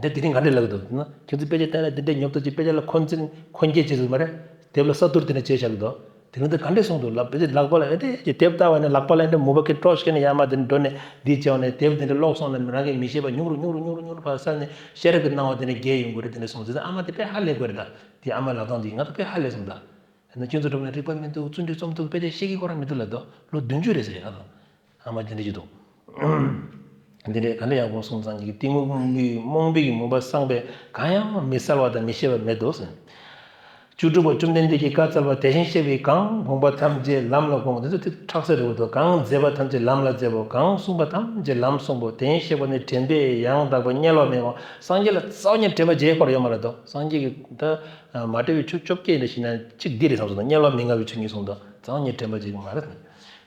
འདི་དེ་རིང་ག་འདྲས་ལབ་ཀྱི་འདུག་ན། ཁྱེད་ཚོ་དཔེ་ཆ་བལྟས་ན་འདི་འདྲས་ཉོབ་ཏོ་ཅིག་དཔེ་ཆ་ལ་འཁོན་འཛིན་འཁོན་འགྱེད་བྱེད་ཀྱི་མ་རེད། དེབ་ལ་ས་ཐུར་དེ་འདྲས་བྱས་བཞག་གི་འདུག་དེ་རིང་འདི་ག་འདྲས་གསུངས་འདུག་ལབ། དཔེ་ཆ་ལག་པ་ལ་ཨེ་འདྲས་ཀྱི་དེབ་ལྟ་བ་ནི་ལག་པ་ལ་ཨེ་འདྲས་མུ་བ་ཁེ་ཀྲོ་ཤི་ནས་ཡར་མར་དེ་འདྲས་འགྲོ་ནས་འདི་བྱས་བ་ནས་དེབ་དེ་འདྲས་ཀློག་སོང་ན་མི་རང་གིས་མི་ཤེས་པ་ཉུང་རུ་ཉུང་རུ་ཉུང་རུ་ཉུང་རུ་ཕར་བསལ་ནས་ཤེས་རབ་ཀྱི་སྣང་བ་དེ་འདྲས་རྒྱས་ཡོང་གི་རེད། དེ་འདྲས་གསུངས་ཟེར། ཨ་མ་དེ་དཔེ་ཧ་ལས་དགོས་རེད། ད་དེ་ཨ་མ་ལབ་སྟངས་དེ་ང་ཚོ་དཔེ་ཧ་ལས་སོང་ད། ཡང་ན་ཁྱོད་ཚོ་འགྲོ་ན་རིག་པ་མི་འདུག་རྩོམ་འབྲི་རྩོམ་འདུག་དཔེ་ཆ་ཤེས་ཀྱི་ཁོ་རང་མི་འདུག་ལབ་འདུག་ལོ་བདུན་ཅུ་རེད་ཟེར་ཡ་ལ། ཨ་མ་དེ་འདྲ་ཞིག་འདུག་འདི་འདྲའི་ག་འདྲ་ཡག་པོ་གསུངས་ཙང་གི་གཏི་མུག་རྨོངས་པའི་རྨོངས་པའི་གི་མུན་པ་སངས་པས་གང་ཡང་མི་གསལ་བ་དང་མི་ཤེས་པ་མེད་དོ་ཟེར། བཅུ་དྲུག་པ། བཅོམ་ལྡན་འདས་ཀྱིས་བཀའ་སྩལ་པ། དེ་བཞིན་གཤེགས་པས་གང་དགོངས་པ་ཐམས་ཅད་ལམ་ལ་དགོངས། འདི་ཚོ་དེ་ཁྲག་སེ་རེད་འདུག་གང་མཛད་པ་ཐམས་ཅད་ལམ་ལ་མཛད་པ། གང་གསུངས་པ་ཐམས་ཅད་ལམ་གསུངས་པ། དེ་བཞིན་གཤེགས་པ་ནི་དྲན་པས་ཡང་དག་པར་དམྱལ་བ་མི་འོང་། སངས་རྒྱས་ལ་རྩ་བ་ཉིད་དྲན་པ་བརྗེད་ཁོ་ར་ཡོད་མ་རེད་དོ། སངས་རྒྱས་ཀྱི་ད་མ་འདྲེས་པའི་ཆོས་བཅོ་བརྒྱད་འདྲ་ཞིག་ན་གཅིག་འདི་རེད་བསམ་སོང་ན། དམྱལ་བ་མི་མངའ་བའི་ཆོས་ཉིད་གསུངས་དོ། རྩ་བ་ཉིད་དྲན་པ་བརྗེད་ཀྱི་མ་རེད།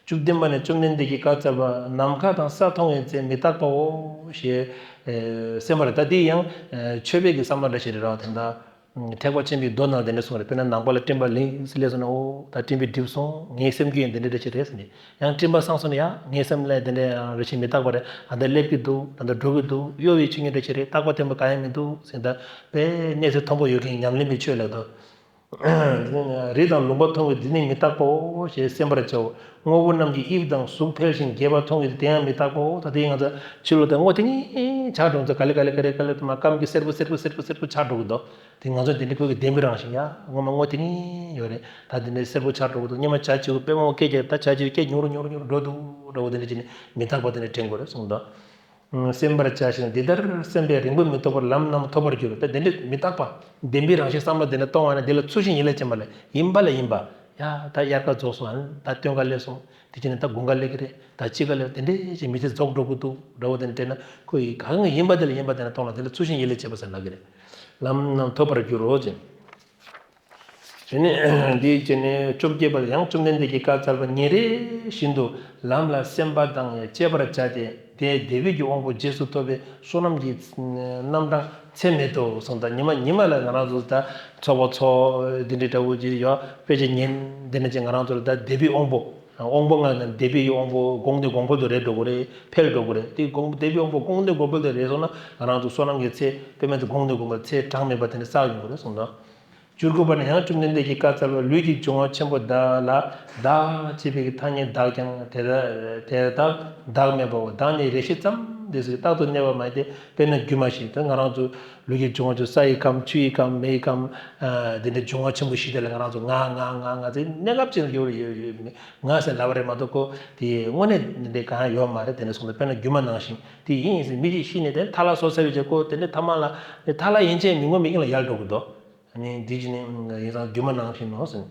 བཅུ་བདུན་པ་ནས། བཅོམ་ལྡན་འདས་ཀྱིས་བཀའ་སྩལ་པ། ནམ་མཁའ་དང་ས་མཐོང་བའི་ཚེ་མི་རྟག་པའོ། ཞེས་ཨེ་གསན་པ་རེད། ད་འདི་ཡང་ཨེ་ཆོས་པའི་གི་བསམ་བློ་འདྲ་ཞིག་རེད་ར། དེ་འདྲ་ཐེག་པ་ཆེན་པོའི་མདོ་ནང་དེ་འདྲ་གསུངས་རེད། དཔེར་ན་ནམ་མཁའ་ལ་སྤྲིན་པ་ལིང་ཟེར་སླེབས་སོང་ན། ཨོ་ད་སྤྲིན་པས་བསྒྲིབས་སོང་། ངའི་སེམས་རྒྱུད་ཡང་དེ་འདྲ་འདྲ་ཞིག་རེད་ཟེར་ནས། ཡང་སྤྲིན་པ་སངས་སོང་ན་ཡང་ངའི་སེམས་ལ་དེ་འདྲ་རེ་ཞིག་མི་རྟག་པ་རེད། ད་ལྟ་སླེབས་ཀྱི་འདུག་ད་ལྟ་འགྲོ་གི་འདུག་གཡོ་བའི་ཆོས་ཉིད་འདྲ་ཞིག་རེད། རྟག་པ་བརྟན་པོ་གང་ཡང་མི་འདུག་ཟེར། ད་དཔེ་གནས་ཚུལ་མཐོན་པོ་ཡོད་མཁན་ཉམས་ལེན་པའི་ཆོས་ལ་དོ། རི་དང་ལུང་པ་མཐོང་བས་འདི་ནི་མི་རྟག་པའོ་ཞེས་གསན་པར་བྱའོ། དངོས་པོ་རྣམས་ཀྱི་དབྱིབས་དང་གཟུགས་འཕེལ་ཞིང་རྒྱས་པ་མཐོང་བས་དེ་ཡང་མི་རྟག་པའོ། ད་དེ་ང་ཚོ་ཕྱི་ལོགས་དེ་སྔོ་ཐིང་ཐིང་ཆགས་འགྲོ་ཚོ། ག་ལེ་ག་ལེ་ག་ལེ་ག་ལེ་དུ་མ་སྐམ་གྱི་སེར་པོ་སེར་པོ་སེར་པོ་སེར་པོ་ཆགས་འགྲོ་གི་འདུག་དེ་ང་ཚོ་དེ་འདྲ་ཁོ་གི་བདེན་པའི་རང་བཞིན་ཡ་སྔོན་མ་སྔོ་ཐིང་ཐིང་ཡོད་རེད། ད་དེ་འདྲ་སེར་པོ་ཆགས་འགྲོ་གི་འདུག་སྔོན་མ་བྱ་བྱིའུ་དཔེ་མང་པོ་སྐད་ཀྱི་ད་བྱ་བྱིའུ་སྐད་ཉུང་རུ་ཉུང་རུ་ཉུང་རུ་འགྲོ་འདུག་འགྲོ་བ་དེ་འདྲ་བྱས་ནས་མི་རྟག་པ་དེ་འདྲ་དྲན་དགོས་རེད་གསུངས་འདུག་གསན་པར་བྱ་ཞིང་འདི་ལྟར་གསན་པས་རིང་པོ་མི་ཐོགས་པར་ལམ་རྣམས་ཐོབ་པར་འགྱུར། ད་དེ་འདྲའི་མི་རྟག་པ་བདེན་པའི་རང་བཞིན་བསམ་བློ་དེ་འདྲ་གཏོང་བ་ན། དེ་ལ་ཚུལ་བཞིན་ཡིད་ལ་བྱེད་པ་ལ་ཡིན་པ་ལ་ཡིན་པ། ཡ་ད་དབྱར་ཁ་རྫོགས་སོང་། ཨ་ནི་ད་སྟོན་ཁ་སླེབས་སོང་། དེ་བྱས་ནས་ད་དགུན་ཁ་སླེབས་ཀྱི་རེད། ད་དཔྱིད་ཁ་སླེབས། དེ་འདྲའི་ཅིག་མི་ཚེ་རྫོགས་འགྲོ་གི་འདུག་འདྲ་བོ་དེ་འདྲ་དྲན་ན། ཁོ་ཡི་གང་ཡིན་པ་དེ་ལ་ཡིན་པ་དེ་འདྲ་གཏོང་ལ། དེ་ལ་ཚུལ་བཞིན་ཡིད་ལ་བྱེད་པ་ཟེར་ལབ་ཀྱི་རེད། ལམ་རྣམས་ཐོབ་པར་འགྱུར་རོ་ཅེས། དེ་ནས་འདིའི་རྗེས་ནས་བཅོ་བརྒྱད་པ། ཡང་བཅོམ་ལྡན་འདས་ཀྱིས་བཀའ་སྩལ་པ། ཉིན་རེ་བཞིན་དུ་ལམ་ལ་སེམས་པ་དང་བཅས་པར་བྱ་སྟེ། དེས་བདེ་བའི་གི་དབང་པོ་རྗེས་སུ་ཐོབ་པའི་བསོད་ནམས་ཀྱི་རྣམ་གྲངས་ཚད་མེད་དོ་གསུངས། ད་ཉི་མ་ཉི་མ་ལ་ང་རང་ཚོ་ད་ཚོགས་པ་ཚོགས་འདི་འདྲའི་འདྲ་བོ་ཅིག་ཡོད། དཔེ་ཆ་ཉན་འདི་འདྲ་ཅིག་ང་རང་ཚོ་ལ་ད་བདེ་བའི་དབང་པོ། དབང་པོ་ལྔ་ནི་བདེ་བའི་དབང་པོ་གོང་ནས་གོང་འཕེལ་དུ་རེད་འགྲོ་གི་རེད། འཕེལ་འགྲོ་གི་རེད། དེ་གོང་བདེ་བའི་དབང་པོ་གོང་ནས་གོང་འཕེལ་དུ་རེད་སོང་ན། ང་རང་ཚོ་བསོད་ནམས་ཀྱི་ཚད་དཔེ་མེད་དུ་གོང་ནས་གོང་འཕེལ་ཚད་གྲངས་མེད་པ་དེ་འདྲ་བསགས་ཡོང་གི་རེད་གསུངས་འདུག་བཅུ་དགུ་པ་ནས། ཡང་བཅོམ་ལྡན་འདས་ཀྱིས་བཀའ་སྩལ་པ། ལུས་ཀྱི་འབྱུང་བ་ཆེན་པོ་དག་ལ་བདག་ཅེས་པའི་ཐ་སྙད་བདག་ཀྱང་དེ་དག་དེ་དག་བདག་མེད་པའོ། བདག་ནི་རེ་ཞིག་ཙམ་དེ་ཟེར། རྟག་ཏུ་གནས་པ་མ་ཡིན་ཏེ། དཔེར་ན་སྒྱུ་མ་བཞིན་དུ་ང་རང་ཚོ་ལུས་ཀྱི་འབྱུང་བ་ཚོ་ས་ཡི་ཁམས། ཆུ་ཡི་ཁམས། མེ་ཡི་ཁམས། ཨ་དེ་འདྲའི་འབྱུང་བ་ཆེན་པོ་བཞི་དེ་ལ་ང་རང་ཚོ་ང་ང་ང་ང་ཟེར། གནས་སྐབས་ཅིག་ཡོད་ཡོད་ཡོད་ང་ཟེར་ལབ་པ་རེད་མ་གཏོགས། ཁོ་དེ་དངོས་གནས་འདི་འདྲའི་གང་ཡོད་མ་རེད། དེ་འདྲ་གསུངས་ཏེ། དཔེར་ན་སྒྱུ་མ་ནང་བཞིན་དེ་ཡིན་ཟེར། མི་ཞིག་ཤི་ནས་དེ་ཐ་ལ་བཟོ་ཚར་བའི་རྗེས་ཁོ་དེ་འདྲའི་ཐ་མ་ལ་ཐ་ལ་ཡན་ཆད་མི་ངོམས་པའི་དབྱིངས་ལ་ཡལ་འགྲོ་གི་འདུག་ཨ་ནི་འདི་ཅི་ནི་ཡིན་ཙང་སྒྱུ་མ་ནང་བཞིན་ནོ་ཟེར།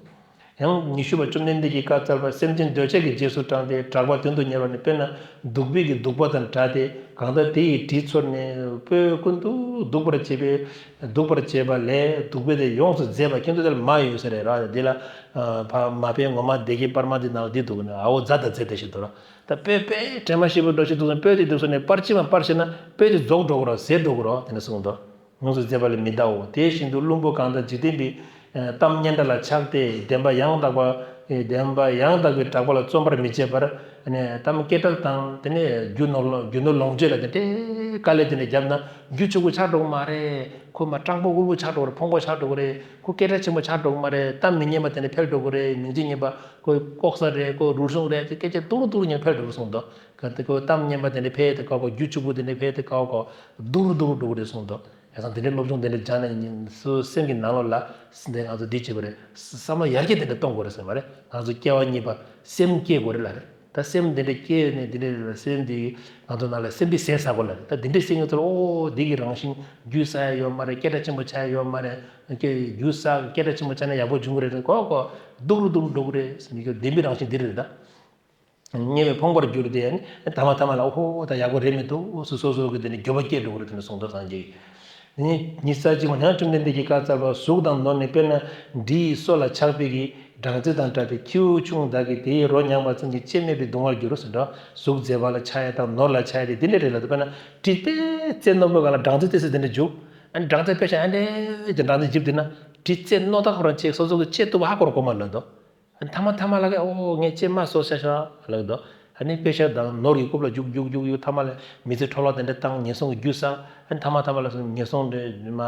ཡང་ཉི་ཤུ་པ། བཅོམ་ལྡན་འདས་ཀྱིས་བཀའ་སྩལ་པ། སེམས་ཅན་འདོད་ཆགས་ཀྱིས་རྗེས་སུ་འབྲངས་ཏེ་གྲགས་པ་དོན་དུ་གཉེར་བ་ནི། དཔེར་ན་བདུག་སྤོས་ཀྱི་བདུག་པ་དང་འདྲ་སྟེ། གང་ལྟར་དེ་ཡི་དྲི་ཚོར་ནས་སྤོས་ཀུན་ཏུ་བདུག་པར་བྱེད་པས། བདུག་པར་བྱེད་པ་ལས་བདུག་སྤོས་དེ་ཡོངས་སུ་མཛེས་པ། ཁྱེད་ཚོ་དེ་ལ་མ་ཡོད་ས་རེད་ར། འདི་ལ་ཕ་མ་དཔེ་ངོ་མ་སྡེ་དགེ་སྤར་མ་འདི་ནང་ལ་འདི་འདུག་ནི། ཨ་འོ་ཛ་དང་ཛེ་དེ་ཞིག་འདུག་ར། ད་སྤོས་སྤོས་དྲན་པ་ཞིབ་པོ་འགྲོ་ཞིག་འདུག་ཟེར། སྤོས་དེ་འདུག་ཟེར་ནས་པར་ཅི་མ་པར་ཤེས་ན་སྤོས་དེ་རྫོགས་འགྲོ་གི་ར། ཟད་འགྲོ་གི་ར། དེ་ནས་གསུངས་འདུག་ཡོངས་སུ་མཛེས་པ་ལས་མི་འདའོ། དེ་བཞིན་དུ་བླུན་པོ་གང་དག་འཇིག་རྟེན་པའི་གཏམ་སྙན་གྲགས་ལ་ཆགས་ཏེ། བདེན་པ་ཡང་དག་པ་བདེན་པ་ཡང་དག་པའི་གྲགས་པ་ལ་བརྩོན་པར་མི་བྱེད་པར། གཏམ་སྐད་གྲགས་དང་དེ་ནས་རྒྱུ་ནོར་རྒྱུ་ནོར་ལོངས་སྤྱོད་ལ་དེ་འདྲའི་དཀའ་ལས་དེ་འདྲ་བརྒྱབ་ན་རྒྱུ་ཕྱུག་པོ་ཆགས་འགྲོ་གི་མ་རེད། ཁོ་མ་སྤྲང་པོ་དབུལ་པོ་ཆགས་འགྲོ་གི་རེད། ཕོངས་པ་ཆགས་འགྲོ་གི་རེད། ཁོ་སྐད་གྲགས་ཆེན་པོ་ཆགས་འགྲོ་གི་མ་རེད། གཏམ་མི་སྙན་པ་དེ་འདྲ་འཕེལ་འགྲོ་གི་རེད། མིང་ཚིག་སྙན་པ་ཁོ་ལྐོག་ཟ་རེད། ཁོ་རུལ་སུངས་རེད། དེ་སྐད་ཆ་སྡུག་རུ་སྡུག་རུ་ཉན་འཕེལ་འགྲོ་གི་གསུངས་འདུག་ག་དེ་ཁོ་གཏམ་སྙན་པ་དེ་འདྲ་འཕེལ་ཏེ་ཁ་ཁོ་རྒྱུ་ཕྱུག་པོ་དེ་འདྲ་འཕེལ་ཏེ་ཁ་ཁོ་སྡུག་རུ་སྡུག་རུ་འགྲོ་གི་རེད་གསུངས་འདུག་ཡང་སང་དེ་འདྲའི་སློབ་སྦྱོང་དེ་འདྲ་སྦྱངས་ནས་ཉིན་སུ་སེམས་ཀྱི་ནང་ལོགས་ལ་འདི་ང་ཚོ་འདི་བྱེད་པ་རེད། བསམ་བློ་ཡར་རྒྱས་དེ་འདྲ་གཏོང་དགོས་རེད་ཟེར་བ་རེད། ང་ཚོ་སྐྱེ་བ་གཉིས་པ་སེམས་སྐྱེ་དགོས་རེད་ལ་རེད། ད་སེམས་འདི་འདྲ་སྐྱེས་ནས་འདི་འདྲ་སེམས་འདི་ང་ཚོ་ནང་ལ་སེམས་པའི་ཟས་ཟ་དགོས་ལ་རེད། ད་འདི་འདྲ་སེམས་ཀྱི་ཚོར་ཨོ་འདི་གི་རང་བཞིན་རྒྱུ་ཟ་ཡ་ཡོད་མ་རེད། སྐད་གྲགས་ཆེན་པོ་ཆགས་ཡ་ཡོད་མ་རེད། སྐད་རྒྱུ་ཟ་སྐད་གྲགས་ཆེན་པོ་ཆགས་ན་ཡག་པོ་འབྱུང་གི་རེད། ཁོ་ཁོ་སྡུག་རུ་སྡུག་རུ་འགྲོ་གི་རེད་ཟེར་ནས་བདེན་པའི་རང་བཞིན་འདི་རེད་ད། དམྱལ་བའི་ཕོངས་པར་གྱུར་ཏེ་ནི་ཐ་མ་ཐ་མ་ལ་ཨོ་ཧོ་ད་ཡག་པོ་རེད་མི་འདུག་སོ་སོ་སོ་གི་དེ་ནི་འགྱོད་པ་སྐྱེས་འགྲོ་གི་རེད་དེ་ནི་གསུངས་འདུག་སངས་རྒྱས་ཀྱིས། དེ་ནི་ཉི་ཤུ་རྩ་གཅིག་པ། ཡང་བཅོམ་ལྡན་འདས་ཀྱིས་བཀའ་སྩལ་པ། གཟུགས་དང་ནོར་ནི་དཔེར་ན་འབྲི་ཡི་སོ་ལ་ཆགས་པའི་གི་ སྦྲང་རྩི་དང་བྲལ་ཏེ་ཁྱེའུ་ཆུང་དག་གིས། དེ་ཡི་རོ་མྱངས་པ་ཙམ་གྱིས། ལྕེ་སྨད་པའི་སྡུག་བསྔལ་འགྱུར་རོ་ཟེར་འདྲ། གཟུགས་མཛེས་པ་ལ་ཆགས་ཡ་དང་ནོར་ལ་ཆགས་ཡ་དེ་འདི་འདྲ་རེད་ལབ་འདུག་དཔེར་ན་དྲི་དཔེ་རྩེ་རྣོན་པོའི་སྒང་ལ་སྦྲང་རྩི་ཏོག་ཙམ་དེ་འདྲ་འཇུག་ཨ་ནི་སྦྲང་རྩི་དཔེ་ཆ་ཨ་འདྲ་ཅིག་སྦྲང་རྩི་འཇིབ་དེ་ན་དྲི་རྩེ་རྣོན་དག་ཁོ་རང་ཅིག་སོ་སོ་གི་ལྕེ་ཏོག་ཧ་གོ་ར་གོ་མ་ལབ་འདུག་ཨ་ནི་ཐ་མ་ཐ་མ་ལ་ག་ཨོ་ངས་ལྕེ་མ་གསོ་ཤ་ཤ་ལབ་འདུག་ཨ་ནི་དཔེ་ཆ་དང་ནོར་གྱི་རྐུབ་ལ་རྒྱུག་རྒྱུག་རྒྱུག་རྒྱུག་ཐ་མ་ལ་མི་ཚེ་འཕྲོ་བརླག་དེ་འདྲ་བཏང་ངན་སོང་གི་རྒྱུ་བསགས། ཨ་ནི་ཐ་མ་ཐ་མ་ལ་སོང་ངན་སོང་དེ་མ་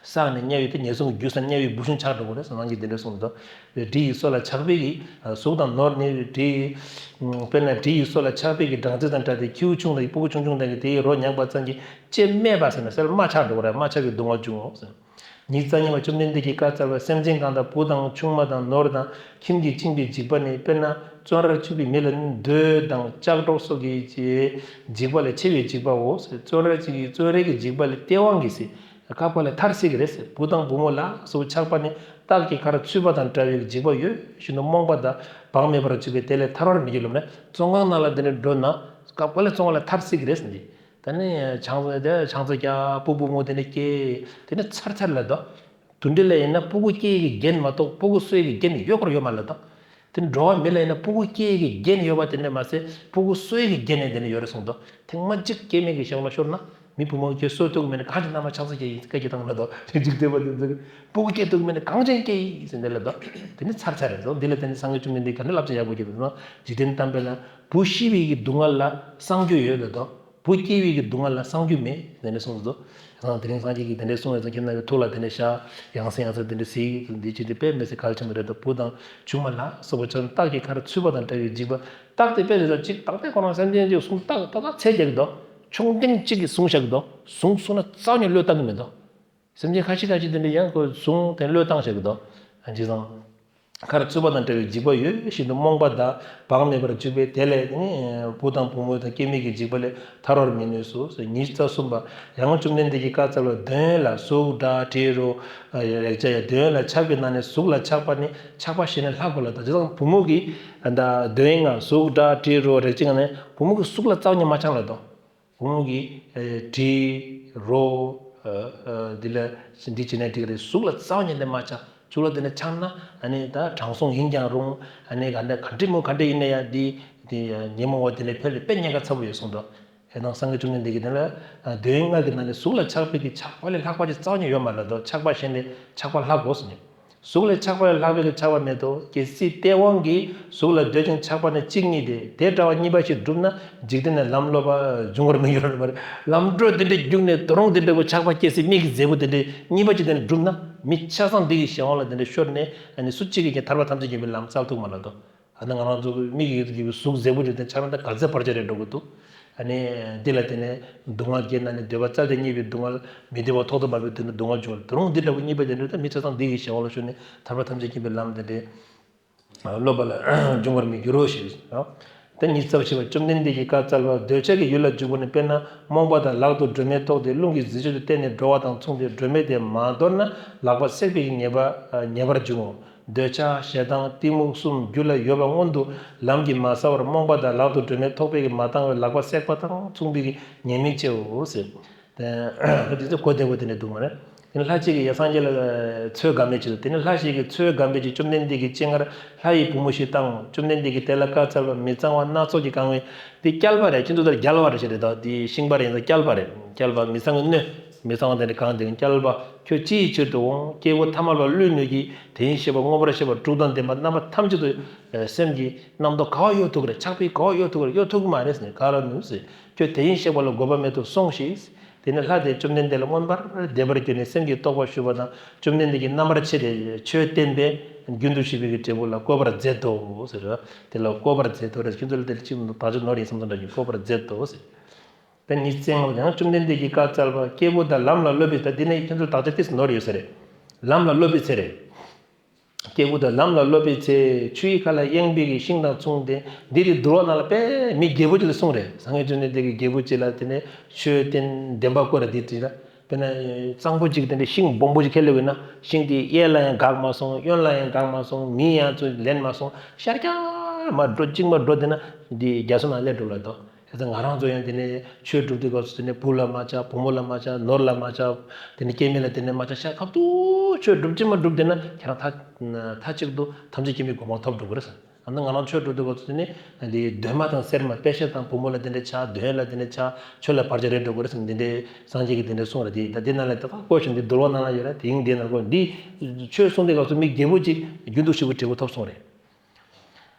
བསགས་ནས་དམྱལ་བའི་དེ་ངན་སོང་གི་རྒྱུ་བསགས་དམྱལ་བའི་བུ་ཆུང་ཆགས་འགྲོ་གི་རེད་ཟེར་ནང་གི་དེ་འདྲ་གསུངས་འདུག་དེ་དྲི་ཡི་སོ་ལ་ཆགས་པའི་གི་གཟུགས་དང་ནོར་ནི་དྲི་ཡི་དཔེར་ན་དྲི་ཡི་སོ་ལ་ཆགས་པའི་གི་སྦྲང་རྩི་དང་བྲལ་ཏེ་ཁྱེའུ་ཆུང་དང་སྤུ་གུ་ཆུང་ཆུང་དག་གིས་དེ་ཡི་རོ་མྱངས་པ་ཙམ་གྱིས་ལྕེ་སྨད་པ་ཟེར་ན་སེལ་མ་ཆགས་འགྲོ་གི་རེད། མ་ཆགས་པའི་སྡུག་བསྔལ་འབྱུང་ངོ་ཟེར། ཉི་ཤུ་རྩ་གཉིས་པ། བཅོམ་ལྡན་འདས་ཀྱིས་བཀའ་སྩལ་པ། སེམས་ཅན་གང་དག་བུ་དང་ཆུང་མ་དང་ནོར་དང་ཁྱིམ་གྱིས་བཅིངས་པའི་འཇིགས་པ་ནི། དཔེར་ན་བཙོན་རར་བཅུག་པའི་མི་ལ་ནི་འདོད་དང་ལྕགས་སྒྲོག་སོགས་ཀྱི་འཇིགས་པ་ལས་ཆེ་བའི་འཇིགས་པའོ། བཙོན་རར་གཅིག་གིས་བཙོན་རའི་གི་འཇིགས་པ་ལས་སྟེས་དབང་གིས་སྐབས་འགའ་ལས་ཐར་སྲིད་ཀྱི་རེད། བུ་དང་བུ་མོ་ལ་སོགས་ཆགས་པ་ནི་སྟག་གི་ཁར་ཚུད་པ་དང་འདྲ་བའི་འཇིགས་པ་ཡོད་བཞིན་དུ་རྨོངས་པ་དང་བག་མེད་པར་འཇུག་པས་དེ་ལས་ཐར་བར་མི་འགྱུར་ལབ་ནས་བཙོན་ཁང་ནང་ལ་དེ་ནས་འགྲོ་ན་སྐབས་འགའ་ལས་བཙོན་ཁང་ལས་ཐར་སྲིད་ཀྱི་རེད་ཟེར་ནས། ད་ནི་ཆང་ས་དེ་ཆང་ས་རྒྱག་སྤུ་བུ་མོ་དེ་ནི་སྐྱེས་དེ་ནི་ཚར་ཚར་ལ་དོ། དུད་འགྲོ་ལ་ཡིན་ན་སྤུ་གུ་སྐྱེ་ཡི་གི་རྒྱན་མ་གཏོགས་སྤུ་གུ་གསོ་ཡི་གི་རྒྱན་ཡོད་སྐོར་ཡོད་མ་ལ་དོ། དེ་ནི་འགྲོ་བ་མི་ལ་ཡིན་ན་སྤུ་གུ་སྐྱེ་ཡི་གི་རྒྱན་ཡོད་པ་དེ་འདྲ་མ་ཟད་སྤུ་གུ་གསོ་ཡི་གི་རྒྱན་ནི་དེ་ནི་ཡོད་རེད་གསུངས་དོ། ཐེངས་མ་གཅིག་སྐྱེ་མེད་ཀྱི་ཞོར་ལ་ཤོར་ན་མི་བུ་མོ་ཁྱོད་གསོ་ཐུབ་ཀྱི་མེད་ན་གང་ཅི་ན་མ་ཆང་ས་སྐྱེ་ཡི་སྐད་ཀྱི་སྟངས་ལ་དོ། འཇིག་རྟེན་པ་དེ་ཚོ་སྤུ་གུ་སྐྱེ་ཐུབ་ཀྱི་མེད་ན་གང་ཅན་སྐྱེ་ཡི་ཟེར་འདི་ལ་དོ། དེ་ནི་ཚར་ཚར་རེད་དོ། འདི་ལ་དེ་ནི་སངས་རྒྱས་བཅོམ་ལྡན་འདས་ག་འདྲ་བསླབ་བྱ་ཡག་པོ་བརྒྱབ་ཡོད་ན། འཇིག་རྟེན་གཏམ་དཔེ་ལ་བུ་ཤི་བའི་གི་སྡུག་བསྔལ་ལ་གསང་རྒྱུ་ཡོད་ལ་དོ། བུ་སྐྱེ་བའི་གི་སྡུག་བསྔལ་ལ་གསང་རྒྱུ་མེད་ཟེར་ནས་གསུངས་སོ། ཡང་དེ་རིང་སངས་རྒྱས་ཀྱིས་དེ་འདྲ་གསུངས་ཡོད་ཙང་ཁྱེད་རྣམ་པའི་ཐུགས་ལ་དེ་འདྲ་བཞག་ཡང་སེ་ཡང་སེ་དེ་འདྲ་གཟིགས་འདི་ཅི་སྟེ་དཔེ་མི་སྲིད་གལ་ཆེན་པོ་རེད་དོ། བུ་དང་ཆུང་མ་ལ་སོགས་པ་ཆགས་ན་སྟག་གི་ཁར་ཚུད་པ་དང་འདྲ་བའི་འཇིགས་པ། སྟག་དེ་དཔེ་རེད་ལ་ཅིག་སྟག་དེ་ཁོ་རང་སེམས་ཅན་ཅིག་གསུང་སྟག་ཏག་ཏག་ཚད་རྒྱག་གི་འདུག་ཆུང་འབྲིང་གཅིག་གིས་གསུང་བཞག་གི་འདུག་གསུང་གསུང་ན་རྩ་བ་ནས་བློས་བཏང་གི་མི་འདུག་སེམས་ཅན་ཁ་ཤས་ཁ་ཤས་དེ་འདྲ་ཡང་ཁོ་གསུང་དེ་བློས་བཏང་བཞག་གི་འདུག་ཨ་ཅི་ཙང་། ཁར་ཚུད་པ་དང་འདྲ་བའི་འཇིགས་པ་ཡོད་བཞིན་དུ་རྨོངས་པ་དང་བག་མེད་པར་འཇུག་པས་དེ་ལས་ནི་བུ་དང་བུ་མོ་དང་སྐྱེ་མེད་ཀྱི་འཇིགས་པ་ལས་ཐར་བར་མི་ནུས་སོ། ཉི་ཤུ་རྩ་གསུམ་པ། ཡང་བཅོམ་ལྡན་འདས་ཀྱིས་བཀའ་སྩལ་པ། འདོད་ཡོན་ལ་གཟུགས་སྒྲ་དྲི་རོ་རེག་བྱ་ཡང་། འདོད་ཡོན་ལ་ཆགས་པའི་ནང་ནས་གཟུགས་ལ་ཆགས་པ་ནི་ཆགས་པ་ཞེས་ནས་ལྷག་གོ་ལ་དང་། ཅི་ཙང་བུ་མོ་གིས་ད་འདོད་ཡོན་ལྔ་གཟུགས་སྒྲ་དྲི་རོ་རེག་བྱའི་ནང་ནས་བུ་མོ་གི་གཟུགས་ལ་རྩ་བ་ནས་མ་ཆགས་ལ་དོ། བུ་མོ་གིས་དྲི་རོ་འདི་ལ་འདི་བྱས་ན་འགྲིག་གི་རེད། གཟུགས་ལ་རྩ་བ་ཉིད་ནས་མ་ཆགས། གཟུགས་ལ་དེ་ནས་ཆགས་ན་ཨ་ནི་ད་དྲང་སྲོང་ཡིན་ཀྱང་རུང་ཨ་ནི་ག་འདྲ་ག་འདྲ་མོ་ག་འདྲ་ཡིན་ན་ཡང་འདི་འདི་ཉོན་མོངས་པ་དེ་ནས་ཕལ་ལ་དཔེ་ཉེན་ཁ་ཚ་པོ་ཡོད་གསུངས་འདུག་ཡང་ན་སངས་རྒྱས་བཅོམ་ལྡན་འདས་ཀྱིས་དེ་ལ་འདོད་ཡོན་ལྔ་གི་ནང་ནས་གཟུགས་ལ་ཆགས་པའི་གི་ཆགས་པ་ལས་ལྷག་པ་ཅིག་རྩ་བ་ཉིད་ཡོད་མ་རེད་དོ། ཆགས་པ་ཞེས་ནས་ཆགས་པ་ལྷག་གོ་ཟེར་ནས། གཟུགས་ལས་ཆགས་པ་ལས་ལྷག་པའི་ཆགས་པ་མེད་དོ། གལ་སྲིད་སྟེས་དབང་གིས་གཟུགས་ལ་འདོད་ཅིང་ཆགས་པ་ནི་གཅིག་ཉིད་དེ། དེ་འདྲ་བ་གཉིས་པ་ཞིག་བསྒྲུབས་ན་འཇིག་རྟེན་ནས་ལམ་སློབ་པ་འབྱུང་བར་མི་འགྱུར་བ་རེད། ལམ་འགྲོ་དེ་འདྲ་བརྒྱུགས་ནས་དོ་རུང་དེ་འདྲ་བོ་ཆགས་པ་སྐྱེ་སྲིད་མིག་གི་མཛེས་པོ་དེ་འདྲ་གཉིས་པ་ཅིག་དེ་འདྲ་བསྒྲུབས་ན་མི་ཆ་ཚང་འདི་ཡི་གཞན་དབང་ལ་དེ་འདྲ་ཤོར་ནས་ཨ་ནི་སུ་གཅིག་གིས་ཀྱང་ཐར་པ་ཐམས་ཅད་མཁྱེན་པའི་ལམ་བཙལ་ཐུབ་མ་ལ་དོ། ཨ་ནི་ང་རང་ཚོ་མིག་གིས་ཡོད་དུ་གྱུར་པའི་གཟུགས་མཛེས་པོ་དེ་དེ་ཆགས་ན་ད་ག་ཚད་བར་ཆད་རེད་འགྲོ་གི་འདུག་ཨ་ནི་འདི་ལ་བརྟེན་ནས་སྡུག་བསྔལ་བརྒྱད་ན་ནི་འདོད་པ་རྩ་ལས་རྙེད་པའི་སྡུག་བསྔལ། མི་འདོད་པ་ཐོག་ཏུ་མ་བབས་དེ་ནི་སྡུག་བསྔལ་འབྱུང་བ་དེ་རུང་འདི་འདྲ་བོ་གཉིས་པ་དེ་འདྲ་ད་མི་ཆ་ཚང་འདི་ཡི་གཞན་དབང་ལ་ཤོར་ནས་ཐར་པ་ཐམས་ཅད་མཁྱེན་པའི་ལམ་དེ་འདྲའི་སློབ་པ་ལ་འབྱུང་བར་མི་འགྱུར་རོ་ཞེས། ད་ཉི་ཤུ་རྩ་བཞི་པ། བཅོམ་ལྡན་འདས་ཀྱིས་བཀའ་སྩལ་པ། འདོད་ཆགས་ཀྱི་ཡུལ་ལ་འཇུག་པ་ནི། དཔེར་ན་རྨོངས་པ་དང་ལག་ཏུ་སྒྲོན་མེ་ཐོགས་ཏེ་རླུང་གི་གཟི་བརྗིད་དུ་བརྟེན་ནས་འགྲོ་བ་དང་མཚུངས་ཏེ། སྒྲོན་མེ་དེ་མ་དོར་ན་ལག་པ་བསྲེགས་པའི་ཉེས་པ་ཉེས་པར་འབྱུང་ངོ་། འདོད་ཆགས་ཞེ་སྡང་གཏི་མུག་གསུམ་རྒྱུད་ལ་ཡོད་པ་སྔོན་དུ་ལམ་གྱིས་མ་བསལ་བར་རྨོངས་པ་དང་ལག་ཏུ་སྒྲོན་མེ་ཐོགས་པས་མ་བཏང་བའི་ལག་པ་བསྲེགས་པ་དང་མཚུངས་པའི་ཉེས་དམིགས་ཆེའོ་ཟེར། དེ་ཚོ་གོ་བདེ་པོ་དེ་འདྲ་འདུག་མ་རེད། དེ་ནས་ལྷ་གཅིག་གིས་ཡ་སངས་རྒྱས་ལ་ཚོད་དགའ་མོ་ཅིག་དང་། དེ་ནས་ལྷ་ཞིག་གིས་ཚོད་དགའ་མོ་ཅིག་བཅོམ་ལྡན་འདས་ཀྱི་སྤྱན་སྔར་ལྷ་ཡི་བུ་མོ་ཞིག་བཏང་། བཅོམ་ལྡན་འདས་ཀྱིས་དེ་ལ་བཀའ་སྩལ་པ། མི་གཙང་བ་སྣ་ཚོགས་ཀྱིས་གང་བའི་འདི་རྐྱལ་པ་རེད། ཁྱེད་ཚོ་ལྟར་རྒྱལ་བ་རེད་ཅེས་རེད་དོ། འདི་ཤིང་པ་རེད། ཡིན་ཙང་རྐྱལ་པ་རེད། རྐྱལ་པ་མི་གཙང་གི་སྣོད་མི་གཙང་བ་དེ་འདྲ་གང་དེ་རྐྱལ་པ། ཁྱོད་ཅི་ཡི་ཕྱིར་དུ་འོང་། སྐྱེས་བུ་ཐ་མལ་པ་ཀླུའི་སྣོད་ཀྱིས་དེ་བཞིན་གཤེགས་པ་མངོན་པར་ཤེས་པ་དྲུག་དང་ལྡན་པ་རྣམ་པ་ཐམས་ཅད་དུ་སེམས་ཀྱི་རྣམ་རྟོག་ག་བ་གཡོ་ཐུབ་ཀྱི་རེད། ཆགས་པས་ག་བ་གཡོ་ཐུབ་ཀྱི་རེད། གཡོ་ཐུབ་ཀྱི་མ་རེད་ཟེར་ནས། ག་ར་ནུས་ཟེར། ཁྱོད་དེ་བཞིན་གཤེགས་པ་ལ་འགོད་པ་མེད་དུ་སོང་ཞིག་དེ་ནས་ལྷ་དེས་བཅོམ་ལྡན་འདས་ལ་མངོན་པར་བརྡ་སྦྱར་གྱུར་ནས་སེམས་ཀྱི་རྟོག་པ་ཞུས་པ་དང་། བཅོམ་ལྡན་འདས་ཀྱིས་རྣམ་པར་ཕྱེ་སྟེ་ཆོས་བསྟན་པས་རྒྱུན་དུ་ཞུགས་པའི་གི་འབྲས་བུ་ལ་བཀོད་པར་མཛད་དོ་ཟེར། དེ་ལ་བཀོད་པར་མཛད་དོ་རེད། ཁྱེད་ཚོ་ལ་དེ་ལ་ཅིག་མི་འདུག་བདག་ཅག་ནོར་ཡིན་བསམ་བསམ་འདྲ་ཞིག་བཀོད་པར་མཛད་དོ་ཟེར། དེ་ཉི་ཤུ་རྩ་ལྔ་པ། ཡང་བཅོམ་ལྡན་འདས་ཀྱིས་བཀའ་སྩལ་པ། སྐྱེས་བུ་དག་ལམ་ལ་སློབ་པའི་ཚེ། འདི་ནི་ཁྱེད་ཚོ་བདག་ཅག་ཏིས་ནོར་ཡོད་ས་རེད། ལམ་ལ་སློབ་པའི་ཚེ་རེད། སྐྱེས་བུ་དག་ལམ་ལ་སློབ་པའི་ཚེ། ཆུ་ཡི་ཁ་ལ་གཡེང་བའི་གི་ཤིང་དང་མཚུངས་ཏེ། འདི་དེ་དུར་བ་ནང་ལ་དཔེ་མི་རྒྱལ་པོ་ཅིག་ལ་གསུངས་རེད། སངས་རྒྱས་བཅོམ་ལྡན་འདས་ཀྱིས་རྒྱལ་པོ་ཅིག་ལ་དེ་ནས་ཆོས་བསྟན་བདེན་པ་བཀོད་ར་དེ་དྲིས་ར། དཔེར་ན་གཙང་པོ་ཅིག་དེ་འདྲའི་ཤིང་སྦོམ་པོ་ཅིག་ཁས་ལེན་ཡོད་ན་ཤིང་དེ་གཡས་ལ་ཡང་འགག་མ་སོང་། གཡོན་ལ་ཡང་འགག་མ་སོང་། མི་ཡང་ཚུར་ལེན་མ་སོང་། ཤར་རྒྱག་མ་འགྲོ་གཅིག་མ་འགྲོ་དེ་ན་འདི་རྒྱ་མཚོ་ནང་སླེབས་འགྲོ་ལ་དོ། དེ་ཚོ་ང་རང་ཚོ་ཡང་དེ་ནས་ཆོས་སྒྲུབ་དུས་སྐབས་སུ་དེ་ནས་བུ་ལ་མ་ཆགས། བུ་མོ་ལ་མ་ཆགས། ནོར་ལ་མ་ཆགས། དེ་ནས་སྐྱེ་དམན་ལ་དེ་ནས་མ་ཆགས། ཤ་ཁབ་ཏུ་ཆོས་སྒྲུབ་ཅི་མ་སྒྲུབ་དེ་ན་ཁྱེད་རང་མཐའ་མཐའ་གཅིག་ཏུ་ཐམས་ཅད་མཁྱེན་པའི་གོ་འཕང་ཐོབ་འགྲོ་གི་རེད་ཟེར། ཨ་ནི་ང་རང་ཆོས་སྒྲུབ་དུས་སྐབས་སུ་དེ་ནས་འདི་གདོད་མ་དང་སེར་མ། དཔེ་ཤ་དང་བུ་མོ་ལ་དེ་འདྲ་ཆགས། གདོན་ལ་དེ་འདྲ་ཆགས། ཆོས་ལ་བར་ཆད་རེད་འགྲོ་གི་རེད་ཟེར། འདི་འདྲའི་སངས་རྒྱས་ཀྱིས་དེ་འདྲ་གསུངས་རེད། དེ་ད་དེ་ནང་ལ་ད་ཁ་བཀོད་བཞིན་འདི་འདུལ་བ་ནང་ལ་ཡོད་རེད། དེ་ཡིན་དེ་ནང་ཁོ་འདི་ཆོས་གསུང་དུས་སྐབས་སུ་མི་རྒྱལ་པོ་གཅིག་རྒྱུན་དུ་ཞིག་པོ་འབྲས་བུ་ཐོབ་གསུངས་རེད།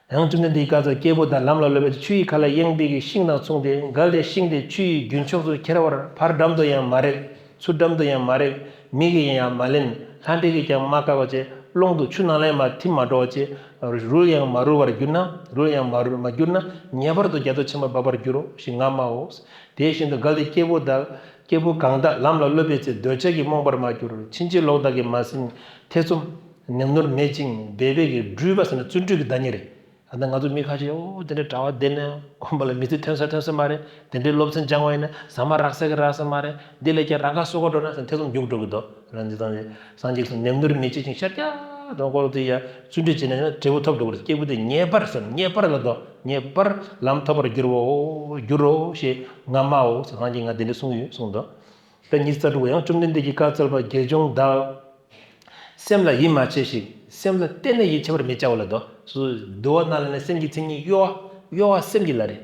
ཡང་བཅོམ་ལྡན་འདས་ཀྱིས་བཀའ་སྩལ། སྐྱེས་བུ་དག་ལམ་ལ་སློབ་པའི་ཆུ་ཡི་ཁ་ལ་གཡེང་བས་ཀྱི་ཤིང་དང་མཚུངས་ཏེ། གལ་ཏེ་ཤིང་དེ་ཆུ་ཡི་རྒྱུན་ཕྱོགས་སུ་ཁྱེར་བར་ཕར་འགྲམ་དུ་ཡང་མ་རེག། ཚུར་འགྲམ་དུ་ཡང་མ་རེག། མིག་གིས་ཡང་མ་ལེན། ལྷ་འདྲེ་གིས་ཀྱང་མ་བཀག་པ་བྱས། ཀློང་དུ་ཆུ་ནང་ལ་ཡང་མ་ཐིམ་མ་འགྲོ་བ་བྱས། རུལ་ཡང་མ་རུལ་བར་གྱུར་ན། རུལ་ཡང་མ་རུལ་མ་གྱུར་ན། ངེས་པར་དུ་རྒྱ་མཚོ་ཆེན་པོར་འབབ་པར་འགྱུར་རོ་ཞེས་སྔ་མའོ། དེ་བཞིན་དུ་གལ་ཏེ་སྐྱེས་བུ་དག་སྐྱེས་བུ་གང་དག་ལམ་ལ་སློབ་པའི་ཚེ་འདོད་ཆགས་ཀྱིས་རྨོངས་པར་མ་གྱུར། ཕྱིན་ཅི་ལོག་དག་གིས་མ་ཟིན་ཐེ་ཚོམ་ནེམ་ནུར་མེད་ཅིང་འབད་པས་ཀྱི་སྦྲུལ་པ་ཟེར་ན་བརྩོན་འགྲུས་ཀྱི་བདག་ཉིད་རེད། ད་ལྟ་ང་ཚོ་མི་ཁ་ཤས་ཨོ་དེ་འདྲའི་གྲྭ་བ་བསྡད་ནས་དགོན་པ་ལ་མི་ཚེ་ཐོན་ས་ཐོན་ས་མ་རེད། དེ་འདྲའི་སློབ་ཚན་སྦྱང་བ་ཡིན་ན་ཟ་མ་རག་ས་གི་རག་ས་མ་རེད། འདི་ལས་ཀྱང་རང་ཁ་སོ་ག་འགྲོ་ན་ཟེར་ཐེ་ཚོམ་རྒྱུགས་འགྲོ་གི་འདུག་རང་འདི་དང་འདི་སངས་རྒྱས་སུ་ནེམ་ནུར་མི་བྱེད་ཅིང་ཤར་རྒྱག་དང་ཀོ་ལོ་དེ་ཡ་བརྩོན་འགྲུས་བྱེད་ན་འབྲས་བུ་ཐོབ་འགྲོ་གི་རེད། སྐྱེས་བུ་དེ་ངེས་པར་ཟེར་ངེས་པར་ལ་འདུག་ངེས་པར་ལམ་ཐོབ་པར་འགྱུར་བའོ། འགྱུར་རོ་ཞེས་སྔ་མའོ་ཟེར། སངས་རྒྱས་ང་དེ་འདྲ་གསུངས་ཡོད་གསུངས་འདུག་ད་ཉི་ཤུ་རྩ་དྲུག་པ། ཡང་བཅོམ་ལྡན་འདས་ཀྱིས་བཀའ་སྩལ་པ། དགེ་སྦྱོང་དག་སེམས་ལ་ཡིད་མ་ཆེས་ཤིག་སེམས་ལ་གཏན་ནས་ཡིད་ཆེས་པར་མི་བྱའོ་ལབ་འདུག་སུ་འདུལ་བ་ནང་ལ་ནི་སེམས་ཀྱི་མཚན་ཉིད་གཡོ་བ་གཡོ་བ་སེམས་ཀྱི་ལ་རེད།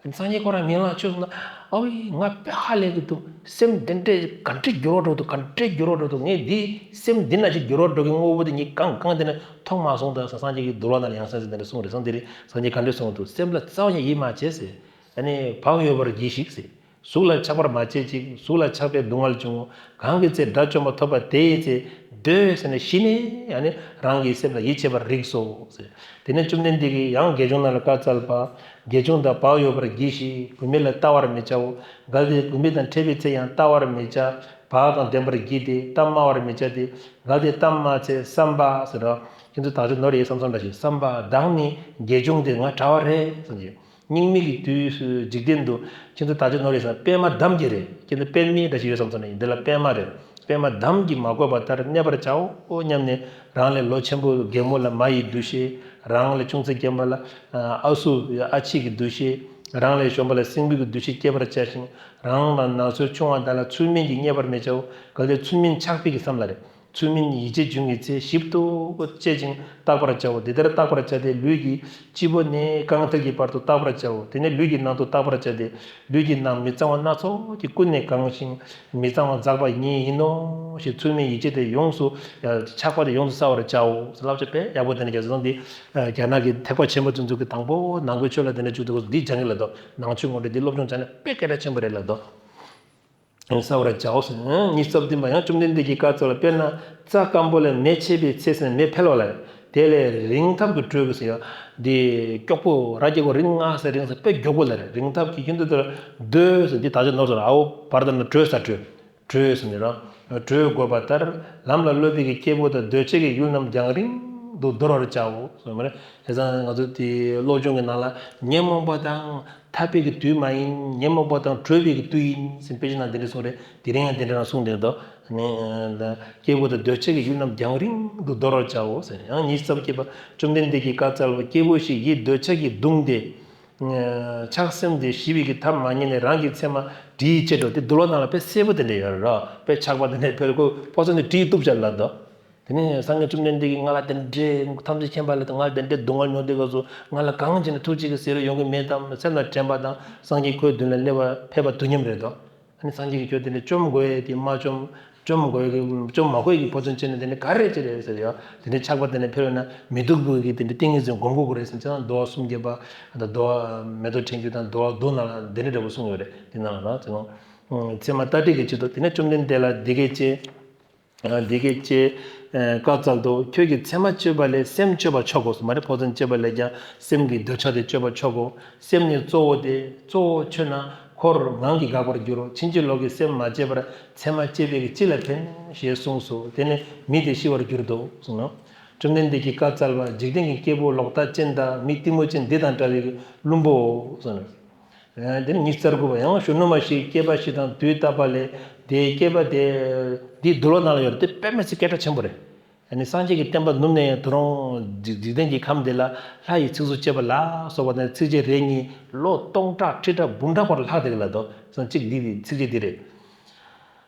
སངས་རྒྱས་ཁོ་རང་མིང་ལ་ཆོས་གསུངས་ན་ཨ་ཝེ་ང་དཔེ་ཧ་ལས་ཀྱི་འདུག་སེམས་དེ་འདྲས་ག་འདྲས་འགྱུར་བ་འགྲོ་འདུག་ག་འདྲས་འགྱུར་བ་འགྲོ་འདུག་ངས་འདི་སེམས་འདི་ན་ཅིག་འགྱུར་བ་འགྲོ་གི་དངོས་པོ་དེ་ངས་གང་གང་དེ་ནས་མཐོང་མ་སོང་ད་ཟེར། སངས་རྒྱས་ཀྱིས་འདུལ་བ་ནང་ལ་ཡང་སེམས་ཟེར་དེ་འདྲ་གསུངས་རེད། སངས་རྒྱས་ཀྱིས་ག་འདྲས་གསུངས་འདུག་སེམས་ལ་རྩ་བ་ནས་ཡིད་མ་ཆེས་ཟེར། ཨ་ནི་བག་ཡོད་པར་གྱིས་ཤིག་ཟེར། གཟུགས་ལ་ཆགས་པར་མ་བྱེད་ཅིག་གཟུགས་ལ་ཆགས་པས་སྡུག་བསྔལ་འབྱུང་ངོ་། གང་གི་ཚེ་དགྲ་བཅོམ་པ་ཐོབ་པ་དེའི་ཚེ། འདོད་ཟེར་ནས་གཞི་ནས་ཡང་ནི་རང་གི་སེམས་ལ་ཡིད་ཆེས་པར་རིགས་སོ་ཟེར། དེ་ནས་བཅོམ་ལྡན་འདས་ཀྱིས་ཡང་དགེ་སྦྱོང་རྣམས་ལ་བཀའ་སྩལ་པ། དགེ་སྦྱོང་དག་བག་ཡོད་པར་གྱིས་ཤིག་བུད་མེད་ལ་ལྟ་བར་མི་བྱའོ། གལ་ཏེ་བུད་མེད་དང་འཕྲད་པའི་ཚེ་ཡང་ལྟ་བར་མི་བྱ། བག་དང་ལྡན་པར་གྱིས་ཏེ་གཏམ་སྨྲ་བར་མི་བྱ་སྟེ། གལ་ཏེ་གཏམ་སྨྲ་ཚེ་བསམ་པ་ཟེར་རོ། ཁྱེད་ཚོ་དག་ཅིག་ནོར་ཡོད་བསམ་སོང་འདྲ་ཞིག་བསམ་པ་དང་ནི་དགེ་སྦྱོང་དེ་ང་གྲྭ་བ་རེད་བསམ་གྱི། སྙིགས་མའི་གི་དུས་སུ་འཇིག་རྟེན་དུ་ཁྱེད་ཚོ་ད་ཆ་ནོར་རེད་ཟེར་པད་མ་འདམ་གྱི་རེད། ཁྱེད་ཚོ་པད་མའི་འདྲ་ཞིག་ཡོད་བསམ་སོང་ནས་འདི་ལ་པད་མ་རེད། པད་མ་འདམ་གྱིས་མ་གོས་པ་ལྟར་གནས་པར་བྱའོ་སྙམ་ནས། རང་ལས་ལོ་ཆེན་པོ་རྒན་མོ་ལ་མ་ཡི་འདུ་ཤེས། རང་ལས་ཆུང་ཚེ་རྒན་པ་ལ་ཨ་སུ་ཨ་ཕྱི་གི་འདུ་ཤེས། རང་ལས་གཞོན་པ་ལ་སྲིང་མོའི་གི་འདུ་ཤེས་སྐྱེད་པར་བྱ་ཞིང་། རང་དང་ནང་སོའི་ཆུང་བ་དག་ལ་ཚུལ་མིན་གྱིས་བརྙས་པར་མི་བྱའོ། གལ་ཏེ་ཚུལ་མིན་ཆགས་པའི་གི་བསམ་ལ་རེད། ཚུལ་མིན་ཡིད་བྱེད་འབྱུང་བའི་ཚེ་ཞིབ་ཏུ་དཔྱད་ཅིང་བརྟག་པར་བྱའོ། དེ་ལྟར་བརྟག་པར་བྱ་སྟེ་ལུས་ཀྱི་སྤྱི་བོ་ནས་རྐང་མཐིལ་གྱི་བར་དུ་བརྟག་པར་བྱའོ། དེ་ནས་ལུས་ཀྱི་ནང་དུ་བརྟག་པར་བྱ་སྟེ་ལུས་ཀྱི་ནང་མི་གཙང་བ་སྣ་ཚོགས་ཀྱིས་ཀུན་ནས་གང་ཞིང་མི་གཙང་བ་འཛག་པ་ཉིད་ཡིན་ནོ་ཞེས་ཚུལ་མིན་ཡིད་བྱེད་དེ་ཡོངས་སུ་ཆགས་པ་དེ་ཡོངས་སུ་བསལ་བར་བྱའོ། བསླབ་བྱ་དཔེ་ཡག་པོ་དེ་ནས་རྒྱ་མཚོ་འདི་རྒྱ་ནག་གི་ཐེག་པ་ཆེན་པོ་དེ་ཚོ་གི་དང་པོ་ནང་པའི་ཆོས་ལ་དེ་འདྲ་བཅུག་འདུག་འདི་སྦྱང་གི་ལ་དོ་ནང་ཆོས་ངོ་སྤྲོད་འདི་སློབ་སྦྱོང་བྱ་ན་དཔེ་སྐད་གྲགས་ཆེན་པོ་རེད་ལ་དོ། བསལ་བར་བྱའོ་ཟེར། ཉི་ཤུ་རྩ་བདུན་པ། ཡང་བཅོམ་ལྡན་འདས་ཀྱིས་བཀའ་སྩལ་པ། དཔེར་ན་རྩྭ་སྐམ་པོ་ལ་མེ་མཆེད་པའི་ཚེ་ཟེར་ན་མེ་འཕེལ་བ་ལ། དེ་ལས་རིང་ཐབས་ཀྱིས་བྲོས་པའི་ཟེར་ཡ། འདི་མགྱོགས་པོ་ར་རྒྱ་གོ་རིང་ང་ཟེར་རིང་ཟེར་དཔེ་མགྱོགས་པོ་ལ་རེད། རིང་ཐབས་ཀྱིས་ཁྱིམ་དུ་དེར་སྡོད་ཟེར་འདི་ད་ཆ་ནོར་ཟེར་ཨའོ་བར་དང་ན་བྲོས་ས་བྲོས། བྲོས་ཟེར་ནི་ར། བྲོས་དགོས་པ་ལྟར་ལམ་ལ་སློབ་པའི་གི་སྐྱེས་བུ་དང་འདོད་ཆགས་ཀྱི་ཡུལ་རྣམས་རྒྱང་རིང་དུ་དོར་བར་བྱའོ་ཟེར་མ་རེད། དེ་ཙང་ང་ཚོ་དེ་སློབ་སྦྱོང་གི་ནང་ལ་ཉོན་མོངས་པ་དང་། འཐབ་པའི་གི་དུས་མ་ཡིན། ཉོན་མོངས་པ་དང་བྲོས་པའི་གི་དུས་ཡིན་ཟེར་དཔེ་ཆ་ནང་དེ་འདྲ་གསུངས་རེད། དེ་རིང་ཡང་དེ་འདྲ་རང་གསུངས་བསྡད་འདུག་ནི་སྐྱེས་བུ་དང་འདོད་ཆགས་ཀྱི་ཡུལ་རྣམས་རྒྱང་རིང་དུ་དོར་བར་བྱའོ་ཟེར། ཡང་ཉི་ཤུ་རྩ་བརྒྱད་པ། བཅོམ་ལྡན་འདས་ཀྱིས་བཀའ་སྩལ་པ། སྐྱེས་བུ་ཞིག་གིས་འདོད་ཆགས་ཀྱིས་གདུངས་ཏེ། ཆགས་སེམས་དེ་ཞི་བའི་གི་ཐབས་མ་རྙེད་ནས་རང་གི་མཚན་མ་དྲིའི་ཕྱེད་འགྲོ་སྟེ། འདུལ་བ་ནང་ལ་དཔེ་གསལ་པོ་དེ་འདྲ་ཡོད་རེད་ར། དཔེ་ཆགས་པ་དེ་འདྲ་ཕེབས་ཁོ་ཕོ་ཚོད་ནི་དྲིས་གཏུབ་བྱ་ལ་འདུག་དེ་ནས་སངས་རྒྱས་བཅོམ་ལྡན་འདས་ཀྱིས་ང་ལ་དེ་འདྲའི་ཐམས་ཅད་མཁྱེན་པ་ལ་ང་ལ་དེ་འདྲའི་སྡུག་བསྔལ་མྱོང་དུས་སྐབས་སུ་ང་ལ་གང་བྱས་ནས་ཐུགས་རྗེ་གི་ཟེར་ཡོང་གི་མེད་དམ། སེམས་ལ་དྲན་པ་དང་སངས་རྒྱས་ཁོའི་མདུན་ལ་སླེབས་པ་ཕེབས་པ་དུས་མཉམ་རེད་དོ། ཨ་ནི་སངས་རྒྱས་ཀྱིས་ཁྱོད་དེ་འདྲ་བཅོམ་དགོས་ཡས་དེ་མ་བཅོམ། བཅོམ་དགོས་ཡས་ཀྱི་བཅོམ་མ་དགོས་ཡས་ཀྱི་ཕོ་ཚོད་བྱས་ནས་དེ་འདྲ་ག་རེ་བྱས་རེད་ཟེར་ཡ། དེ་འདྲ་ཆགས་པ་དེ་འདྲ་འཕེལ་བས་ན་མི་སྡུག་པོ་གི་དེ་འདྲ་ཏིང་ངེ་འཛིན་སྒོམ་དགོས་ཀྱི་རེད་ཟེར་ཙང་མདོ་བ་སུམ་བརྒྱ་པ་དང་མདོ་བ་མེ་ཏོག་ཕྲེང་རྒྱུད་དང་མདོ་བ་མདོ་ནང་ལ་དེ་འདྲ་འདྲ་པོ་གསུངས་ཡོད་རེད། དེ་ནང་ལ་ཚེ་མ་ལྟ་དྲེག་གི་ཆེད་དུ། དེ་ནས་བཅོམ་ལྡན་འདས་ལ་འདི་སྐད་ཅེས། འདི་སྐད་ཅེས་བཀའ་སྩལ་ཏོ། ཁྱོད་ཀྱིས་མཚན་མ་གཅོད་པ་ལས་སེམས་གཅོད་པ་ཆོག་གོ་ཟེར་མ་རེད། ཕོ་མཚན་གཅོད་པ་ལས་ཀྱང་སེམས་ཀྱི་འདོད་ཆགས་དེ་གཅོད་པ་ཆོག་གོ། སེམས་ནི་གཙོ་བོ་སྟེ། གཙོ་བོ་འཆོས་ན་འཁོར་ངང་གིས་འགག་པར་འགྱུར་རོ། ཕྱིན་ཅི་ལོག་གི་སེམས་མ་བསྐྱེད་པར་མཚན་མ་བསྐྱེད་པས་ཅི་ལ་ཕན་ཞེས་གསུངས་སོ། དེ་ནས་མི་དེ་ཤི་བར་གྱུར་ཏོ་གསུངས་ནོ། བཅོམ་ལྡན་འདས་ཀྱིས་བཀའ་སྩལ་པ། འཇིག་རྟེན་གྱི་སྐྱེ་བོ་ལོག་ལྟ་ཅན་དག་མི་གཏི་མུག་ཅན་འདི་དང་འདྲ་བའི་བླུན་པོའོ་གསུངས་ནོ། དེ་ནི་ཉི་ཤུ་རྩ་དགུ་པ། ཡང་གཞོན་ནུ་མ་ཞིག་སྐྱེས་པ་ཞིག་དང་དུས་བཏབ་པ་ལས། དེའི་སྐྱེས་པ་དེ་འདིའི་འདུལ་བ་ནང་ལ་ཡོད་རེད། དེ་དཔེ་མི་སྲིད་སྐད་གྲགས་ཆེན་པོ་རེད། ཨ་ནི་སངས་རྒྱས་ཀྱི་བསྟན་པ་ནུབ་ནས་ད་རུང་འཇིག་འཇིག་རྟེན་གྱི་ཁམས་འདི་ལ་ལྷ་ཡི་ཚིགས་སུ་བཅད་པ་ལ་སོགས་པ་དང་ཚིགས་བཅད་རེ་གཉིས་ལོ་སྟོང་ཕྲག་ཁྲི་ཕྲག་འབུམ་ཕྲག་བར་ལྷག་བསྡད་ཀྱི་ལ་དོ། སང་གཅིག་འདི་འདི་ཚིགས་བཅད་འདི་རེད།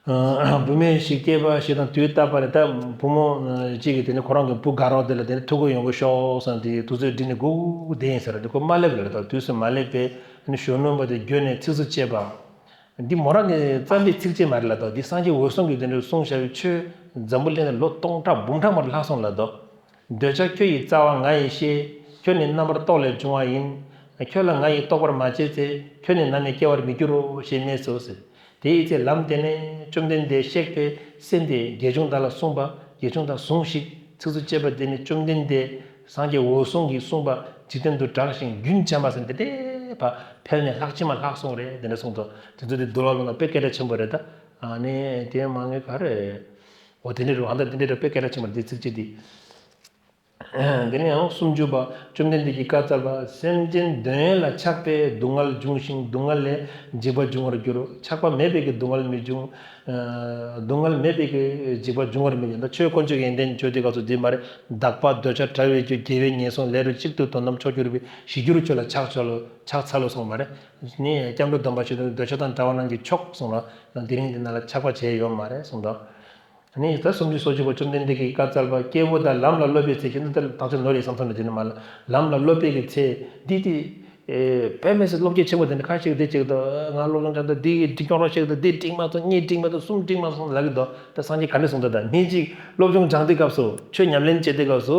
ཨ་བུད་མེད་ཞིག་སྐྱེས་པ་ཞིག་དང་དུས་བཏབ་པ་རེད། ད་བུ་མོ་ཨ་གཅིག་གིས་དེ་ནི་ཁོ་རང་གི་བུ་དགའ་རོགས་དེ་ལ་དེ་ནི་ཐུག་གི་ཡོང་གི་ཤོག་བསམ་དེ་དུས་ཚོད་བསྒྲིགས་ནས་སྒུག་བསྡད་ཡིན་ཟེར་ར། དེ་ཁོ་མ་སླེབས་ལ་རེད། ད་དུས་སུ་མ་སླེབས་པས་ཨ་ནི་གཞོན་ནུ་མ་དེ་འགྱོད་ནས་ཚིགས་སུ་བཅད་པ། འདི་མོ་རང་གི་རྩ་འདི་ཚིགས་བཅད་མ་རེད་ལ་དོ། འདི་སངས་རྒྱས་འོད་སྲུང་གིས་དེ་འདྲ་གསུངས་བཞག་པའི་ཆོས་འཛམ་བུ་གླིང་ལ་ལོ་སྟོང་ཕྲག་འབུམ་ཕྲག་མར་ལྷག་སོང་ལ་དོ། འདོད་ཆགས་ཁྱོད་ཡི་རྩ་བ་ང་ཡིས་ཤེས། ཁྱོད་ནི་རྣམ་པར་རྟོག་ལས་བྱུང་བ་ཡིན། ཁྱོད་ལ་ང་ཡིས་རྟོག་པར་མ་བྱས་ཚེ། ཁྱོད་ནི་ནམ་ཡང་སྐྱེ་བར་མི་འགྱུར་རོ་ཞེས་སྨྲས་སོ་ཟེར། དེའི་ཚེ་ལམ་དེ་ནས་བཅོམ་ལྡན་འདས་གཤེགས་པའི་སྲས་དེས་དགེ་སྦྱོང་དག་ལ་གསུངས་པ། དགེ་སྦྱོང་དག་ཟུངས་ཤིག། ཚིགས་སུ་བཅད་པ་འདི་ནི་བཅོམ་ལྡན་འདས་སངས་རྒྱས་འོད་སྲུང་གིས་གསུངས་པ་འཇིག་རྟེན་དུ་གྲགས་ཤིང་རྒྱུན་ཆད་མ་ཟིན་ཏེ་དེ་ཕ་འཕེལ་ནས་ལྷག་ཅི་མ་ལྷག་སོང་རེད། དེ་འདྲ་གསུངས་དོ། དེ་ཚོ་དེ་འདུལ་བ་ལོ་ན་དཔེ་སྐད་གྲགས་ཆེན་པོ་རེད་ད། ཨ་ནི་དེ་མ་ངེས་ག་རེད། འོ་དེ་འདྲ་རུ་ཨ་ད་དེ་འདྲ་རུ་དཔེ་སྐད་གྲགས་ཆེན་པོ་རེད་དེ་ཚིགས་བཅད་འདི། དེ་ནས་ཡང་སུམ་ཅུ་པ། བཅོམ་ལྡན་འདས་ཀྱིས་བཀའ་སྩལ་པ། སེམས་ཅན་འདོད་ཡོན་ལ་ཆགས་པས་སྡུག་བསྔལ་འབྱུང་ཞིང་སྡུག་བསྔལ་ལས་འཇིགས་པ་འབྱུང་བར་འགྱུར་རོ། ཆགས་པ་མེད་པའི་གི་སྡུག་བསྔལ་མི་འབྱུང་། སྡུག་བསྔལ་མེད་པའི་གི་འཇིགས་པ་འབྱུང་བར་མི་འགྱུར། ད་ཆོས་དཀོན་མཆོག་ཡོན་ཏན་བརྗོད་དེ་ག་ཚོད་འདི་མ་རེད། དག་པ་འདོད་ཆགས་བྲལ་བའི་རྒྱུ་དགེ་བའི་ངན་སོང་ལས་རིགས་གཅིག་ཏུ་དོན་དམ་མཆོག་གྱུར་པའི་གཞིར་གྱུར་ཆོས་ལ་ཆགས་ཚར་ལོ་ཆགས་ཚར་ལོ་གསུངས་མ་རེད། ནི་སྐྱབས་འགྲོ་སྡོམ་པ་ཞུ་དུས་འདོད་ཆགས་དང་བྲལ་བ་རྣམས་ཀྱི་མཆོག་གསུངས་ལ། དེ་རིང་འདི་ན་ལ་ཆགས་པ་བྱས་ཡོད་མ་རེད་གསུངས་དང་། ནི་ད་སུམ་ཅུ་སོ་གཅིག་པ། བཅོམ་ལྡན་འདས་ཀྱིས་བཀའ་སྩལ་པ། སྐྱེས་བུ་དག་ལམ་ལ་སློབ་པའི་ཚེ། ཁྱེད་ཚོ་ལྟར་བརྟག་དཔྱད་ནོར་ཡིན་བསམ་བསམ་ནས་དེ་ནི་མ་ལ་ལམ་ལ་སློབ་པའི་གི་ཚེ་འདི་དེ། དཔེ་མི་སྲིད་སློབ་སྐྱེས་ཆེན་པོ་དེ་འདྲ་ཁ་ཤས་དེ་གཅིག་ཏུ་ང་སློབ་སྦྱོང་སྦྱང་དུས་འདི་ཡི་འགྲིག་སྐྱོང་རོགས་ཤིག་ཏུ་འདི་འགྲིག་མ་སོང་གཉིས་འགྲིག་མ་སོང་གསུམ་འགྲིག་མ་སོང་ལབ་ཀྱི་འདུག་ད་སངས་རྒྱས་ག་འདྲ་གསུངས་ད། ད་མི་གཅིག་སློབ་སྦྱོང་སྦྱང་དུས་སྐབས་སུ་ཆོས་ཉམས་ལེན་བྱེད་དུས་སྐབས་སུ་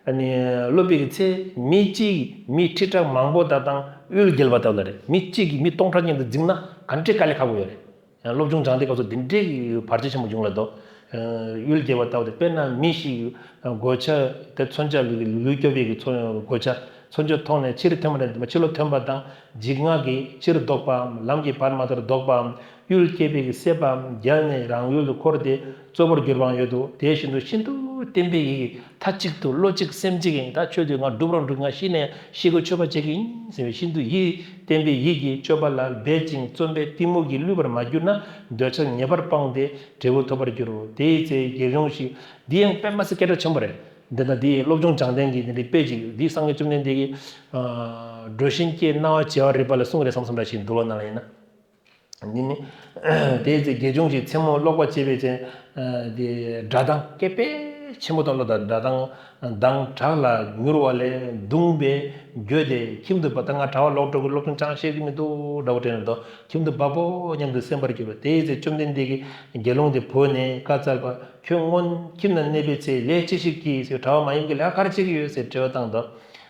ཨ་ནི་སློབ་པའི་གི་ཚེ་མི་གཅིག་མི་ཁྲི་ཕྲག་མང་པོ་དག་དང་གཡུལ་རྒྱལ་བ་དག་ལ་རེད། མི་གཅིག་གིས་མི་སྟོང་ཕྲག་གཉིས་དང་འཛིང་ན་ག་འདྲའི་དཀའ་ལས་ཁག་པོ་ཡོད་རེད། ཡང་སློབ་སྦྱོང་སྦྱང་དུས་སྐབས་སུ་འདི་འདྲའི་བར་ཆད་ཆེན་པོ་འབྱུང་ལ་དོ། གཡུལ་རྒྱལ་བ་ལྟ་བུ་དེ་དཔེར་ན་མི་ཞིག་གོ་ཆ་དེ་མཚོན་ཆ་ལུས་ལུས་སྐྱོབ་པའི་གི་མཚོན་གོ་ཆ་མཚོན་ཆ་ཐོགས་ནས་ཕྱིར་ཐོན་པ་རེད། ཕྱི་ལོགས་ཐོན་པ་དང་འཇིགས་སྔགས་ཀྱིས་ཕྱིར་ལྡོག་པའམ་ལམ་གྱི་བར་མ་དོར་ལྡོག་པའམ་གཡུལ་སྐྱེས་པའི་གི་སྲེད་པའམ་བརྒྱལ་ནས་རང་ཡུལ་དུ་འཁོར་ཏེ་རྩོད་པར་གྱུར་པའང་ཡོད་དོ། དེ་བཞིན་དུ་ཤིན་ཏུ་བརྟན་པའི་ཡིད་ཀྱིས་མཐའ་གཅིག་ཏུ་བློ་གཅིག་སེམས་གཅིག་ཡིན། ད་ཆོས་དེ་ང་སྒྲུབ་རང་སྒྲུབ། ང་ཤི་ནས་ཤི་དགོས་ཆོས་པ་བྱེད་ཀྱི་ཡིན་ཟེར་བའི་ཤིན་ཏུ་ཡིད་བརྟན་པའི་ཡིད་ཀྱིས་སྤྱོད་པ་ལ་འབད་ཅིང་བརྩོན་པས་གཏི་མུག་གིས་བསླུས་པར་མ་གྱུར་ན་འདོད་ཆགས་ངེས་པར་སྤངས་ཏེ་འབྲས་བུ་ཐོབ་པར་འགྱུར་རོ། དེའི་ཚེ་དགེ་སློང་ཞིག་འདི་ཡང་དཔེ་མ་སྲིད་སྐད་གྲགས་ཆེན་པོ་རེད། འདི་ན་འདི་སློབ་སྦྱོང་སྦྱང་ལྡན་གྱི་འདི་འདྲའི་དཔེ་ཅིག་འདི་སངས་རྒྱས་བཅོམ་ལྡན་འདས་ཀྱིས་འགྲོ་ཞིང་སྐྱེས་སྣང་བ་བྱེ་བ་རིག་པ་ལ་གསུངས་རེད་བསམ་བསམ་འདྲ་ཞིག་འདུག་ལོ་ནང་ལ་ཡིན་ན། འདི་ནི། དེའི་ཚེ་དགེ་སྦྱོང་ཞིག་མཚན་མོ་ཀློག་པ་བྱེད་པའི་ཚེ། དེ་སྒྲ་གདངས་སྐད་དཔེ་ཆེན་པོ་དང་ཀློག་དང་སྒྲ་གདངས་གདངས་དྲག་ལ་མྱུར་བ་ལས་གདུང་བས་འགྱོད་དེ་ཁྱིམ་དུ་བབས། ད་ང་གྲྭ་བ་ལོག་འགྲོ་གི། སློབ་སྦྱོང་ཅང་ཤེས་ཀྱི་མི་འདུག་འདྲ་བོ་དྲན་ནས་འདུག་ཁྱིམ་དུ་བབ་བོ་སྙམ་དུ་སེམས་པར་གྱུར་པ། དེའི་ཚེ་བཅོམ་ལྡན་འདས་ཀྱིས་དགེ་སློང་དེ་བོས་ནས་བཀའ་སྩལ་པ། ཁྱོད་སྔོན་ཁྱིམ་ན་གནས་པའི་ཚེ་ལས་ཅི་ཞིག་བགྱིས་ཟེར། གྲྭ་བ་མ་ཡིན་གྱི་ལས་ག་རེ་བྱེད་ཀྱི་ཡོད་ཟེར་དྲི་བ་བཏང་དོ།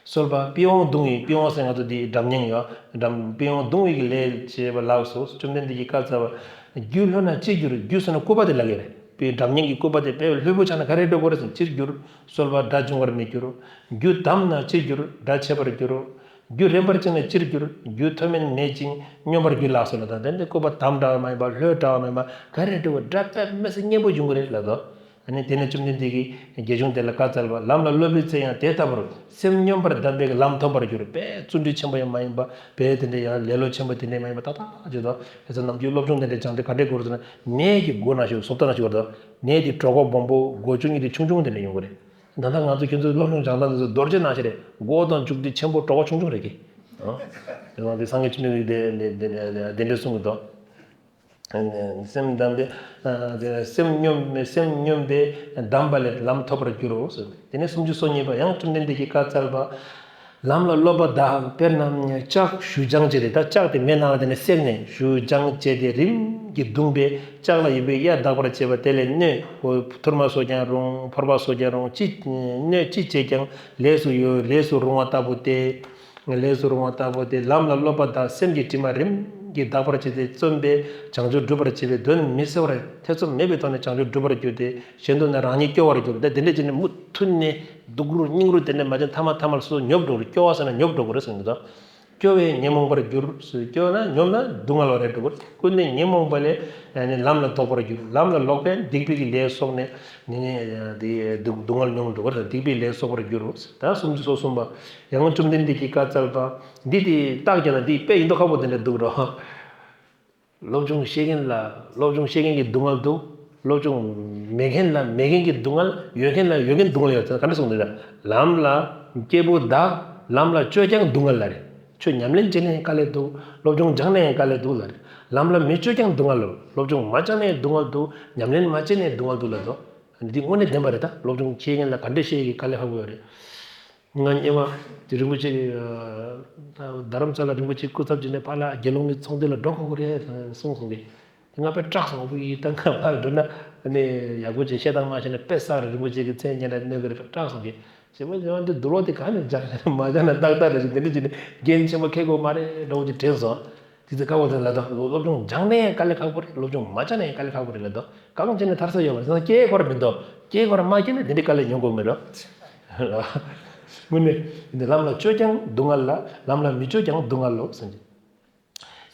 གསོལ་པ། པི་ཝང་བརྡུང་བའི། པི་ཝང་ཟེར་ང་ཚོ་འདི་སྒྲ་སྙན་ཡོད། སྒྲ་པི་ཝང་བརྡུང་བའི་གི་ལས་བྱེད་པ་ལགས་སོ། བཅོམ་ལྡན་འདས་ཀྱིས་བཀའ་སྩལ་པ། རྒྱུ་ལྷོད་ན་ཅི་འགྱུར། རྒྱུ་ཟེར་ན་སྐུད་པ་དེ་ལབ་ཀྱི་རེད། པའི་སྒྲ་སྙན་གྱི་སྐུད་པ་དེ་དཔེ་ལྷོད་པོ་ཆགས་ན་ག་རེ་འགྲོ་གི་རེད་ཟེར་ན་ཅིར་འགྱུར། གསོལ་པ། སྒྲ་འབྱུང་བར་མི་འགྱུར། རྒྱུ་དམ་ན་ཅི་འགྱུར། སྒྲ་ཆད་པར་འགྱུར། རྒྱུ་རིམ་པར་བཅིངས་ན་ཅིར་འགྱུར། རྒྱུ་མཐོ་དམན་མེད་ཅིང་སྙོམས་པར་འགྱུར་ལགས་སོ་ལ། ད་དེ་འདི་སྐུད་པ་དམ་འདྲ་བ་མ་ཡིན་པ་ལྷོད་འདྲ་བ་མ་ཡིན་པ་ག་རེ་འགྲོ་བ་སྒྲ་དཔེ་མི་སྲིད་སྙན་པོ་འབྱུང་གི་རེད་ལབ་དོ། ཨ་ནི་དེ་ནས་བཅོམ་ལྡན་འདས་ཀྱིས་དགེ་སྦྱོང་དེ་ལ་བཀའ་སྩལ་པ། ལམ་ལ་སློབ་པའི་ཚེ་ཡང་དེ་ལྟ་བུར་སེམས་སྙོམས་པར་གདམས་པས་ལམ་ཐོབ་པར་འགྱུར། དཔེ་བརྩོན་འགྲུས་ཆེན་པོ་ཡང་མ་ཡིན་པ། དཔེ་དེ་འདྲ་ཡང་ལེ་ལོ་ཆེན་པོ་དེ་འདྲ་མ་ཡིན་པ་ཏག་ཏག་བྱེད་དོ། དེ་ཚོ་ནམ་རྒྱུན་སློབ་སྦྱོང་དེ་འདྲ་སྦྱང་དུས་ག་འདྲས་དགོས་རེད་ཟེར་ན་ནས་ཀྱི་སྒོ་ནང་བཞིན་བཟོ་ལྟ་ནང་བཞིན་བར་དོ། ནས་དེ་གྲོད་ཁོག་སྦོམ་པོ་སྒོ་ཆུང་གཉིས་དེ་ཆུང་ཆུང་དེ་འདྲ་ཡོང་གི་རེད། ད་ལྟ་ང་ཚོ་ཁྱོད་ཚོའི་སློབ་སྦྱོང་སྦྱང་སྟངས་དེ་ཚོ་རྡོ་རྗེ་ནང་བཞིན་རེད། སྒོ་དང་མཇུག་དེ་ཆེན་པོ་གྲོད་ཁོག་ཆུང་ཆུང་རེད་ཀི། ཨོ། དེ་ཚོ་དེ་སངས་རྒྱས་བཅོམ་ལྡན་འདས་ཀྱིས་དེ་དེ་དེ་དེ་འདྲས་གསུངས་གི་འདུག་སེམས་གདམས་པས། སེམས་སྙོམས་སེམས་སྙོམས་པས་གདམས་པ་ལས་ལམ་ཐོབ་པར་འགྱུར་རོ་ཟེར། དེ་ནས་སུམ་ཅུ་སོ་གཉིས་པ། ཡང་བཅོམ་ལྡན་འདས་ཀྱིས་བཀའ་སྩལ་པ། ལམ་ལ་སློབ་པ་དག་དཔེར་ན་ལྕགས་བཞུ་སྦྱང་བྱས་ཏེ། ད་ལྕགས་དེ་མེ་ནང་ལ་དེ་ནས་བསྲེགས་ནས་བཞུ་སྦྱང་བྱས་ཏེ་རིམ་གྱིས་གདུངས་པས་ལྕགས་ལ་ཡོད་པའི་གཡའ་དག་པར་བྱེད་པ་དེ་ལས་སྣོད་ཐུར་མ་སོགས་ཀྱང་རུང་། ཕོར་པ་སོགས་ཀྱང་རུང་། ཅི་སྣོད་ཅི་བྱས་ཀྱང་ལས་སུ་ཡོད་ལས་སུ་རུང་བ་ལྟ་བུ་སྟེ། ལས་སུ་རུང་བ་ལྟ་བུ་སྟེ། ལམ་ལ་སློབ་པ་དག་སེམས་ཀྱི་དྲི་མ་རིམ་གྱིས་དག་པར་བྱས་ཏེ་བརྩོན་པས་བྱང་ཆུབ་སྒྲུབ་པར་བྱེད་པའི་དོན་མི་གསལ་བར་ཐེ་ཚོམ་མེད་པའི་ཐོག་ནས་བྱང་ཆུབ་སྒྲུབ་པར་འགྱུར་ཏེ་གཞན་དུ་ན་རང་ཉིད་སྐྱོ་བར་འགྱུར། ད་དེ་འདྲ་བྱས་ནས་མུ་མཐུད་ནས་སྡུག་རུ་སྙིང་རུ་དེ་འདྲ་མ་བྱས་ཐ་མ་ཐ་མར་སོ་སོ་ཉོབ་འགྲོ་གི་རེད། སྐྱོ་བ་ཟེར་ན་ཉོབ་འགྲོ་གི་རེད་ཟེར་གྱི་འདུག་སྐྱོ་བས་ཉོན་མོངས་པར་འགྱུར། སྐྱོ་ན་ཉོབ་ན་སྡུག་བསྔལ་བ་རེད་འགྲོ་གི་རེད། ཀུན་ནས་ཉོན་མོངས་པ་ལས་ནི་ལམ་ལ་ལྡོག་པར་འགྱུར། ལམ་ལ་ལོག་པས་སྡིག་པའི་གི་ལས་གསོག་ནས་ནི་ནི་དེ་སྡུག་སྡུག་བསྔལ་མྱོང་འགྲོ་གི་རེད། སྡིག་པའི་ལས་གསོག་པར་འགྱུར་རོ། ད་སུམ་ཅུ་སོ་གསུམ་པ། ཡང་བཅོམ་ལྡན་འདས་ཀྱིས་བཀའ་སྩལ་པ། འདི་དེ་རྟགས་ཀྱང་ན་འདི་དཔེ་ཡིན་མདོག་ཁ་པོ་དེ་འདྲ་འདུག་རོ། སློབ་སྦྱོང་བཤད་མཁན་ལ་སློབ་སྦྱོང་བཤད་མཁན་གྱི་སྡུག་བསྔལ་འདུག་སློབ་སྦྱོང་མེད་མཁན་ལ་མེད་མཁན་གྱི་སྡུག་བསྔལ། ཡོད་མཁན་ལ་ཡོད་མཁན་སྡུག་བསྔལ་ཡོད་ཚད་ག་འདྲ་གསུངས་འདུག་ལམ་ལ་སྐྱེས་བུ་བདག །ལམ་ལ་སྤྱོད་ཀྱང་སྡུག་བསྔལ་ལ་རེད། ཆོས་ཉམས་ལེན་བྱས་ནས་དཀའ་ལས་འདུག །སློབ་སྦྱོང་སྦྱངས་ནས་དཀའ་ལས་འདུག་ལ་རེད། ལམ་ལ་མི་སྤྱོད་ཀྱང་སྡུག་བསྔལ་ལ། སློབ་སྦྱོང་མ་སྦྱངས་ནས་སྡུག་བསྔལ་འདུག །ཉམས་ལེན་མ་བྱས་ནས་སྡུག་བསྔལ་འདུག་ལབ་འདུག །འདི་དངོས་གནས་བདེན་པ་རེད། ད་སློབ་སྦྱོང་ཤེས་མཁན་ལ་ག་འདྲ་ཤེས་ཀྱི་དཀའ་ལས་ཁག་པོ་ཡོད་རེད། ང་སྔོན་མ་དེ་རིན་པོ་ཆེ་གི་ཨ་རྡ་རམ་ས་ལ་རིན་པོ་ཆེ་སྐུ་ཚབ་བྱས་ནས་ཕར་ལ་དགེ་སློང་གི་ཚོགས་འདུ་ལ་འགྲོ་དགོས་ཀྱི་རེད་གསུངས་སོང་གི། ང་དཔེ་སྐྲག་སོང་། བུ་ཡིས་ད་ང་ཕར་འགྲོ་ན་ནི་ཡག་པོ་ཅིག་བཤད་སྟངས་མ་ཤེས་ན་དཔེ་བསགས་རེད། རིན་པོ་ཆེ་གི་མཚན་སྙན་གྲགས་གནོད་ཀྱི་རེད། དཔེ་སྐྲག་སོང་གི། བྱས་པ་ཡང་འདི་འདུལ་བ་དེ་ག་ནས་སྦྱངས་ནས་མ་སྦྱངས་ན་ཏག་ཏག་རེད་ཅིག་དེ་འདྲ་ཅིག་ནི་འགན་ཆེན་པོ་འཁྱེར་དགོས་མ་རེད་འདྲ་བོ་ཅིག་དྲན་སོང་། དེ་ཚོ་དཀའ་བ་དེ་ལ་དོ། སློབ་སྦྱོང་སྦྱངས་ནས་དཀའ་ལས་ཁག་པོ་རེད། སློབ་སྦྱོང་མ་སྦྱངས་ནས་དཀའ་ལས་ཁག་པོ་རེད་ལ་དོ། གང་བྱས་ནས་ཐར་ས་ཡོད་པ་རེད། སྐྱེས་སྐོར་མི་འདུག་སྐྱེས་སྐོར་མ་སྐྱེས་ན་དེ་འདྲའི་དཀའ་ལས་མྱོང་དགོས་མི་འགྲོ། དངོས་གནས་འདི་ལམ་ལ་སྤྱོད་ཀྱང་སྡུག་བསྔལ་ལ། ལམ་ལ་མི་སྤྱོད་ཀྱང་སྡུག་བསྔལ་ལོ་ཟེར་གྱི།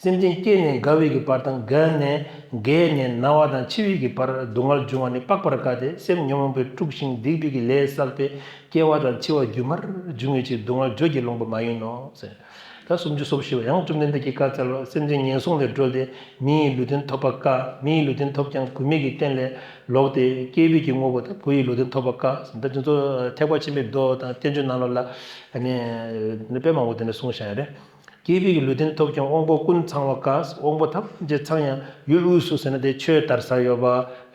སེམས་ཅན་སྐྱེས་ནས་རྒ་བའི་གི་བར་དང་། རྒས་ནས་རྒས་ནས་ན་བ་དང་འཆི་བའི་གི་བར་སྡུག་བསྔལ་འབྱུང་བ་ནི་དཔག་པར་དཀའ་སྟེ། སེམས་ཉོན་མོངས་པས་དཀྲུགས་ཤིང་སྡིག་པའི་གི་ལས་བསགས་པས་སྐྱེ་བ་དང་འཆི་བ་སྒྱུ་མར་འབྱུང་བའི་ཕྱིར་སྡུག་བསྔལ་བརྗོད་ཀྱིས་ལོངས་པ་མ་ཡིན་ནོ་ཟེར། ད་སུམ་ཅུ་སོ་བཞི་པ། ཡང་བཅོམ་ལྡན་འདས་ཀྱིས་བཀའ་སྩལ་པ། སེམས་ཅན་ངན་སོང་ལས་སྒྲོལ་ཏེ། མི་ཡི་ལུས་རྟེན་ཐོབ་པ་དཀའ། མི་ཡི་ལུས་རྟེན་ཐོབ་ཀྱང་བུད་མེད་ཀྱི་རྟེན་ལས་ལོག་སྟེ། སྐྱེས་བུའི་གི་དངོས་པོ་དང་བུ་ཡི་ལུས་རྟེན་ཐོབ་པ་དཀའ། ད་དེ་ཚོ་ཐེག་པ་ཆེན་པོའི་མདོ་དང་བསྟན་བཅོས་ནང་ལོགས་ལ་ཨ་ནི་དཔེ་མང་པོ་དེ་འདྲ་གསུངས་བཞག་ཡ་རེད། སྐྱེས་བུའི་གི་ལུས་རྟེན་ཐོབ་ཀྱང་དབང་པོ་ཀུན་ཚང་བ་དཀའ། དབང་པོ་ཐམས་ཅད་ཚང་ཡང་ཡུལ་དབུས་སུ་ཟེར་ན་དེ་ཆོས་དར་ས་ཡོད་པ།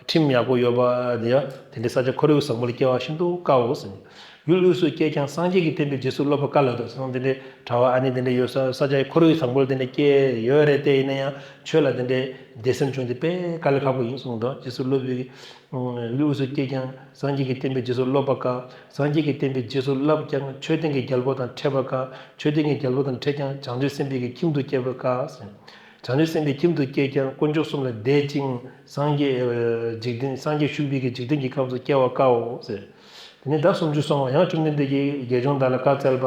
ཁྲིམས་ཡག་པོ་ཡོད་པ། དེ་ཡང་དེ་འདྲའི་ས་ཆ་ཁོར་ཡུག་བཟང་པོ་ལ་སྐྱེ་བ་ཤིན་ཏུ་དཀའོ་ཟེར། ཡུལ་དབུས་སུ་སྐྱེས་ཀྱང་སངས་རྒྱས་ཀྱི་བསྟན་པའི་རྗེས་སུ་སློབ་པ་དཀའ་ལ་དོ་ཟེར། དེ་འདྲའི་གྲྭ་བ་ཨ་ནི་དེ་འདྲ་ཡོད་ས་ས་ཆ་ཁོར་ཡུག་བཟང་པོ་དེ་འདྲ་སྐྱེས་ཡོད་རེད། དེ་ཡིན་ན་ཡང་ཆོས་ལ་དེ་འདྲའི་དད་སེམས་བྱུང་དེ་དཔེ་དཀའ་ལས་ཁག་པོ་ཡིན་གསུངས་འདུག་རྗེས་སུ་སློབ་པའི་ཡུལ་དབུས་སུ་སྐྱེས་ཀྱང་སངས་རྒྱས་ཀྱི་བསྟན་པའི་རྗེས་སུ་སློབ་པ་དཀའ། སངས་རྒྱས་ཀྱི་བསྟན་པའི་རྗེས་སུ་བསླབ་ཀྱང་མཆོད་རྟེན་གྱི་རྒྱལ་པོ་དང་འཕྲད་པ་དཀའ། མཆོད་རྟེན་གྱི་རྒྱལ་པོ་དང་འཕྲད་ཀྱང་བྱང་ཆུབ་སེམས་དཔའི་གི་ཁྱིམ་དུ་སྐྱེ་བ་དཀའ། བྱང་ཆུབ་སེམས་དཔའི་ཁྱིམ་དུ་སྐྱེས་ཀྱང་དཀོན་མཆོག་གསུམ་ལ་དད་ཅིང་སངས་རྒྱས་ཨ་འཇིག་རྟེན་སངས་རྒྱས་བཞུགས་པའི་གི་འཇིག་རྟེན་གྱི་ཁམས་སུ་སྐྱེ་བ་དཀའོ་ཟེར། དེ་ནས་ཟླ་སུམ་ཅུ་སོ་ལྔ་པ། ཡང་བཅོམ་ལྡན་འདས་ཀྱིས་དགེ་སྦྱོང་དག་ལ་བཀའ་སྩལ་པ།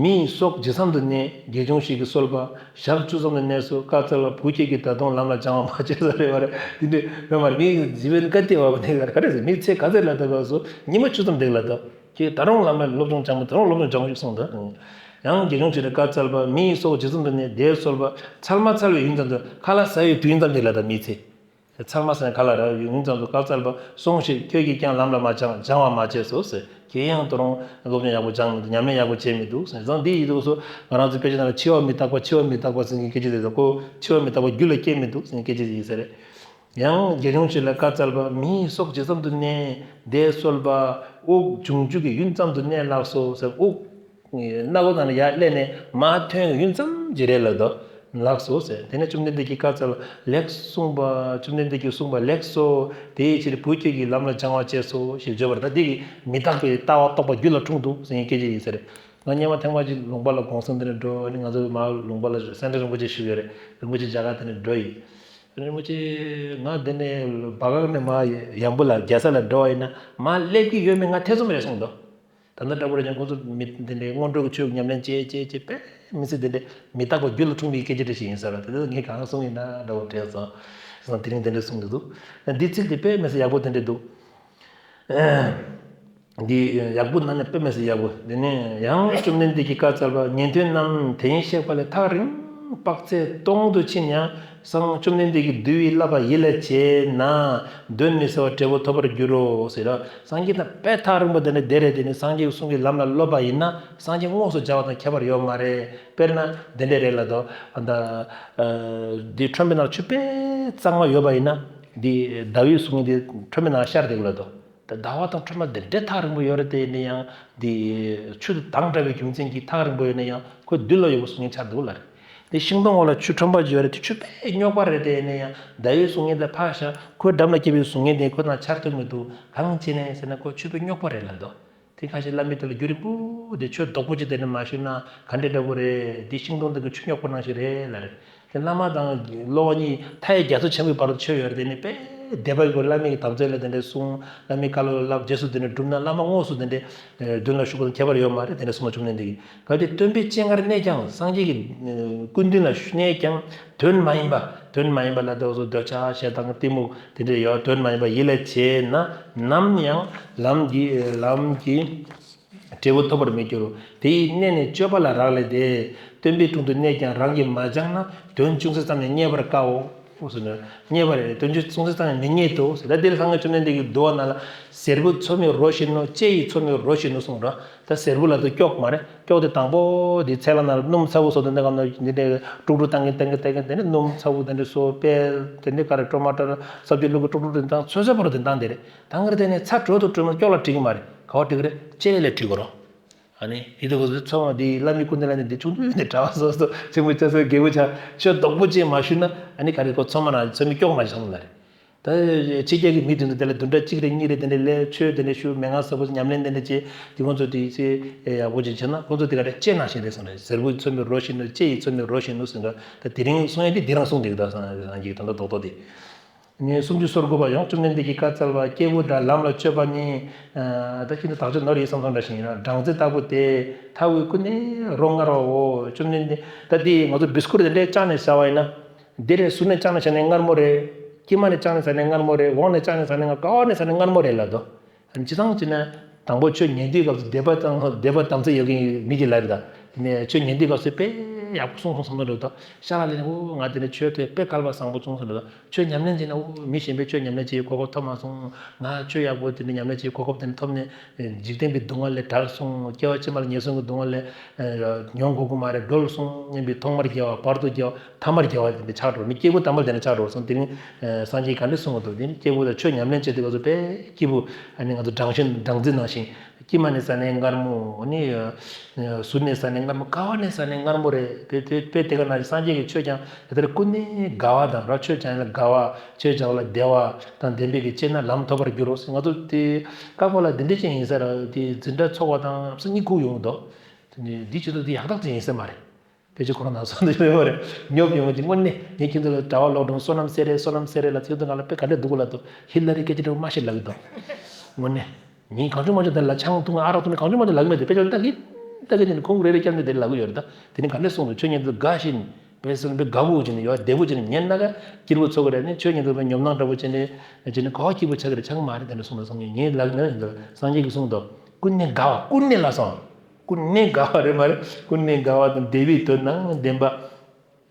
མི་ཡི་སྲོག་ཇི་ཙམ་དུ་གནས། དགེ་སྦྱོང་ཞིག་གིས་གསོལ་པ། ཞག་བཅུ་ཙམ་དུ་གནས་སོ། བཀའ་སྩལ་པ། བུ་ཁྱེད་ཀྱིས་ད་དུང་ལམ་ལ་སྦྱང་བ་མ་བྱས་ས་རེད་པ་རེད། དེ་འདྲ་རེད་མ་རེད། མི་ཡི་ཇི་བན་ཀ་ཏི་བ་བ་ནི་ག་རེ་ཟེར། མི་ཚེ་ག་ཚོད་ལ་ད་ག་སོ་ཉི་མ་བཅུ་ཙམ་འདུག་ལ་ད། ཁྱེད་ད་རུང་ལམ་ལ་སློབ་སྦྱོང་སྦྱང་པ། ད་རུང་སློབ་སྦྱོང་སྦྱང་ཞིག་གསུངས་ད། ཡང་དགེ་སྦྱོང་ཞིག་ལ་བཀའ་སྩལ་པ། མི་ཡི་སྲོག་ཇི་ཙམ་དུ་གནས། དེས་གསོལ་པ། ཚལ་མ་ཚར་བའི་ཡུན་ཙམ་དུ། ཁ་ལག་ཟ་བའི་དུས་ཡུན་ཙམ་དེ་ལ་ད་མི་ཚེ། ཚལ་མ་ཟ་ནས་ཁ་ལག་རག་ཡུན་ཙམ་དུ་བཀའ་སྩལ་པ། སོང་ཞིག་ཁྱོད་ཀྱིས་ཀྱང་ལམ་ལ་མ་སྦྱང་སྦྱང་བ་མ་བྱས་སོ་ཟེར། ཁྱེད་ཡང་དོ་རུང་སློབ་སྦྱོང་ཡག་པོ་སྦྱངས་མི་འདུག་ཉམས་ལེན་ཡག་པོ་བྱས་མི་འདུག་ཟེར། བཟང་འདི་ཡིན་འདུག་སོ། ང་རང་ཚོའི་དཔེ་ཆ་ནང་ལ་འཆི་བ་མི་རྟག་པ། འཆི་བ་མི་རྟག་པ་ཟེར་མཁན་སྐད་ཆ་དེ་ཚོ་ཁོ་འཆི་བ་མི་རྟག་པ་རྒྱུད་ལ་སྐྱེས་མི་འདུག་ཟེར་མཁན་སྐད་ཆ་ཅིག་ཡིན་ས་རེད། ཡང་དགེ་སྦྱོང་ཞིག་ལ་བཀའ་སྩལ་པ། མི་ཡི་སྲོག་ཇི་ཙམ་དུ་གནས། དེས་གསོལ་པ། དབུགས་འབྱུང་འཇུག་གི་ཡུན་ཙམ་དུ་གནས་ལགས་སོ་ཟེར། དབུགས་སྣ་སྒོ་ནང་ལ་ཡར་སླེབས་ནས་མར་ཐོན་ཡུན་ཙམ་ཅིག་རེད་ལབ་དོ། ལགས་སོ་ཟེར། དེ་ནས་བཅོམ་ལྡན་འདས་ཀྱིས་བཀའ་སྩལ་པ། ལེགས་གསུངས་པ། བཅོམ་ལྡན་འདས་ཀྱིས་གསུངས་པ་ལེགས་སོ། དེའི་ཕྱིར་བུ་ཁྱོད་ཀྱིས་ལམ་ལ་སྦྱང་བ་བྱས་སོ་ཞེས་བརྗོད་པར། ད་འདི་གིས་མི་རྟག་པའི་ལྟ་བ་རྟོགས་པ་རྒྱུད་ལ་འཁྲུངས་འདུག་ཟེར་མཁན་སྐད་ཆ་ཡིན་ས་རེད། ང་སྔོན་མ་ཐེངས་མ་གཅིག་ལུང་པ་ལ་གུང་སེང་དེ་འདྲ་འགྲོ་ནི། ང་ཚོ་མར་ལུང་པ་ལ་སེ་འབྲས་རིན་པོ་ཆེ་བཞུགས་ཡོད་རེད། རིན་པོ་ཆེ་མཇལ་ཁ་དེ་འདྲ་འགྲོ་ཡིན། རིན་པོ་ཆེ་ང་འདི་ནས་བར་ཁ་ནས་མར་ཡམ་བུ་ལ་རྒྱལ་ས་ལ་འགྲོ་བ་ཡིན་ན་མར་སླེབས་ཀྱི་ཡོད་མེད་ང་ཐེ་ཚོམ་རེད་གསུངས་འདུག་ད་ལྟ་འདྲ་པོ་རེད་ཀྱང་ཁོང་ཚོ་མི་དེ་འདྲའི་སྔོན་འགྲོ་གི་ཆོས་ཉམས་ལེན་བྱེད་བྱེད་བྱེད་པས་མི་ཚེ་དེ་འདྲའི་མི་རྟག་པ་རྒྱུད་ལ་འཁྲུངས་པའི་སྐད་ཆ་འདྲ་ཞིག་ཡིན་ས་རེད། དེ་ཚོ་ངས་གང་གསུང་ཡིན་ན་འདྲ་པོ་དྲན་སོང་། སོང་དེ་རིང་དེ་འདྲ་གསུང་གི་འདུག་འདི་ཚིག་དེ་དཔེ་མི་སྲིད་ཡག་པོ་དེ་འདྲ་འདུག་འདི་ཡག་པོ་ནང་ནས་དཔེ་མི་སྲིད་ཡག་པོ། དེ་ནས་ཡང་བཅོམ་ལྡན་འདས་ཀྱིས་བཀའ་སྩལ་པ། ཉན་ཐོས་རྣམས་དེ་བཞིན་གཤེགས་པ་ལས་ཐག་རིང་དཔག་ཚད་སྟོང་དུ་ཕྱིན་ཡང་སངས་བཅོམ་ལྡན་འདས་ཀྱི་འདུལ་བའི་བསླབ་པ་ཡིད་ལ་བྱས་ན་གདོན་མི་ཟ་བ་འབྲས་བུ་ཐོབ་པར་འགྱུར་རོ་ཟེར་རོ། སངས་རྒྱས་དང་དཔེ་ཐག་རིང་པོ་དེ་ནས་བསྡད་རེད། དེ་ནས་སངས་རྒྱས་ཀྱི་གསུང་གི་ལམ་ལ་སློབ་པ་ཡིན་ན་སངས་རྒྱས་དངོས་སུ་མཇལ་བ་དང་ཁྱད་པར་ཡོད་མ་རེད། དཔེར་ན་དེ་འདྲས་རེད་ལབ་དོ། ཨ་ད་འདི་ཁྲོན་པའི་ནང་ཆུ་དཔེ་གཙང་མ་ཡོད་པ་ཡིན་ན་འདི་ཟླ་བའི་གཟུགས་བརྙན་འདི་ཁྲོན་པའི་ནང་ཤར་བསྡད་ཀྱི་ལབ་དོ། ད་ཟླ་བ་དང་ཁྲོན་པ་འདི་འདྲའི་ཐག་རིང་པོ་ཡོད་རེད། དེ་ཡིན་ན་ཡང་འདི་ཆུ་དེ་དྭངས་འདྲ་བའི་རྒྱུ་མཚན་གྱིས་ཐག་རིང་པོ་ཡོད་ན་ཡང་ཁོ་མདུན་ལ་ཡོད་པ་གཟུགས་བརྙན་འཆར་འདུག་ལ་རེད། དེ་ཤིང་སྡོང་འོག་ལ་ཆུ་ཁྲོན་པ་ཅིག་ཡོད་རེད། དེ་ཆུ་དཔེ་རྙོག་པ་རེད། དེ་ཡིན་ན་ཡང་ཟླ་བའི་གཟུགས་བརྙན་དེ་ཕར་བཞག་ཁོའི་འགྲམ་ལ་སྐྱེས་པའི་གཟུགས་བརྙན་དེ་ཁོ་དང་འཆར་ཐུབ་མི་འདུག་གང་བྱས་ནས་ཟེར་ན་ཁོ་ཆུ་དཔེ་རྙོག་པ་རེད་ལབ་འདུག་དེ་ཁ་ཤས་བླ་མའི་དེ་ལ་རྒྱུན་རིང་པོ་དེ་ཆོས་རྡོག་པོ་ཅིག་དེ་ནས་མ་ཞུས་ན་ག་འདྲས་འདྲ་པོ་རེད། འདི་ཤིང་སྡོང་དེ་གི་ཆུ་རྙོག་པ་ནང་བཞིན་རེད་ལབ་རེད། དེ་བླ་མ་དང་སློབ་དཔོན་གཉིས་མཐའ་ཡས་རྒྱ་མཚོ་ཆེན་པོའི་བར་དུ་ཆོད་ཡོད་རེད། དེ་ནི་དཔེ་སྡེ་པ་གི་བླ་མའི་དམ་ཚིག་ལ་དེ་འདྲས་གསུང་། བླ་མའི་བཀའ་སློབ་ལ་བློ་རྗེས་སུ་དེ་འདྲས་བསྒྲུབས་ན་བླ་མ་དངོས་སུ་དེ་འདྲས་མདུན་ལ་བཞུགས་པ་དང་ཁྱད་པར་ཡོད་མ་རེད། དེ་འདྲས་གསུངས་པ་བཅོམ་ལྡན་འདས་ཀྱིས། གལ་ཏེ་སྟོན་པའི་སྤྱན་སྔར་གནས་ཀྱང་སངས་རྒྱས་ཀྱི་སྐུ་མདུན་ལ་གནས་ཀྱང་དོན་མ་ཡིན་པ། དོན་མ་ཡིན་པ་ལ་དེ་ཚོ་འདོད་ཆགས་ཞེ་སྡང་གཏི་མུག་དེ་འདྲས་ཡོད། དོན་མ་ཡིན་པ་ཡིད་ལ་བྱས་ན་ནམ་ཡང་ལམ་གྱི་ལམ་གྱི་འབྲས་བུ་ཐོབ་པར་མི་འགྱུར་རོ། དེ་ཡི་གནས་ནི་སྤྱོད་པ་ལ་རག་ལས་ཏེ། སྟོན་པའི་དྲུང་དུ་གནས་ཀྱང་རང་གིས་མ་སྦྱངས་ན་དོན་ཅུང་ཟད་ཙམ་ཡང་རྙེད་པར་དཀའོ། ཨོ་ཟེར་ན་རྙེད་པ་རེད། སྟོན་ཆོས་གསུང་ཚུལ་ཙམ་ཡང་མི་རྙེད་དོ་ཟེར། ད་འདིར་སངས་རྒྱས་བཅོམ་ལྡན་འདས་ཀྱིས་འདུལ་བ་ནང་ལ་གཟེར་བུ་ཚོད་མའི་རོ་བཞིན་ནོ། ལྕེ་ཡི་ཚོད་མའི་རོ་བཞིན་ནོ་གསུངས་ར། ད་གཟེར་བུ་ལབ་དུས་སྐྱོགས་མ་རེད། སྐྱོགས་དེ་དང་པོ་དེ་ཚལ་ལ་ནང་ལ་སྣུམ་ཚ་བོ་བཟོ་དེ་འདྲ་གམ་ན་འདི་འདྲའི་ཀྲུག་ཀྲུག་བཏང་གིན་བཏང་གིན་བཏང་གིན་དེ་ནས་སྣུམ་ཚ་བོ་དེ་འདྲ་བཟོ་པས་དེ་འདྲའི་ཀ་རེ་ཊོ་མ་ཊོ་ར་སབ་ཇི་བླུག་གི་ཀྲུག་ཀྲུག་དེ་བཏང་ཚོད་ཚོད་བར་དུ་དེ་བཏང་དེ་རེད། ད་ང་རེ་དེ་ནས་ཚ་དྲོད་དུ་དྲོད་མ་སྐྱོགས་ལ་བྲི་གི་མ་རེད། ག་བ་བྲི་གི་རེད། ལྕེ་ལ་བྲི་གི་རོ། ཨ་ནི་དེ་དུས་ཁོ་ཚོས་ཚོད་མ་འདི་བླ་མའི་སྐུ་མདུན་ལ་ནི་འདི་ཆུང་དུས་ནས་གྲྭ་པ་སོ་སོ་ཆེན་པོ་ཆགས་སོ་རྒད་པོ་ཆགས་ཆོས་རྡོག་པོ་ཅིག་མ་ཞུས་ན་ཨ་ནི་ག་རེ་ཁོ་ཚོད་མ་ན་ཚོད་མའི་སྐྱོགས་མ་ཞིག་སོང་ལ་རེད། ད་ཕྱི་རྒྱལ་གྱི་མི་དེ་ཚོ་དེ་ལ་བདུན་ཕྲག་གཅིག་རེ་གཉིས་རེ་དེ་འདྲ་ལས་ཆོས་དེ་འདྲ་ཞུ་མན་ངག་ཟབ་པོ་ཉམས་ལེན་དེ་འདྲ་བྱེད་དེ་ཁོ་ཚོ་དེ་ཚེ་ཡག་པོ་ཅིག་བྱས་ན་ཁོ་ཚོ་དེ་ག་རེ་ལྕེ་ནང་བཞིན་རེད་གསུངས་རེད། གཟེར་བུ་ཚོད་མའི་རོ་བཞིན་ནོ། ལྕེ་ཡི་ཚོད་མའི་རོ་བཞིན་ནོ་ཟེར་འདྲ་ད་དེ་རིང་གསུང་ཡ་དེ་དེ་རང་གསུངས་འདུག་ད་སངས་རྒྱས་ཀྱི་དོན་དག་རྡོག་རྡོག་དེ། ནས་སུམ་ཅུ་སོ་དགུ་པ། ཡང་བཅོམ་ལྡན་འདས་ཀྱིས་བཀའ་སྩལ་པ། སྐྱེས་བུ་དག་ལམ་ལ་སྤྱོད་པ་ནི། ད་ཁྱེད་ཚོ་དག་ཆ་ནོར་ཡོད་བསམ་བསམ་འདྲ་ཞིག་ཡིན་ན། སྦྲང་རྩི་ལྟ་བུ་སྟེ། མཐའ་དབུས་ཀུན་ནས་རོ་མངར་བའོ། བཅོམ་ལྡན་འདས། ད་འདི་ང་ཚོ་བིས་ཀུར་དེ་འདྲས་བཅག་ནས་བཞག་པ་ཡིན་ན། འདི་རེད་ཟུར་ནས་བཅག་ནས་བཞག་ནས་མངར་མོ་རེད། དཀྱིལ་མ་ནས་བཅག་ནས་བཞག་ནས་མངར་མོ་རེད། འོག་ནས་བཅག་ནས་བཞག་ནས་མངར། ག་བ་ནས་བཞག་ནས་མངར་མོ་རེད་ལབ་དོ། སྤྱིར་བཏང་བྱས་ན་དང་པོ་ཆོས་ཉན་དུས་སྐབས་སུ་དད་པ་དང་དད་པ་དམ་ཚིག་ཡོད་མཁན་མི་གཅིག་ལབ་རེད་ད། དེ་ནས་ཆོས་ཉན་དུས་སྐབས་སུ་དཔེ་ཡག་པོ་གསུངས་སོང་བསམ་བློ་འགྲོ་ད། ཤ་ལ་ལས་ནས་འོ་ང་དེ་ནས་ཆོས་ཐོས་དཔེ་སྐལ་བ་བཟང་པོ་བྱུང་ཟེར་འགྲོ་ད། ཆོས་ཉམས་ལེན་བྱས་ན་འོ་མི་གཞན་པས་ཆོས་ཉམས་ལེན་བྱེད་གོ་སྐབས་ཐོབ་མ་སོང་། ང་ཆོས་ཡག་པོ་དེ་འདྲ་ཉམས་ལེན་བྱེད་གོ་སྐབས་དེ་འདྲ་ཐོབ་ནས་འཇིག་རྟེན་པའི་སྡུག་བསྔལ་ལས་བྲལ་སོང་། སྐྱེ་བ་ཕྱི་མ་ལ་ངན་སོང་གི་སྡུག་བསྔལ་ལས་མྱོང་དགོས་ཀྱི་མ་རེད། སྒྲོལ་སོང་སྙམ་པའི་ཐོག་མར་དགེ་བ། བར་དུ་དགེ་བ། ཐ་མར་དགེ་བ་དེ་འདྲ་ཆགས་འགྲོ། ནི་སྐྱེས་བུ་དམ་པ་དེ་འདྲ་ཆགས་འགྲོ་སོང་། དེ་རིང་སངས་རྒྱས་ག་འདྲ་གསུང་གི་འདུག་དེ་ནི་སྐྱེས་བུ་དང་ཆོས་ཉམས་ལེན་བྱེད་དུས་སྐབས་སུ་དཔེ་སྐྱིད་པོ། ཨ་ནི་ང་ཚོ་སྦྲང་ཤིང་སྦྲང་རྩི་ནང་བཞིན། དཀྱིལ་མ་ནས་ཟ་ནས་མངར་མོ། ཨ་ནི་ཟུར་ནས་ཟ་ནས་མངར་མོ། ག་བ་ནས་ཟ་ནས་མངར་མོ་རེད། དཔེ་དཔེ་དཔེ་དེ་ག་ན་སངས་རྒྱས་ཀྱི་ཆོས་ཀྱང་དེ་ལྟར་ཀུན་ནས་དགའ་བ་དང་ར། ཆོས་ཀྱང་ལ་དགའ་བ། ཆོས་ཀྱང་ལ་བདེ་བ་དང་ལྡན་པའི་གི་སྤྱད་ན་ལམ་ཐོབ་པར་འགྱུར་རོ་ཟེར། ང་ཚོ་དེ་ཀ་པོ་ལ་དེ་འདྲ་ཅན་ཡིན་ས་ར། དེ་འཛིན་གྲྭ་ཚོགས་པ་དང་སང་ཉིན་ཁུག་ཡོང་འདུག་དེ་ནི་འདི་ཆོས་ཚོགས་དེ་ཡག་རྟགས་ཅན་ཡིན་ས་མ་རེད། ཕལ་ཆེར་ཁོ་རང་ནང་སོང་དུ་ཡོད་པ་རེད། ཉོབ་ཡོང་གི་དངོས་གནས་ངས་ཁྱེད་ཚོ་ལ་གྲྭ་པ་སློབ་གྲོགས་བསོད་ནམས་ཟེར་རེད། བསོད་ནམས་ཟེར་རེད་ལ་ཚིག་དོན་ག་ལ་དཔེ་ག་འདྲས་འདུག་གོ་ལ་དུ་ཧི་ལ་རི་སྐད་ཆ་འདྲ་མ་ཤེས་ལབ་གི་འདུག་དངོས་གནས་ངས་གང་བྱུང་མ་བྱུང་དེ་ལ་ཆང་འཐུང་ཨ་རག་འཐུང་ནས་གང་བྱུང་མ་བྱུང་ལབ་གི་མེད་དེ། དཔེ་ཆ་ལ་ལྟ་གི་ལྟ་གི་དེ་ནི་ཁོང་རེ་རེ་བསྐྱར་ནས་དེ་ལབ་གི་ཡོད་རེད། ད་དེ་ནི་ག་འདྲས་གསུངས་འདུག་ཆོས་ཉན་དུ་དགའ་བཞིན་པས་སོ་ནམ་པའི་དགའ་བོ་བྱས་ནས་ཡོད་བདེ་བོ་བྱས་ནས་ཉན་ན་ག་སྐྱིད་པོ་ཚོར་གི་རེད། ནི་ཆོས་ཉན་དུ་པའི་ཉོབ་སྣང་འདྲ་བོ་བྱས་ནས་བྱས་ནས་ག་བ་སྐྱིད་པོ་ཆགས་གི་རེད། ཆགས་གི་མ་རེད། དེ་འདྲས་གསུངས་འདུག་སོང་ངས་ངས་ལབ་ན་སངས་རྒྱས་ཀྱིས་གསུངས་འདུག་ཀུན་ནས་དགའ་བ། ཀུན་ནས་ལ་སོང་། ཀུན་ནས་དགའ་བ་རེད་མ་རེད། ཀུན་ནས་དགའ་བ་དང་བདེ་བའི་དོན་རྣམས་ལྡན་པ།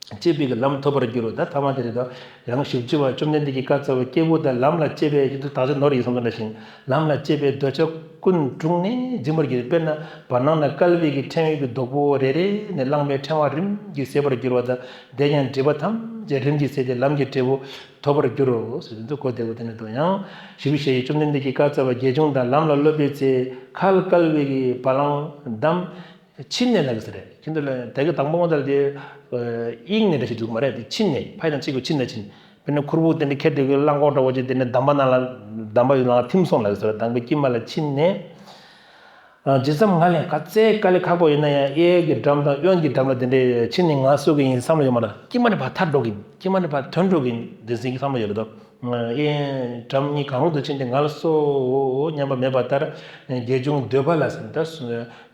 སྤྱད་པའི་གི་ལམ་ཐོབ་པར་འགྱུར་རོ། ད་ཐ་མ་དེ་རེད་དོ། ཡང་བཞི་བཅུ་པ། བཅོམ་ལྡན་འདས་ཀྱིས་བཀའ་སྩལ་པ། སྐྱེས་བུ་དག་ལམ་ལ་སྤྱད་པས། ཁྱེད་ཚོ་དག་ཆ་ནོར་ཡིན་བསམ་ཚུལ་འདྲ་ཞིང་། ལམ་ལ་སྤྱད་པས་འདོད་ཆགས་ཀུན་གྲུངས་ནས་འཇིག་པར་འགྱུར། དཔེར་ན་བར་སྣང་ན་བསྐལ་པའི་གི་ཕྲེང་བའི་གི་རྡོག་པོ་རེ་རེ་ནས་བླངས་པའི་ཕྲེང་བ་རིམ་གྱིས་ཟད་པར་འགྱུར་བ་དང་། དེ་ཡང་སྒྲིབ་པ་ཐམས་ཅད་རིམ་གྱིས་ཟད་དེ་ལམ་གྱི་འབྲས་བུ་ཐོབ་པར་འགྱུར་རོ་ཟེར་དུས་གོ་བདེ་བོ་དེ་ནི་འདུག་ཡང་བཞི་བཅུ་ཞེ་བཞི། བཅོམ་ལྡན་འདས་ཀྱིས་བཀའ་སྩལ་པ། དགེ་སྦྱོང་དག་ལམ་ལ་སློབ་པའི་ཚེ། འཁལ་དཀའ་བའི་གི་བ་ལང་འདམ་ཕྱིན་ནས་ལ་གི་ཟེར་རེད། ཁྱེད་ཚོ་ལ་དེ་གི་དང་པོ་ངོ་ཚ་དེ་དབྱིངས་ནས་འདྲ་ཞིག་འདུག་མ་རེད། དེ་ཕྱིན་ནས་ཕ་ཡི་དང་གཅིག་གི་ཕྱིན་ནས་ཕྱིན། དཔེར་ན་ཁུར་བུ་དེ་འདྲ་ཁྱེར་དེ་གི་གླང་གོག་འདྲ་བོ་ཅིག་དེ་ནས་འདམ་པ་ནང་ལ་འདམ་པ་ཡོད་ནང་ལ་ཐིམ་སོང་ལ་གི་ཟེར་རེད། དང་པོ་དཀྱིལ་མ་ལ་ཕྱིན་ནས། ཇི་ཙམ་ང་ལས་ག་ཚད་དཀའ་ལས་ཁག་པོ་ཡིན་ན་ཡང་གཡས་ཀྱི་འགྲམ་དང་གཡོན་གྱི་འགྲམ་ལ་དེ་འདྲ་ཕྱིན་ནས་ང་གསོ་གི་ཡིན་བསམ་བློ་ཡོད་མ་རེད། དཀྱིལ་མ་ནས་ཕར་ཐར་འགྲོ་གི་ཡིན། དཀྱིལ་མ་ནས་ཕར་ཐོན་འགྲོ་གི་ཡིན། དེ་ཟིན་གྱི་བསམ་བློ་ཡོད་རེད་དོ། གཡས་འགྲམ་གཉིས་གང་རུང་དུ་ཕྱིན་ཏེ་ང་ལ་གསོ་སྙམ་པ་མེད་པ་ལྟར། དགེ་སྦྱོང་འདོད་པ་ལ་ཟེར་ད།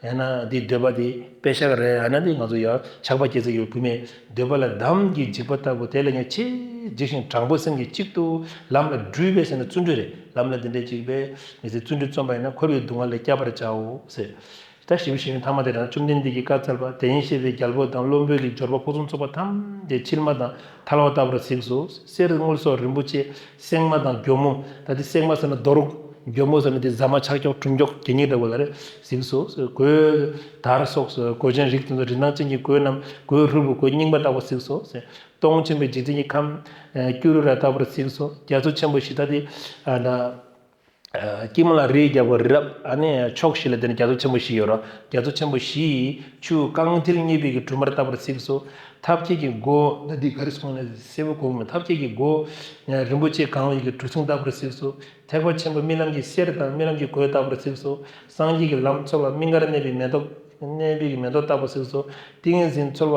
ཡང་ན་འདི་འདོད་པ་འདི་དཔེ་ཤག་རེད། ཡང་ན་འདི་ང་ཚོ་ཡ་ཆགས་པ་སྐྱེ་ས་ཡོད་བུད་མེད་འདོད་པ་ལ་འདམ་གྱིས་འཇིག་པ་ལྟ་བུ། དེ་ལ་ཡང་ཆེས་འཇིགས་ཤིང་དྲང་པོ་སེམས་ཀྱིས་གཅིག་ཏུ་ལམ་ལ་བགྲོད་པས་ཟེར་ན་བརྩོན་འགྲུས་རེད། ལམ་ལ་འདི་འདྲའི་གཅིག་པས་མི་ཚེ་བརྩོན་འགྲུས་བརྩོན་པ་ཡིན་ན་འཁོར་བའི་སྡུག་བསྔལ་ལས་བསྐྱབ་པར་བྱའོ་ཟེར། ད་བཞི་བཅུ་ཞེ་བཞི་ཐ་མ་དེ་རང་བཅོམ་ལྡན་འདས་ཀྱིས་བཀའ་སྩལ་པ། དེ་ཉིད་བཤད་པའི་རྒྱལ་པོ་དང་བློན་པོའི་གི་འབྱོར་པ་ཕུན་སུམ་ཚོགས་པ་ཐམས་ཅད་ཕྱིར་མ་དང་ཐལ་བ་ལྟ་བུར་གཟིགས་སོ། གསེར་དངུལ་སོགས་རིན་པོ་ཆེ་བསྲེགས་མ་དང་གྱོག་མོ། ད་དེ་བསྲེགས་མ་ཟེར་ན་རྡོ་རུག་གྱོག་མོ་ཟེར་ན་དེ་ཟ་མ་ཆག་ཀྱོག་གྲུམ་ཀྱོག་གད་སྙིགས་འདྲ་བོ་ལ་རེ་གཟིགས་སོ། གོས་དར་སོགས་གོས་ཆེན་རིགས་དེ་ཚོ་རིན་ཐང་ཅན་གྱི་གོས་རྣམས། གོས་ཧྲུལ་པོ་གོས་རྙིང་པ་ལྟ་བུར་གཟིགས་སོ། སྟོང་ཆེན་པོའི་འཇིག་རྟེན་གྱི་ཁམས། སྐྱུ་རུ་ར་ལྟ་བུར་གཟིགས་སོ། རྒྱ་མཚོ་ཆེན་པོ་བཞི། ད་དེ་ཨ་ན། དཀྱིལ་མ་ལ་རིའི་རྒྱལ་པོ་རི་རབ། ཨ་ནི་ཕྱོགས་བཞི་ལ་དེ་ནི་རྒྱ་མཚོ་ཆེན་པོ་བཞི་ཡོད་རོ། རྒྱ་མཚོ་ཆེན་པོ་བཞི་ཡི་ཆུ་རྐང་མཐིལ་གཉིས་པའི་གི་གྲུ་དམར་ལྟ་བུར་གཟིགས་སོ། ཐབས་མཁས་ཀྱི་སྒོ། ད་འདི་ག་རེ་གསུངས་ན་གསལ་པོ་གོ་གི་མེད། ཐབས་མཁས་ཀྱི་སྒོ་རིན་པོ་ཆེ་གང་བའི་གི་གྲུ་གཟིངས་ལྟ་བུར་གཟིགས་སོ། ཐེག་པ་ཆེན་པོ་རྨི་ལམ་གྱི་གསེར་དང་རྨི་ལམ་གྱི་གོས་ལྟ་བུར་གཟིགས་སོ། སངས་རྒྱས་ཀྱི་ལམ་འཚོལ་བ་སྨན་ཁང་གནས་པའི་མེ་ཏོག་གནས་པའི་གི་མེ་ཏོག་ལྟ་བུར་གཟིགས་སོ། ཏིང་ངེ་འཛིན་འཚོལ་བ་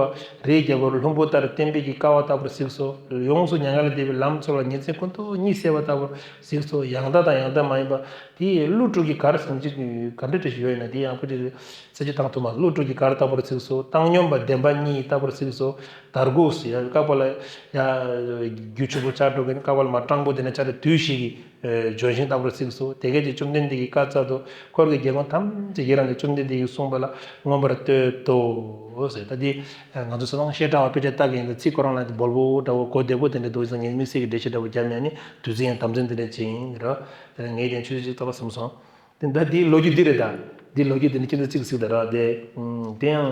རིའི་རྒྱལ་པོ་ལྷུན་པོ་ལྟར་བརྟན་པའི་གི་ཀ་བ་ལྟ་བུར་གཟིགས་སོ། ཡོངས་སུ་མྱ་ངན་ལས་འདས་པའི་ལམ་འཚོལ་བ་ཉིན་མཚན་ཀུན་ཏུ་གཉིད་སད་པ་ལྟ་བུར་གཟིགས་སོ། ཡང་དག་དང་ཡང་དག་མ་ཡིན་པ། དེ་ཀླུ་ཕྲུག་གི་གར་ཟེར་ཅིག་ག་འདྲ་འདྲ་ཞིག་ཡོད་ཡིན་ན་དེ་ཡང་ཕུ་ཅིག་རྩད་གཅོད་བཏང་ཐུབ་མ། ཀླུ་ཕྲུག་གི་གར་ལྟ་བུར་གཟིགས་སོ། བཏང་སྙོམས་པ་བདེན་པ་གཉིས་ལྟ་བུར་གཟིགས་སོ། དར་གོས་ཟེར་ཡ་ཀ་པ་ལ་ཡ་རྒྱུ་ཆུ་བོ་ཆགས་འགྲོ་མཁན་ཀ་པ་ལ་མ་སྤྲང་པོ་དེ་ནས་ཆགས་ཏེ་དུས་ཤིག་གི་ ལྗོན་ཤིང་ལྟ་བུར་གཟིགས་སོ། དེ་སྐད་ཅེས་བཅོམ་ལྡན་འདས་ཀྱིས་བཀའ་སྩལ་ཏོ། འཁོར་གྱི་རྒྱལ་ཁམས་ཐམས་ཅད་ཡི་རངས་ཏེ་བཅོམ་ལྡན་འདས་ཀྱིས་གསུངས་པ་ལ་མངོན་པར་བསྟོད་དོ་ཟེར། ད་འདི་ང་ཚོ་སོ་སོའི་བཤད་གྲྭ་བ་དཔེ་ཆ་ལྟ་གི་ཡིན་ད་ཚིག་ཁོ་རང་ལ་འདི་སྦོམ་པོ་འདྲ་བོ་གོ་བདེ་པོ་དེ་འདྲ་འདུག་ཟེར། ངས་དམིགས་བསལ་གྱི་འགྲེལ་བཤད་འདྲ་བོ་བརྒྱབ་མེད་ནི། དུས་ཚོད་ཡང་དམ་འཛིན་དེ་འདྲ་བྱེད་ཡིན་ར། ངས་ཀྱང་ཆུ་ཚོད་ཅིག་ལྟ་བ་བསམ་སོང་། དེ་ད་འདིའི་ལོ་རྒྱུས་འདི་རེད། ད་འདིའི་ལོ་རྒྱུས་འདི་ནི་ཁྱེད་ཚོ་གཟིགས་དང་ར། དེ་དེ་ཡང་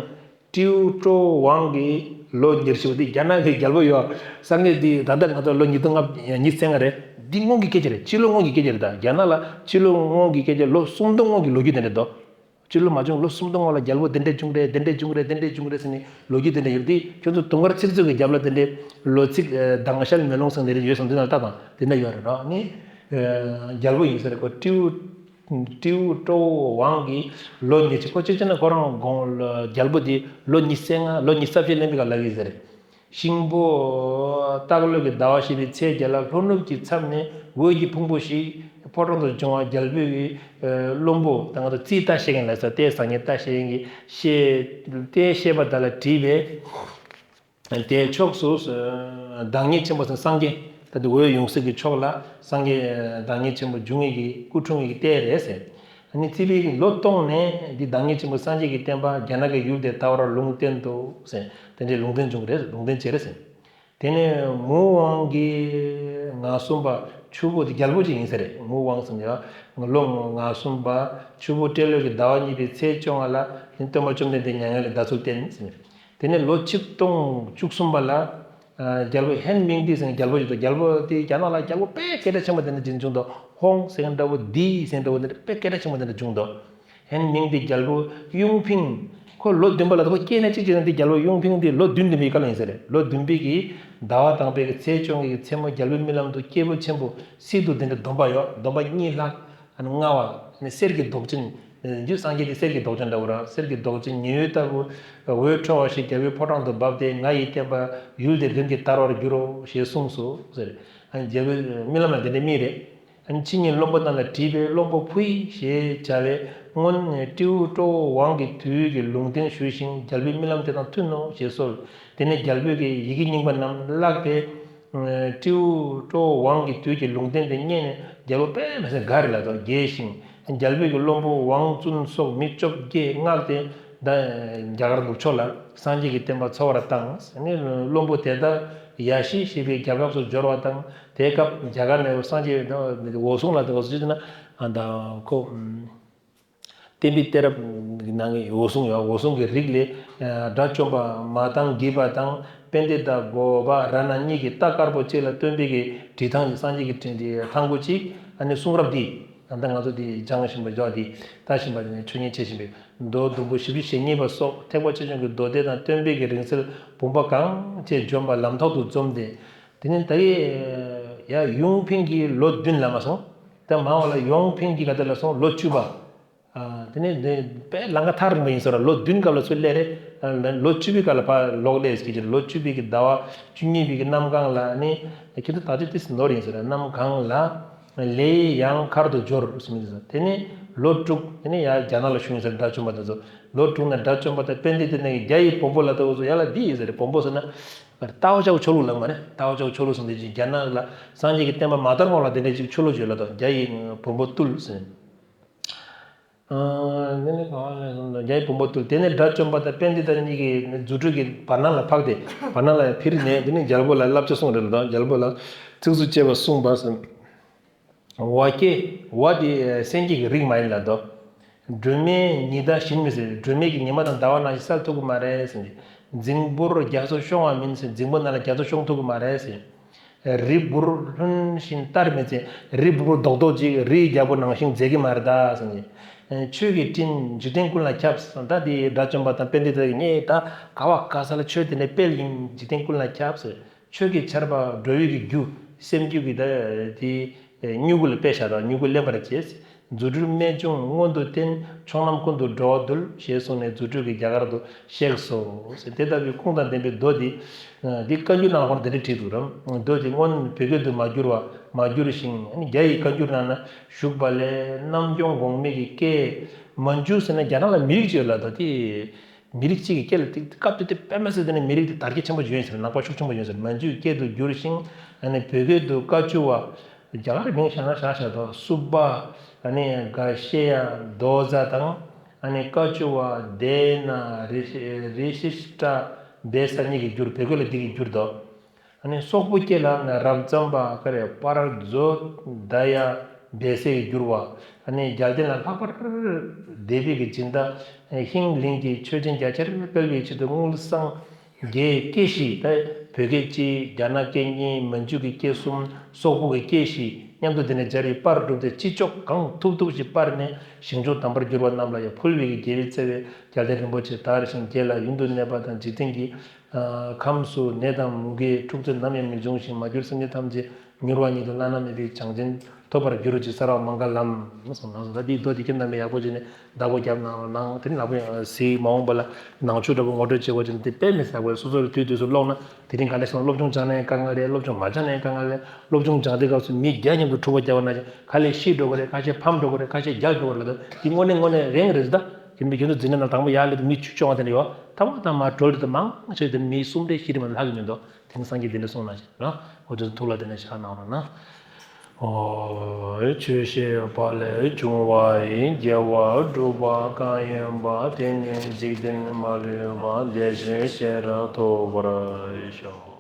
ཀྲིའུ་ཀྲོའུ་ཝང་གི་ལོ་ཉེར་བཞི་པ་འདི་རྒྱ་ནག་གི་རྒྱལ་པོ་ཡོད། སངས་རྒྱས་འདི་ད་ལྟ་ང་ཚོ་ལོ་ཉིས་སྟོང་ལྔ་ཉིས་རྩ་ལྔ་རེད། འདི་སྔོན་གྱི་སྐད་ཆ་རེད། ཕྱི་ལོ་སྔོན་གྱི་སྐད་ཆ་རེད། ད་རྒྱ་ནག་ལ་ཕྱི་ལོ་སྔོན་གྱི་སྐད་ཆ་ལོ་སུམ་སྟོང་སྔོན་གྱི་ལོ་རྒྱུས་དེ་འདྲ་འདུག་ཕྱི་ལོ་མ་བྱུང་ལོ་སུམ་སྟོང་སྔོན་ལ་རྒྱལ་པོ་དེ་འདྲ་བྱུང་རེད། དེ་འདྲ་བྱུང་རེད། དེ་འདྲ་བྱུང་རེད་ཟེར་ནས་ལོ་རྒྱུས་དེ་འདྲ་ཡོད་དུས། ཁྱོད་ཚོ་དུང་དཀར་ཚིག་མཛོད་ཀྱི་རྒྱབ་ལ་དེ་འདྲའི་ལོ་ཚིགས་དྭངས་ཤེལ་མེ་ལོང་ཟེར་ནས་རེ་ཡོད་སོང་དུས་ན་ལྟ་དང་དེ་འདྲ་ཡོད་རེད་ར། ནི་རྒྱལ་པོ་ཡིན་ས་རེད་ཁོ། ཀྲིའུ་ཀྲིའུ་ཀྲོའུ་ཝང་གི་ལོ་ཉེར་བཞི། ཁོ་གཅིག་བྱས་ན་ཁོ་རང་དགོངས་རྒྱལ་པོ་དེ་ལོ་ཉི་ཤུ་རྩ་ལྔ་ལོ་ཉི་ཤུ་རྩ་བཞི་ལོན་པའི་སྐབས་ལབ་ཀྱི་ཟེར། ཤིང་ཕོ་སྟག་ལོ་གི་ཟླ་བ་བཞི་པའི་ཚེས་བརྒྱད་ལ་ལྷོ་ནུབ་ཀྱི་མཚམས་ནས་འོད་ཀྱི་ཕུང་པོ་ཞིག་ཕོ་བྲང་དུ་བྱུང་བ། རྒྱལ་པོའི་བློན་པོ་ད་ང་ཚོ་རྩིས་ལྟ་ཤེས་མཁན་ལ་ཟེར། ལྟས་ཟ་མཁན་ལྟ་ཤེས་མཁན་གྱིས་ཤེས་ལྟས་ཤེས་པ་དག་ལ་དྲིས་པས། དེའི་ཕྱོགས་སུ་བདག་ཉིད་ཆེན་པོ་ཟེར། སངས་རྒྱས་ད་དེ་འོད་ཡོང་ས་གི་ཕྱོགས་ལ་སངས་རྒྱས་བདག་ཉིད་ཆེན་པོ་འབྱུང་ངེས་ཀྱི་སྐུ་འཁྲུངས་ངེས་ཀྱི་ལྟས་རེད་ཟེར། ཨ་ནི་རྩིས་པས་ལོ་སྟོང་ནས་འདི་བདག་ཉིད་ཆེན་པོ་སངས་རྒྱས་ཀྱི་བསྟན་པ་རྒྱ་ནག་གི་ཡུལ་དེར་དར་བར་ལུང་བསྟན་ཏོ་ཟེར། དེ་འདྲའི་ལུང་བསྟན་བྱུང་གི་རེད། ལུང་བསྟན་བྱས་རེད་ཟེར། དེ་ནས་མུའུ་ཝང་གི་ང་གསུམ་པ་ཆུ་བོ་དེ་རྒྱལ་པོ་ཅིག་ཡིན་ས་རེད། མུའུ་ཝང་ཟེར་ནས་ལོ་ང་གསུམ་པ་ཆུ་བོ་སྤྲེལ་ལོ་གི་ཟླ་བ་གཉིས་པའི་ཚེས་བཅོ་ལྔ་ལ་ནི་སྟོན་པ་བཅོམ་ལྡན་འདས་མྱ་ངན་ལས་འདས་ཚུལ་བསྟན་ཟེར། དེ་ནས་ལོ་ཆིག་སྟོང་བཅུ་གསུམ་པ་ལ་རྒྱལ་པོ་ཧན་མིང་ཏི་ཟེར་མཁན་རྒྱལ་པོ་ཞིག་འདུག་རྒྱལ་པོ་དེ་རྒྱ་ནག་ལ་རྒྱལ་པོ་དཔེ་སྐད་གྲགས་ཆེན་པོ་དེ་འདྲ་ཅིག་བྱུང་འདུག་ཧོང་ཟེར་མཁན་འདྲ་བོ། ཏི་ཟེར་མཁན་འདྲ་བོ། དེ་འདྲ་དཔེ་སྐད་གྲགས་ཆེན་པོ་དེ་འདྲ་བྱུང་འདུག་ཧན་མིང་ཏི་རྒྱལ་པོ་ཡུང་ཕིང་། ཁོ་ལོ་བདུན་པ་ལ་ཁོ་སྐྱེས་ནས་གཅིག་བྱས་ན་དེ་རྒྱལ་པོ་ཡུང་ཕིང་དེ་ལོ་བདུན་བདུན་པའི་སྐབས་ལ་ཡིན་ས་རེད། ལོ་བདུན་པའི་གི་ཟླ་བ་དང་པའི་གི་ཚེས་བཅོ་ལྔ་གི་མཚན་མོ་རྒྱལ་པོའི་རྨི་ལམ་དུ་སྐྱེས་བུ་ཆེན་པོ་སི་ཏུ་དེ་འདྲ་སྡོམ་པ་ཡོད། སྡོམ་པ་གཉིས་ལྷག་ཨ་ནི་ལྔ་བ་ནི་གསེར་གྱི་མདོག་ཅན། རྒྱུ་སངས་རྒྱས་དེ་གསེར་གྱི་མདོག་ཅན་འདྲ་བོ་ར། གསེར་གྱི་མདོག་ཅན་ཉི་འོད་ལྟ་བུ་འོད་འཕྲོ་བ་ཞིག་རྒྱལ་པོའི་ཕོ་བྲང་དུ་བབས་ཏེ། ང་ཡི་བསྟན་པ་ཡུལ་དེ་རིམ་གྱིས་དར་བར་འགྱུར་རོ་ཞེས་གསུངས་སོ་ཟེར། ཨ་ནི་རྒྱལ་པོའི་རྨི་ལམ་ལ་དེ་འདྲ་རྨིས་རེད། ཨ་ནི་ཕྱི་ཉིན་བློན་པོ་རྣམས་ལ་དྲིས་པས། བློན་པོ་ཕུ་ཡི་ཞེས་བྱ་བས་སྔོན་ཀྲིའུ་ཀྲོའུ་ཝང་གི་དུས་ཀྱི་ལུང་བསྟན་ཞུས་ཤིང་། རྒྱལ་པོའི་རྨི་ལམ་དེ་དང་མཐུན་ནོ་ཞེས་གསོལ། དེ་ནས་རྒྱལ་པོས་ཀྱི་ཡི་གེ་རྙིང་པ་རྣམས་བཀླགས་ཏེ། ཀྲིའུ་ཀྲོའུ་ཝང་གི་དུས་ཀྱི་ལུང་བསྟན་དེ་མཉན་ནས་རྒྱལ་པོ་དཔེ་མི་སྲིད་དགའ་རིག་ལ་དོ་དགྱེས་ཤིང་། རྒྱལ་པོས་ཀྱི་བློན་པོ་ཝང་ཙུན་སོགས་མི་བཅོ་བརྒྱད་མངགས་ཏེ། ད་རྒྱ་གར་ནུབ་ཕྱོགས་ལ་སངས་རྒྱས་ཀྱི་བསྟན་པ་འཚོ་བར་བཏང་། ཨ་ནི་བློན་པོ་དེ་དག་ཡ་ཤི་ཞེས་པའི་རྒྱལ་ཁབ་སུ་འབྱོར་བ་དང་། དེའི་སྐབས་རྒྱ་གར་ནས་སངས་རྒྱས་འོད་སྲུང་ལ་དོ་ཟེར་ན་ཨ་ད་ཁོ། བསྟན་པའི་གཏད་རབས་ནང་གི་འོད་སྲུང་ཡོད། འོད་སྲུང་གི་རིགས་ལས་དགྲ་བཅོམ་པ་མ་ཏང་གི་པ་དང་པཎྜི་ཏ་གོ་པ་ར་ན་གཉིས་ཀྱིས་རྟ་དཀར་པོ་གཅིག་ལ་སྟོན་པའི་གི་བྲིས་ཐང་། སངས་རྒྱས་ཀྱི་བྲིས་ཐང་པོ་གཅིག་ཨ་ནི་གསུང་རབ་འདི་ད་ལྟ་ང་ཚོ་འདི་སྦྱང་བཞིན་པ་འཇོག་འདི་ལྟ་བཞིན་པ་ནི་ཆོས་ཉིད་འཆད་བཞིན་པའི་མདོ་སྡོང་པོ་བཞི་བཅུ་ཞེ་གཉིས་པ་སོགས་ཐེག་པ་ཆེ་ཆུང་གི་མདོ་སྡེ་དང་སྟོན་པའི་གི་རིང་བསྲེལ་བུམ་པ་གང་བྱས་བྱོན་པ་ལམ་ཐོག་ཏུ་འཛོམས་ཏེ། དེ་ནས་ད་གི་ཡ་ཡུང་ཕིང་གི་ལོ་བདུན་ལ་མ་སོང་། ད་མ་འོངས་ལ་ཡུང་ཕིང་གི་ག་དེ་ལ་སོང་ལོ་བཅུ་པ། ཨ། དེ་ནས་འདི་དཔེ་ལམ་ཁ་ཐག་རིང་པོ་ཡིན་ཟེར་ར། ལོ་བདུན་སྐབས་ལ་ཚུར་སླེབས་རེད། ཨ། ལོ་བཅུ་པའི་སྐབས་ལ་ཕར་ལོག་སླེབས་ཟེར་གྱི་རེད། ལོ་བཅུ་པའི་གི་ཟླ་བ་བཅུ་གཉིས་པའི་གི་གནམ་གང་ལ་ནི་ཁྱེད་ཚོ་ད་ལྟ་དེ་ནོར་ཡིན་ཟེར་ར། གནམ་གང་ལ་ལེའི་ཡང་མཁར་དུ་འབྱོར་ཟེར་མི་འདུག་ཟེར། དེ་ནས་ལོ་དྲུག་དེ་ནས་ཡར་རྒྱ་ནག་ལ་བཞུགས་ཡིན་ཟེར། དགྲ་བཅོམ་པ་དེ་ཚོ་ལོ་དྲུག་ནས་དགྲ་བཅོམ་པ་དང་པཎྜི་ཏ་དེ་ནས་རྒྱ་ཡི་བོན་པོ་ལ་ལྟ་བུ་ཚོ་ཡར་ལ་འདི་ཡིན་ཟེར་རེད། བོན་པོ་ཟེར་ན་ཏའོ་ཅའོ་ཆོས་ལུགས་ལ་མ་རེད། ཏའོ་ཅའོ་ཆོས་ལུགས་ཟེར་འདི་ཅིག་རྒྱ་ནག་ལ་སངས་རྒྱས་ཀྱི་བསྟན་པ་མ་དར་གོང་ལ་དེ་འདྲ་ཅིག་ཆོས་ལུགས་ཅིག་ལ་ལྟ་རྒྱ་ཡི་བོན་པོ་བཏུལ་ཟེར། ཨ། དེ་ནས་གང་ལ་སོང་དང་རྒྱ་ཡི་བོན་པོ་བཏུལ། དེ་ནས་དགྲ་བཅོམ་པ་དང་པཎྜི་ཏ་གཉིས་ཀྱིས་རྫུ་འཕྲུལ་གྱིས་བར་སྣང་ལ་འཕགས་ཏེ་བར་སྣང་ལ་འཕེལ་ནས་དེ་ནས་རྒྱལ་པོ་ལ་བསླབ་བྱ་གསུངས་རེད་ལ་དང་། རྒྱལ་པོ་ལ་ཚིགས་སུ་བཅད་པ་གསུངས་པ་ཟེར། ཝ་སྐྱེས། ཝ་དེ་སེང་གེ་གི་རིགས་མ་ཡིན་ལ་དོ། སྒྲོན་མེ་ཉི་ཟླ་བཞིན་མི་ཟེར། སྒྲོན་མེ་གི་ཉི་མ་དང་ཟླ་བ་ནང་བཞིན་གསལ་ཐུབ་ཀྱི་མ་རེད་ཟེར། རྫིང་བུར་རྒྱ་མཚོ་ཤོང་བ་མིན་ཟེར། རྫིང་བུ་ནང་ལ་རྒྱ་མཚོ་ཤོང་ཐུབ་ཀྱི་མ་རེད་ཟེར། རི་བུར་ལྷུན་བཞིན་ལྟར་མི་འཛིན། རི་བུར་བུར་རྡོག་རྡོག་ཅིག་རིའི་རྒྱལ་པོ་ནང་བཞིན་མཛེས་ཀྱི་མ་རེད་ད་ཟེར་ནས། ཆོས་ཀྱི་སྤྲིན་འཇིག་རྟེན་ཀུན་ལ་ཁྱབ་ཟེར། ད་དེ་དགྲ་བཅོམ་པ་དང་པཎྜི་ཏ་གཉིས་ད་ག་བ་ག་ས་ལ་ཆོས་དེ་འདྲ་སྤེལ་ཡིན། འཇིག་རྟེན་ཀུན་ལ་ཁྱབ་ཟེར། ཆོས་ཀྱི་ཆར་པ་འགྲོ་བའི་གི་རྒྱུ་སེམས་རྒྱུད་ཀྱི་ད་དེ་མྱུ་གུ་ལ་སྤེལ་བཞག་དང་མྱུ་གུ་ལེན་པར་བྱེད། རྫུ་འཕྲུལ་རྨད་བྱུང་མངོན་དུ་བསྟན། ཕྱོགས་རྣམས་ཀུན་ཏུ་འགྲོ་བ་འདུལ། ཞེས་གསུངས་ནས་རྫུ་འཕྲུལ་གྱིས་རྒྱ་གར་དུ་གཤེགས་སོ་ཟེར། དེ་ལྟ་བུའི་ཁུངས་དང་ལྡན་པའི་མདོ་འདི། འདི་བཀའ་འགྱུར་ནང་ལ་ཁོང་དེ་འདྲ་བྲིས་འདུག་རམ། མདོ་འདི་སྔོན་བོད་སྐད་དུ་མ་བསྒྱུར་བ་མ་བསྒྱུར་ཞིང་། རྒྱ་ཡི་བཀའ་འགྱུར་ནང་ན་བཞུགས་པ་ལས་རྣམ་འཇོམས་གོང་མའི་གི་སྐད། མན་ཇུ་ཟེར་ན་རྒྱ་ནག་ལ་མི་རིགས་ཅིག་ཡོད་ལ་ད་དེ། མི་རིགས་གཅིག་གི་སྐད་ལ་ཏིག་སྐབས་དེ་དེ་དཔེ་མ་སྲིད་དེ་ནས་མི་རིགས་དེ་དར་རྒྱས་ཆེན་པོ་ཡོད་ཟེར། ནག་པ་ཤུགས་ཆེན་པོ་ཡོད་ཟེར། མན་ཇུའི་སྐད་དུ་བསྒྱུར་ཞིང་ཨ་ནི་བོད་སྐད་དུ་བཀའ་བཅུ་བ། རྒྱ་གར་མིང་བཞག་ན་བཞག་བཞག་དོ། སུ་བྷ། ཨ་ནི་ག་ཤེ་ཡ་དོ་ཛ་དང་། ཨ་ནི་ཀ་ཅུ་བ་དེ་ན་རི་རི་ཤི་ཤྲ་བེ་ས་གཉིས་ཀྱི་འགྱུར། བོད་སྐད་ལ་འདི་གི་འགྱུར་དོ། ཨ་ནི་སོག་པོ་སྐད་ལ་ན་རབ་འབྱམས་པ་ག་རེ་པར་ཛོ་ད་ཡ་བེ་སའི་འགྱུར་བ། ཨ་ནི་རྒྱལ་བསྟན་ལ་ལྷག་པར་སྡེ་པའི་གི་སྦྱིན་བདག་ཧིང་གླིང་གི་ཆོས་སྦྱིན་རྒྱ་ཆེར་སྤེལ་བའི་ཆེད་དུ་དངུལ་སྲང་བརྒྱད་སྐྱེ་བཞི། ད་བོད་སྐད་གཅིག་རྒྱ་ནག་སྐད་གཉིས། མན་ཇུ་གི་སྐད་གསུམ། སོག་པོ་གི་སྐད་བཞི་མཉམ་དུ་དེ་ནས་སྦྱར་བའི་པར་བསྒྲུབས་ཏེ་ཅི་ལྕོགས་གང་ཐུབ་ཐུབ་ཞིག་པར་ནས་ཞིང་སྐྱོང་དམ་པར་གྱུར་པ་རྣམས་ལ་ཡང་ཕུལ་བའི་གི་དགེ་བའི་བརྩེ་བས་རྒྱལ་བསྟན་རིན་པོ་ཆེ་དར་ཞིང་རྒྱས་ལ་ཡུན་དུ་གནས་པ་དང་། འཇིག་རྟེན་གྱི་ཨ་ཁམས་སུ་ནད་དང་མུ་གེའི་འཁྲུག་རྩོད་ནམ་ཡང་མི་འབྱུང་ཞིང་། མ་གྱུར་སེམས་ཅན་ཐམས་ཅད་མྱུར་བ་ཉིད་དུ་བླ་ན་མེད་པའི་བྱང་ཆེན་ཐོབ་པར་འགྱུར་ཅིག །ས་ར་མངྒ་ལམ། གསུངས་གནང་སོང་། ད་འདིའི་མདོ་འདི་ཁྱེད་རྣམ་པས་ཡག་པོ་བྱས་ནས་བདག་པོ་རྒྱབ་གནང་རོགས་གནང་། དེ་ནས་ལག་པ་ཡང་གཟིགས། མ་འོངས་པ་ལ་ནང་ཆོས་འདྲ་པོ་ངོ་སྤྲོད་བྱེད་དགོས་ཅིག་ན་དེ་དཔེ་མི་སྲིད་ཡག་པོ་རེད། སོ་སོ་རེ་དུས་དུས་སུ་ཀློག་ན་དེ་རིང་ག་འདྲ་ཞིག་སློབ་སྦྱོང་སྦྱང་ན་ཡང་དཀའ་ངལ་རེད། སློབ་སྦྱོང་མ་སྦྱང་ན་ཡང་དཀའ་ངལ་རེད། སློབ་སྦྱོང་སྦྱང་དུས་སྐབས་སུ་མི་བརྒྱ་མཉམ་དུ་འཁྲུག་པ་རྒྱག་པ་ན་ཁ་ལས་ཤི་འགྲོ་གི་རེད། ཁ་ཤས་ཕམ་འགྲོ་གི་རེད། ཁ་ཤས་རྒྱལ་འགྲོ་གི་རེད། ད་འདི་དངོས་གནས་དངོས་གནས་རེད་རེད། ད་དེ་མི་ཁྱོད་ཚོ་འཛིན་གྲྭ་ནང་དང་པོ་ཡར་སླེབས་དུས་མི་བཅུ་བཅོ་ལྔ་དེ་འདྲ་ཡོད། ཐ་མ་ཐ་མ་གྲོལ་དུས་མང་ཆེ་དེ་མི་གསུམ་རེ་བཞི་རེ་མ་ལྷག་གི་མི་འདུག་དེ་ནི་སངས་རྒྱས་འདི་འདྲ་གསུངས་གནང་ཞིག་ར། འོ་དེ་ཚོ་ཐུགས་ལ་དེ་ནས་བཞག་གནང་རོགས་གནང་། ཨོ། ཆོས་བཤད་པ་ལས་བྱུང་བ་ཡི། དགེ་བ་སྒྲུབ་པ་གང་ཡིན་པ། དེ་ནི་འཇིག་རྟེན་མ་ལུས་པ། བདེ་གཤེགས་ཤེས་རབ་ཐོབ་པར་ཤོག